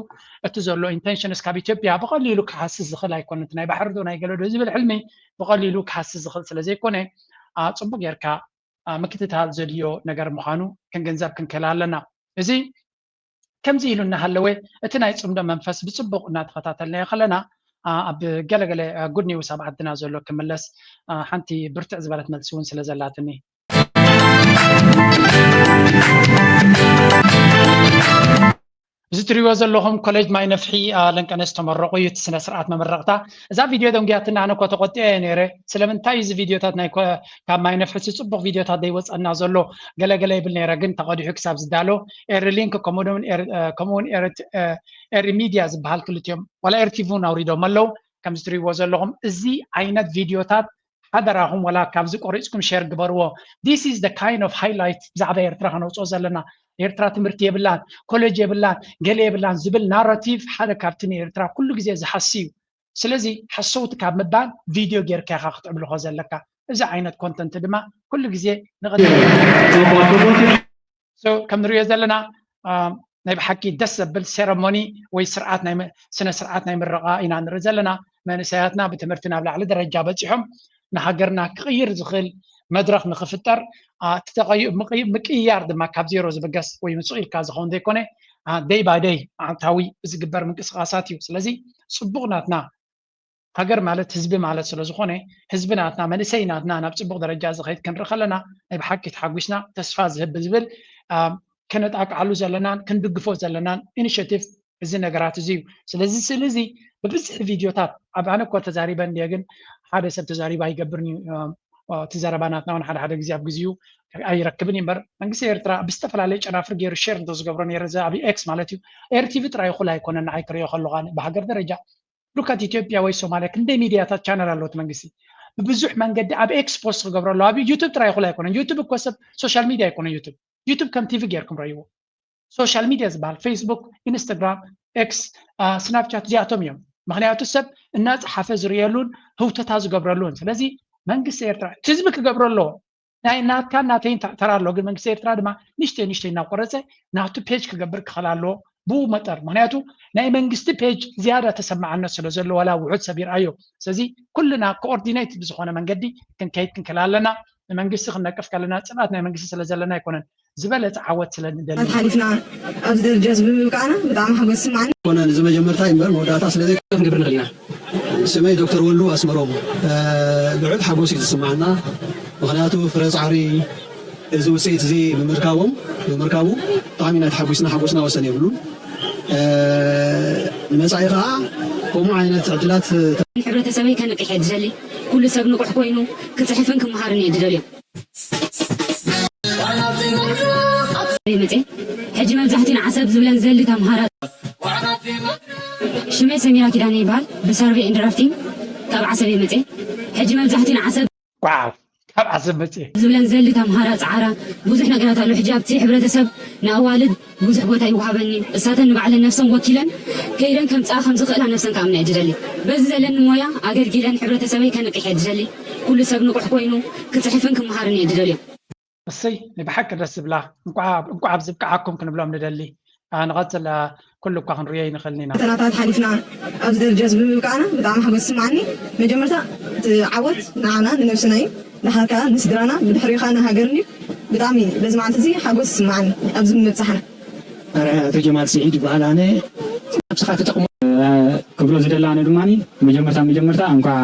እቲ ዘሎ ኢንቴንሽንስ ካብ ኢትዮጵያ ብቐሊሉ ክሃስስ ዝኽእል ኣይኮነን። ናይ ባሕሪ ዶ ናይ ገለ ዶ ዝብል ሕልሚ ብቐሊሉ ክሃስስ ዝኽእል ስለ ዘይኮነ፣ ጽቡቅ ጌርካ ምክትታል ዘድልዮ ነገር ምዃኑ ክንግንዘብ ክንክእል ኣለና። እዚ ከምዚ ኢሉ እናሃለወ እቲ ናይ ጽምዶ መንፈስ ብጽቡቕ እናተኸታተልናዮ ከለና ኣብ ገለገለ ጉድ ኒውስ ኣብ ዓድና ዘሎ ክምለስ ሓንቲ ብርትዕ ዝበለት መልሲ እውን ስለ ዘላትኒ እዚ ትሪእዎ ዘለኹም ኮሌጅ ማይ ነፍሒ ለንቀነ ዝተመረቑ እዩ። እቲ ስነ ስርዓት መመረቕታ እዛ ቪድዮ ደንጉያትና ኣነ እኮ ተቆጢዐ እየ ነይረ። ስለምንታይ እዚ ቪድዮታት ናይ ካብ ማይ ነፍሒ ጽቡቕ ቪድዮታት ዘይወፀና ዘሎ ገለገለ ይብል ነይረ፣ ግን ተቐዲሑ ክሳብ ዝዳሎ ኤሪ ሊንክ ከምኡውን ኤሪ ሚድያ ዝበሃል ክልቲኦም ዋላ ኤሪ ቲቪ እውን ኣውሪዶም ኣለዉ። ከምዚ ትሪእዎ ዘለኹም እዚ ዓይነት ቪድዮታት ሓደራኹም ወላ ካብዚ ቆሪፅኩም ሼር ግበርዎ። This is the kind of highlight ብዛዕባ ኤርትራ ከነውፅኦ ዘለና። ኤርትራ ትምህርቲ የብላን፣ ኮሌጅ የብላን፣ ገለ የብላን ዝብል ናራቲቭ ሓደ ካብቲ ንኤርትራ ኩሉ ግዜ ዝሃሲ እዩ። ስለዚ ሓሰውቲ ካብ ምባል ቪድዮ ጌርካ ኢኻ ክትዕብልኾ ዘለካ። እዚ ዓይነት ኮንተንት ድማ ኩሉ ግዜ ንቐ ከም ንሪኦ ዘለና ናይ ብሓቂ ደስ ዘብል ሴረሞኒ ወይ ስርዓት ናይ ስነ ስርዓት ናይ ምረቓ ኢና ንርኢ ዘለና። መንእሰያትና ብትምህርቲ ናብ ላዕሊ ደረጃ በፂሖም ንሃገርና ክቕይር ዝኽእል መድረኽ ንኽፍጠር ምቅያር ድማ ካብ ዜሮ ዝብገስ ወይ ምፅቕ ኢልካ ዝኸውን ዘይኮነ ደይ ባይ ደይ መዓልታዊ ብዝግበር ምንቅስቃሳት እዩ። ስለዚ ፅቡቕ ናትና ሃገር ማለት ህዝቢ ማለት ስለ ዝኾነ ህዝቢ ናትና መንእሰይ ናትና ናብ ፅቡቕ ደረጃ ዝኸይድ ክንርኢ ከለና ናይ ብሓቂ ተሓጒስና ተስፋ ዝህብ ዝብል ከነጣቅዓሉ ዘለናን ክንድግፎ ዘለናን ኢኒሽቲቭ እዚ ነገራት እዚ እዩ። ስለዚ ስእሊ እዚ ብብዝሒ ቪድዮታት ኣብ ኣነ እኮ ተዛሪበ እንድየ ግን ሓደ ሰብ ተዛሪበ ኣይገብርን እዩ። እቲ ዘረባ ናትና እውን ሓደ ሓደ ግዜ ኣብ ግዜኡ ኣይረክብን እዩ እምበር መንግስቲ ኤርትራ ብዝተፈላለየ ጨናፍር ገይሩ ሼር እንተዝገብሮ ነይረ እዚ ኣብ ኤክስ ማለት እዩ ኤርቲቪ ጥራይ እኹል ኣይኮነን ንዓይ ክሪኦ ከለኹ ኣነ ብሃገር ደረጃ ሉካት ኢትዮጵያ ወይ ሶማሊያ ክንደይ ሚድያታት ቻነል ኣለዎ እቲ መንግስቲ ብብዙሕ መንገዲ ኣብ ኤክስ ፖስት ክገብሮ ኣለዎ ኣብ ዩቱብ ጥራይ ይኹል ኣይኮነን ዩቱብ እኮ ሰብ ሶሻል ሚድያ ኣይኮነን ዩቱብ ዩቱብ ከም ቲቪ ጌርኩም ረእይዎ ሶሻል ሚድያ ዝበሃል ፌስቡክ ኢንስታግራም ኤክስ ስናፕቻት እዚኣቶም እዮም ምክንያቱ ሰብ እናፀሓፈ ዝርእየሉን ህውተታ ዝገብረሉን ስለዚ መንግስቲ ኤርትራ ህዝቢ ክገብሮ ኣለዎ ናይ ናትካን ናተይን ተራ ኣሎ ግን መንግስቲ ኤርትራ ድማ ንሽተይ ንሽተይ እናቆረፀ ናቱ ፔጅ ክገብር ክኽእል ኣለዎ ብኡ መጠር ምክንያቱ ናይ መንግስቲ ፔጅ ዝያዳ ተሰማዓነት ስለ ዘሎ ዋላ ውሑድ ሰብ ይርኣዮ ስለዚ ኩልና ኮኦርዲኔት ብዝኾነ መንገዲ ክንከይድ ክንክእል ኣለና ንመንግስቲ ክንነቅፍ ከለና ፅላት ናይ መንግስቲ ስለ ዘለና ኣይኮነን ዝበለፀ ዓወት ስለ ንደሊ ሓሊፍና ኣብዚ ደረጃ እዚ ብምብቃዕና ብጣዕሚ ሓጎስ ይስማዓኒ ኮነ እዚ መጀመርታ እምበር መወዳእታ ስለ ክንገብር ንኽእል ኢና ስመይ ዶክተር ወልዱ ኣስመሮም ልዑል ሓጎስ እዩ ዝስማዓና ምኽንያቱ ፍረ ፃዕሪ እዚ ውፅኢት እዚ ብምርካቦም ብምርካቡ ብጣዕሚ ኢና ተሓጒስና ሓጎስና ወሰን የብሉን ንመፃኢ ከዓ ከምኡ ዓይነት ዕድላት ሕብረተሰበይ ከንቅሕ እየ ዝደሊ ኩሉ ሰብ ንቑሕ ኮይኑ ክፅሕፍን ክመሃርን እየ ዝደልዮ መፀ ሕጂ መብዛሕትኡ ንዓሰብ ዝብለን ዘሊ ተምሃራ ሽመይ ሰሚራ ኪዳነ ይበሃል ብሰርቬ ኢንድራፍቲንግ ካብ ዓሰብ እየ መፀ ሕጂ መብዛሕትኡ ንዓሰብ ጓዓብ ካብ ዓሰብ መፅእ ዝብለን ዘሊ ተምሃራ ፀዓራ ብዙሕ ነገራት ኣሎ ሕጂ ኣብቲ ሕብረተሰብ ንኣዋልድ ብዙሕ ቦታ ይወሃበኒ እሳተን ንባዕለን ነፍሰን ወኪለን ከይደን ከምፅኣ ከም ዝኽእላ ነፍሰን ከኣምና እየ ዝደሊ በዚ ዘለኒ ሞያ ኣገልጊለን ሕብረተሰበይ ከንቅሕ እየ ዝደሊ ኩሉ ሰብ ንቑሕ ኮይኑ ክፅሕፍን ክመሃርን እየ ዝደልዮ እሰይ ናይ ብሓቂ ደስ ዝብላ እንቋዕ ኣብዚ ብቅዓኩም ክንብሎም ንደሊ ንቐፅል ኩሉ እኳ ክንሪኦ ይንኽእል ኢና ፈተናታት ሓሊፍና ኣብዚ ደረጃ እዚ ብምብቃዕና ብጣዕሚ ሓጎስ ይስማዓኒ መጀመርታ እቲ ዓወት ንዓና ንነብስና እዩ ድሓር ከዓ ንስድራና ብድሕሪኡ ከዓ ንሃገርን እዩ ብጣዕሚ በዚ መዓልቲ እዚ ሓጎስ ይስማዓኒ ኣብዚ ብምብፃሕና ኣቶ ጀማል ስዒድ ይበሃል ኣነ ነብስኻ ተጠቅሞ ክብሎ ዝደሊ ኣነ ድማ መጀመርታ መጀመርታ እንኳዕ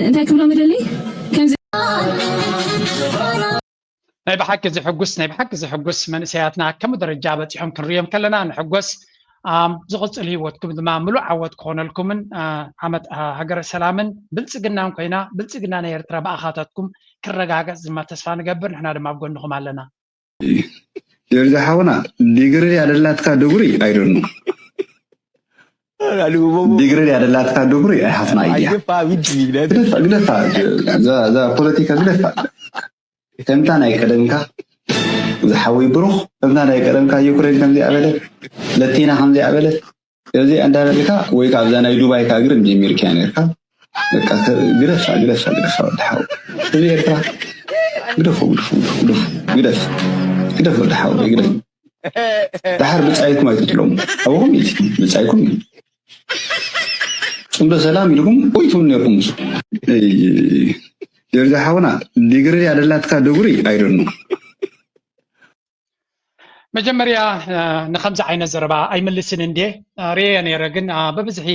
እንታይ ክብሎም ይደሊ ከምዚ ናይ ብሓቂ ዝሕጉስ ናይ ብሓቂ ዝሕጉስ መንእሰያትና ከምኡ ደረጃ በፂሖም ክንሪኦም ከለና ንሕጎስ ዝቕፅል ህይወትኩም ድማ ምሉእ ዓወት ክኾነልኩምን ዓመት ሃገረ ሰላምን ብልፅግናን ኮይና ብልፅግና ናይ ኤርትራ ብኣኻታትኩም ክረጋገፅ ድማ ተስፋ ንገብር ንሕና ድማ ኣብ ጎንኹም ኣለና ጆርጆ ሓውና ዲግሪ ኣለላትካ ድጉሪ ኣይደኑ ዲግሪ ድያ ደላትካ ዱግሪ ኣይሓፍና እያ። ግደፋ ግደፋ፣ እዛ ፖለቲካ ግደፋ። ከምታ ናይ ቀደምካ ዝሓወይ ብሩኽ፣ ከምታ ናይ ቀደምካ ዩክሬን ከምዚኣ በለት፣ ለቲና ከምዚኣ በለት፣ እዚ እንዳበልካ ወይ ካብዛ ናይ ዱባይ ካግርም ጀሚርካ ነርካ። በቃ ግደፋ ግደፋ ግደፋ ወዲ ሓው። እዚ ኤርትራ ግደፎ ግደፎ ግደፎ ግደፍ ግደፍ ወዲ ሓው ግደፍ። ድሓር ብጻይኩም ኣይትጥለሙ። ኣብኹም እዩ ብጻይኩም እዩ። ጽምዶ ሰላም ኢልኩም ቆይትም ነርኩም። ጀርጃ ሓውና ዲግሪ ኣደላትካ ድጉሪ ኣይደኑ። መጀመርያ ንከምዚ ዓይነት ዘረባ ኣይምልስን እንዴ ርእየ ነይረ፣ ግን ብብዝሒ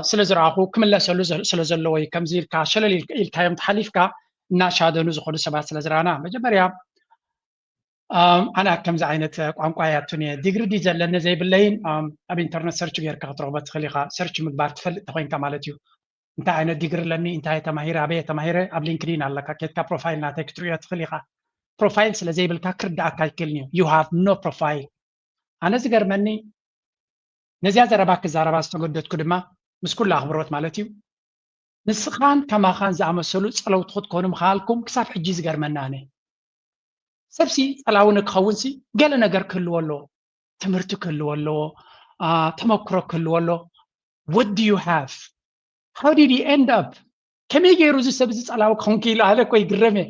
ስለ ዝረኣኹ ክምለሰሉ ስለ ዘለዎ እዩ። ከምዚ ኢልካ ሸለል ኢልካዮም ተሓሊፍካ እናሻደኑ ዝኾኑ ሰባት ስለ ዝረኣና መጀመርያ ኣነ ከምዚ ዓይነት ቋንቋ ያቱን እየ ዲግሪ ዲ ዘለኒ ዘይብለይን ኣብ ኢንተርነት ሰርች ጌርካ ክትረኽቦ ትኽእል ኢኻ። ሰርች ምግባር ትፈልጥ ተኮይንካ ማለት እዩ። እንታይ ዓይነት ዲግሪ ኣለኒ፣ እንታይ ተማሂረ፣ ኣበየ ተማሂረ ኣብ ሊንክዲን ኣለካ። ኬድካ ፕሮፋይል ናተይ ክትርእዮ ትኽእል ኢኻ። ፕሮፋይል ስለ ዘይብልካ ክርዳእካ ኣይክእልን እዩ። You have no profile። ኣነ ዝገርመኒ ነዚኣ ዘረባ ክዛረባ ዝተገደድኩ ድማ ምስ ኩሉ ኣኽብሮት ማለት እዩ ንስኻን ከማኻን ዝኣመሰሉ ጸለውቲ ክትኮኑ ምኽኣልኩም ክሳብ ሕጂ ዝገርመኒ ኣነ። ሰብሲ ጸላዊ ንክኸውን ሲ ገለ ነገር ክህልዎ ኣለዎ። ትምህርቲ ክህልዎ ኣለዎ፣ ተመክሮ ክህልዎ ኣለዎ። What do you have? How did he end up? ከመይ ገይሩ እዚ ሰብ እዚ ጸላዊ ክኸውን ክኢሉ? ኣነ እኮ ይግረም እየ።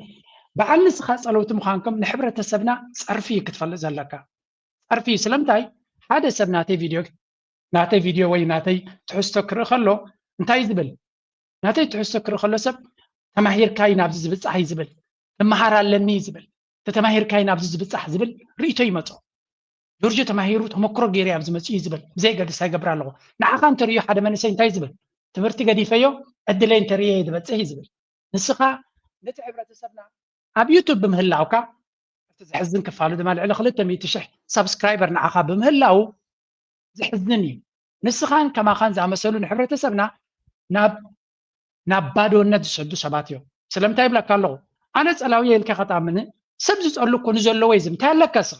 በዓል ንስኻ ጸለውቲ ምዃንኩም ንሕብረተሰብና ጸርፊ እዩ ክትፈልጥ ዘለካ። ጸርፊ እዩ። ስለምንታይ ሓደ ሰብ ናተይ ቪድዮ ናተይ ቪድዮ ወይ ናተይ ትሕዝቶ ክርኢ ከሎ እንታይ ዝብል ናተይ ትሕዝቶ ክርኢ ከሎ ሰብ ተማሂርካ እዩ ናብዚ ዝብጻሕ እዩ ዝብል ትመሃር ኣለኒ እዩ ዝብል ተተማሂርካ እዩ ናብዚ ዝብጻሕ ዝብል ርእቶ ይመጾ ጆርጆ ተማሂሩ ተመክሮ ገይረ ኣብዚ መጽኡ እዩ ዝብል ብዘይ ገድስ ኣይገብር ኣለኹ ንዓኻ እንተርእዮ ሓደ መንእሰይ እንታይ ዝብል ትምህርቲ ገዲፈዮ ዕድለይ እንተርእየ እየ ዝበጽሕ እዩ ዝብል ንስኻ ነቲ ሕብረተሰብና ኣብ ዩቱብ ብምህላውካ እቲ ዘሕዝን ክፋሉ ድማ ልዕሊ ክልተ ሚእቲ ሽሕ ሳብስክራይበር ንዓኻ ብምህላው ዘሕዝን እዩ። ንስኻን ከማኻን ዝኣመሰሉ ንሕብረተሰብና ናብ ናብ ባዶነት ዝሰዱ ሰባት እዮም። ስለምንታይ ይብለካ ኣለኹ? ኣነ ጸላውየ ኢልካ ከተኣምን ሰብ ዝጸሉ እኮ ንዘለዎ እዩ ዝም እንታይ ኣለካ ስኻ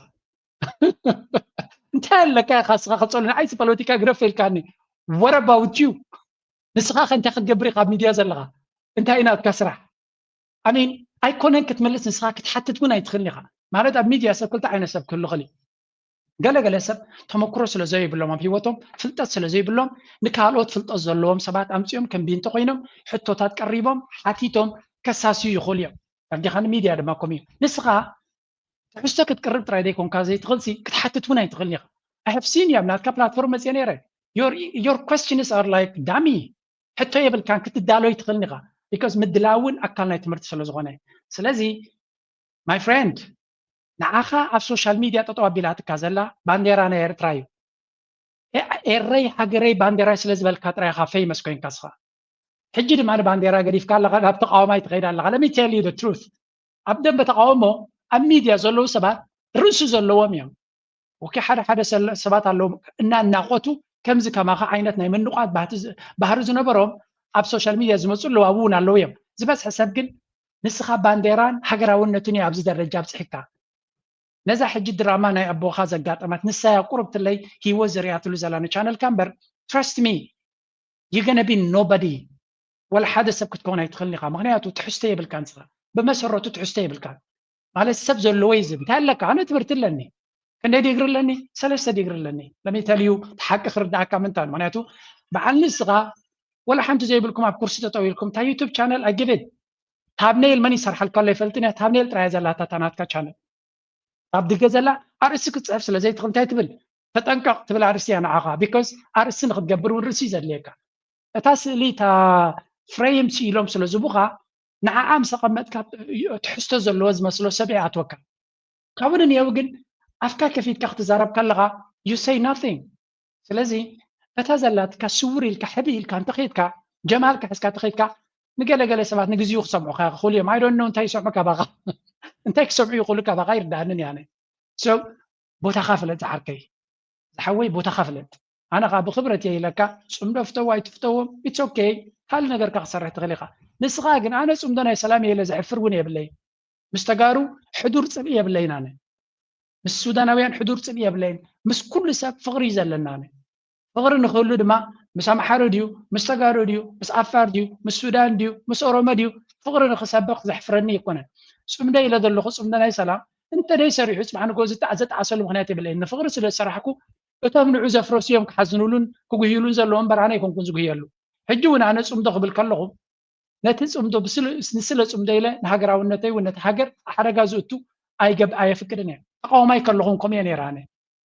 እንታይ ኣለካ ኢኻ ስኻ ክጸሉ ንዓይሲ ፖለቲካ ግረፍ ኢልካኒ what about you ንስኻ ከ እንታይ ክትገብር ኢኻ ኣብ ሚድያ ዘለኻ እንታይ እዩ ናትካ ስራሕ I mean ኣይኮነን ክትምልስ ንስኻ ክትሓትት እውን ኣይትኽእልን ኢኻ ማለት ኣብ ሚድያ ሰብ ክልተ ዓይነት ሰብ ክህሉ ኽእል እዩ ገለ ገለ ሰብ ተመክሮ ስለ ዘይብሎም ኣብ ህይወቶም ፍልጠት ስለ ዘይብሎም ንካልኦት ፍልጠት ዘለዎም ሰባት ኣምፅኦም ከም ቢንተ ኮይኖም ሕቶታት ቀሪቦም ሓቲቶም ከሳስዩ ይኽእሉ እዮም ኣብዲኻ ንሚድያ ድማ ከምኡ እዩ ንስኻ ትሕዝቶ ክትቅርብ ጥራይ ዘይኮንካ ዘይትኽእልሲ ክትሓትት እውን ኣይትኽእልን ኢኻ I have seen you ኣብ ናትካ platform መፅየ ነይረ your your questions are like dummy ሕቶ የብልካን ክትዳሎ ኣይትኽእልን ኢኻ because ምድላው እውን ኣካል ናይ ትምህርቲ ስለ ዝኾነ ስለዚ my friend ንዓኻ ኣብ social media ጠጠው ኣቢላትካ ዘላ ባንዴራ ናይ ኤርትራ እዩ ኤረይ ሃገረይ ባንዴራይ ስለ ዝበልካ ጥራይ ኢኻ famous ኮይንካ ስኻ ሕጂ ድማ ንባንዴራ ገዲፍካ ኣለኻ ናብ ተቃዋማይ ትኸይድ ኣለኻ let me tell you the truth ኣብ ደንበ ተቃውሞ ኣብ ሚድያ ዘለዉ ሰባት ርእሲ ዘለዎም እዮም ኦኬ ሓደ ሓደ ሰባት ኣለዉ እናናቆቱ ከምዚ ከማኻ ዓይነት ናይ ምንቋት ባህሪ ዝነበሮም ኣብ social media ዝመፁ ኣለዉ ኣብኡ እውን ኣለዉ እዮም ዝበዝሐ ሰብ ግን ንስኻ ባንዴራን ሃገራውነትን እዩ ኣብዚ ደረጃ ኣብፅሕካ ነዛ ሕጂ ድራማ ናይ ኣቦኻ ዘጋጠመት ንሳያ ቁርብትለይ ሂወት ዘሪኣትሉ ዘላ ንቻነልካ እምበር trust me you gonna be nobody ወላ ሓደ ሰብ ክትከውን ኣይትኽእልን ኢኻ ምክንያቱ ትሕዝቶ የብልካን ስኻ ብመሰረቱ ትሕዝቶ የብልካን ማለት ሰብ ዘለዎ እዩ ዝብ እንታይ ኣለካ ኣነ ትምህርቲ ኣለኒ ክንደይ ዲግሪ ኣለኒ ሰለስተ ዲግሪ ኣለኒ ለሚተልዩ ሓቂ ክርዳእካ ምንታን ምክንያቱ በዓል ንስኻ ወላ ሓንቲ ዘይብልኩም ኣብ ኩርሲ ጠጠው ኢልኩም እታ ዩቱብ ቻነል ኣይግብን ታብኔል መን ይሰርሓልካ ኣሎ ይፈልጥን እያ ታብኔል ጥራይ ዘላታ እታ ናትካ ቻነል ኣብ ድገ ዘላ ኣርእስቲ ክትፅሕፍ ስለ ዘይትኽእል እንታይ ትብል ተጠንቀቕ ትብል ኣርእስቲ እያ ንዓኻ because ኣርእስቲ ንክትገብር እውን ርእሲ እዩ ዘድልየካ እታ ስእሊ እታ ፍሬም ስኢሎም ስለ ዝቡኻ ንዓኣ ምስ ኣቐመጥካ ትሕዝቶ ዘለዎ ዝመስሎ ሰብ ይኣትወካ ካብኡ ንንየው ግን ኣፍካ ከፊትካ ክትዛረብ ከለኻ you say nothing ስለዚ እታ ዘላትካ ስውር ኢልካ ሕቢ ኢልካ እንተኸይድካ ጀማልካ ሕዝካ ተኸይድካ ንገለገለ ሰባት ንግዚኡ ክሰምዑካ ይኽእሉ እዮም ኣይዶኖ እንታይ ይሰምዑ ካባኻ እንታይ ክሰምዑ ይኽእሉ ካባኻ ይርዳእንን ያነ so ቦታኻ ፍለጥ ዝሓርከይ ዝሓወይ ቦታኻ ፍለጥ ኣነ ከዓ ብክብረት እየ ኢለካ ፅምዶ ፍተዎ ኣይትፍተዎም it's okay ካልእ ነገርካ ክሰርሕ ትኽእል ኢኻ ንስኻ ግን ኣነ ፅምዶ ናይ ሰላም እየ ኢለ ዘሕፍር እውን የብለይ ምስ ተጋሩ ሕዱር ፅልኢ የብለይን ኣነ ምስ ሱዳናውያን ሕዱር ፅልኢ የብለይን ምስ ኩሉ ሰብ ፍቕሪ እዩ ዘለና ኣነ ፍቕሪ ንክህሉ ድማ ምስ ኣምሓሩ ድዩ፣ ምስ ተጋሩ ድዩ፣ ምስ ዓፋር ድዩ፣ ምስ ሱዳን ድዩ፣ ምስ ኦሮሞ ድዩ፣ ፍቕሪ ንክሰብኽ ዘሕፍረኒ ኣይኮነን። ጽምዶ ኢለ ዘለኹ ጽምዶ ናይ ሰላም እንተ ደይ ሰሪሑ ጽባሕ ንግሆ ዝተዓ-፣ ዘጣዕሰሉ ምኽንያት የብለይን። ንፍቕሪ ስለ ዝሰራሕኩ እቶም ንዑ ዘፍረሱ እዮም ክሓዝኑሉን ክጉህዩሉን ዘለዎም እምበር ኣነ ኣይኮንኩን ዝጉህየሉ። ሕጂ እውን ኣነ ጽምዶ ክብል ከለኹ ነቲ ጽምዶ ብስለ-፣ ንስለ ጽምዶ ኢለ ንሃገራውነተይ እውን ነቲ ሃገር ሓደጋ ዝእቱ ኣይገብ-፣ ኣየፍቅድን እየ። ተቃዋማይ ከለኹን ከምኡ እየ ነይረ ኣነ።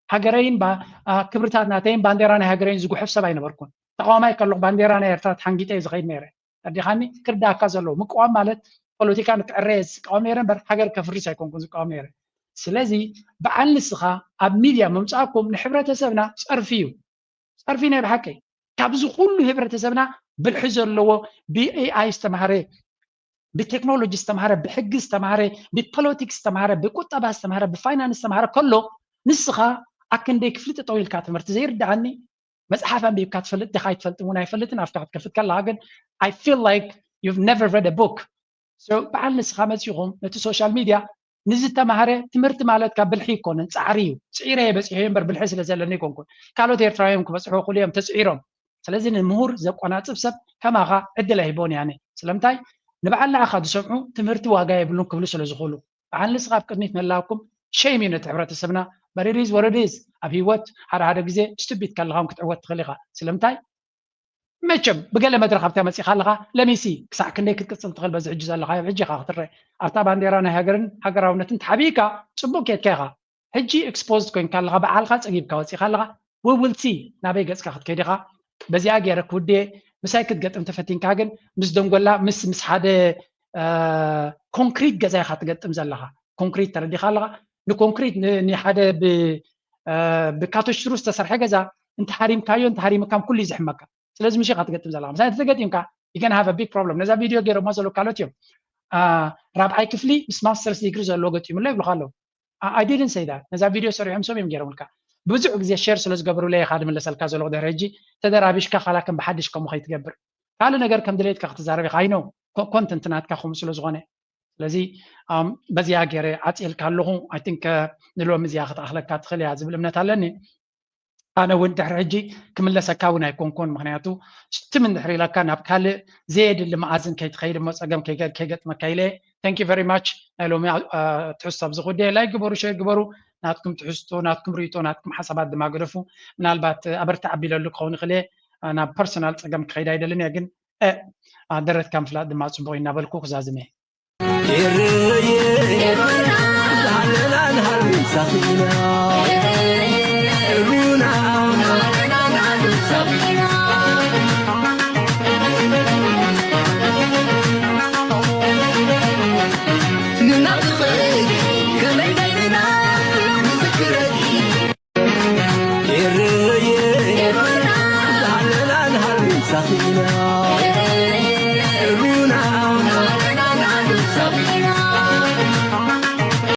ሃገረይን ባ-፣ ኣ፣ ክብርታት ናተይን ባንዴራ ናይ ሃገረይን ዝጉሕፍ ሰብ ኣይነበርኩን። ተቃዋማይ ከለኹ ባንዴራ ናይ ኤርትራ ተሓንጊጠ እየ ዝኸይድ ነይረ። ተረዲኻኒ? ክርዳእካ ዘለዎ ምቅዋም ማለት ፖለቲካ ንክዕረ እየ ዝቃወም ነይረ እምበር ሃገር ከፍርስ ኣይኮንኩን ዝቃወም ነይረ። ስለዚ በዓል ንስኻ ኣብ ሚድያ ምምጻእኩም ንሕብረተሰብና ጸርፊ እዩ። ጸርፊ ናይ ብሓቂ ካብዚ ኩሉ ህብረተሰብና ብልሒ ዘለዎ ብኤኣይ ዝተማህረ ብቴክኖሎጂ ዝተማህረ ብሕጊ ዝተማህረ ብፖለቲክስ ዝተማህረ ብቁጠባ ዝተማህረ ብፋይናንስ ዝተማህረ ከሎ ንስኻ ኣክንደይ ክፍሊ ጠጠው ኢልካ ትምህርቲ ዘይርድኣኒ መጽሓፍ ኣንቢብካ ትፈልጥ ዲኻ ኣይትፈልጥን እውን ኣይፈልጥን ኣፍካ ክትከፍት ከለኻ ግን I feel like you've never read a book so በዓል ንስኻ መጺኹም ነቲ ሶሻል ሚድያ ንዝተማህረ ትምህርቲ ማለት ካብ ብልሒ ይኮነን ፃዕሪ እዩ ፅዒረ እየ በፂሐ እምበር ብልሒ ስለ ዘለኒ ይኮንኩን ካልኦት ኤርትራውያን ክበፅሑ ክሉ እዮም ተፅዒሮም ስለዚ ንምሁር ዘቆናፅብ ሰብ ከማኻ ዕድል ኣይህቦን እየ ኣነ ስለምንታይ ንበዓል ንዓኻ ዝሰምዑ ትምህርቲ ዋጋ የብሉን ክብሉ ስለ ዝኽእሉ በዓል ንስኻ ኣብ ቅድሚት ምህላውኩም ሸይም እዩ ነቲ ሕብረተሰብና but it is what it is ኣብ ህይወት ሓደ ሓደ ግዜ ስቱቢድ ከለኻ ክትዕወት ትኽእል ኢኻ ስለምንታይ መቸም ብገለ መድረኽ ኣብታ መፂኻ ኣለኻ ለሚሲ ክሳዕ ክንደይ ክትቅፅል ትኽእል በዚ ሕጂ ዘለኻዮ ሕጂ ኢኻ ክትረአ ኣብታ ባንዴራ ናይ ሃገርን ሃገራውነትን ተሓቢእካ ፅቡቅ ኬድካ ኢኻ ሕጂ exposed ኮይንካ ኣለኻ በዓልኻ ፀጊብካ ወፂኻ ኣለኻ we will see ናበይ ገፅካ ክትከይድ ኢኻ በዚኣ ገይረ ክውድየ ምሳይ ክትገጥም ተፈቲንካ ግን ምስ ደንጎላ ምስ ምስ ሓደ ኮንክሪት ገዛ ኢኻ ትገጥም ዘለኻ ኮንክሪት ተረዲኻ ኣለኻ ንኮንክሪት ንሓደ ብካቶሽትሩ ዝተሰርሐ ገዛ እንተሃሪምካዮ እንተሃሪምካም ኩሉ እዩ ዝሕመካ ስለዚ ምሽ ኢኻ ትገጥም ዘለኻ ምሳይ እንተተገጢምካ you can have a big problem ነዛ ቪድዮ ገይሮማ ዘለዉ ካልኦት እዮም ራብዓይ ክፍሊ ምስ masters degree ዘለዎ ገጢሙሎ ይብሉካ ኣለዉ I didn't say that ነዛ ቪድዮ ሰሪሖም ሰብ እዮም ገይሮምልካ ብዙሕ ግዜ ሸር ስለ ዝገብሩለይ ኢኻ ድምለሰልካ ዘለኹ ድሕሪ ሕጂ ተደራቢሽካ ካላ ከም ብሓድሽ ከምኡ ከይትገብር ካልእ ነገር ከም ድሌትካ ክትዛረብ ኢኻ ኣይኖ ኮንተንት ናትካ ከምኡ ስለ ዝኾነ ስለዚ በዚኣ ገይረ ዓፅየልካ ኣለኹ I think ንሎሚ እዚኣ ክትኣኽለካ ትኽእል እያ ዝብል እምነት ኣለኒ ኣነ እውን ድሕሪ ሕጂ ክምለሰካ እውን ኣይኮንኩን ምክንያቱ ትም እንድሕር ኢለካ ናብ ካልእ ዘየድሊ መኣዝን ከይትኸይድ እሞ ፀገም ከይገጥመካ ኢለ thank you very much ናይ ሎሚ ትሕዝቶ ኣብዚ ጉዳይ ላይክ ግበሩ ሸር ግበሩ ናትኩም ትሕዝቶ ናትኩም ርእቶ ናትኩም ሓሳባት ድማ ግደፉ ምናልባት ኣበርትዕ ኣቢለሉ ክኸውን ይኽእል እየ ናብ ፐርሰናል ፀገም ክኸይድ ኣይደልን እየ ግን ደረትካ ምፍላጥ ድማ ፅቡቅ እዩ እናበልኩ ክዛዝም እየ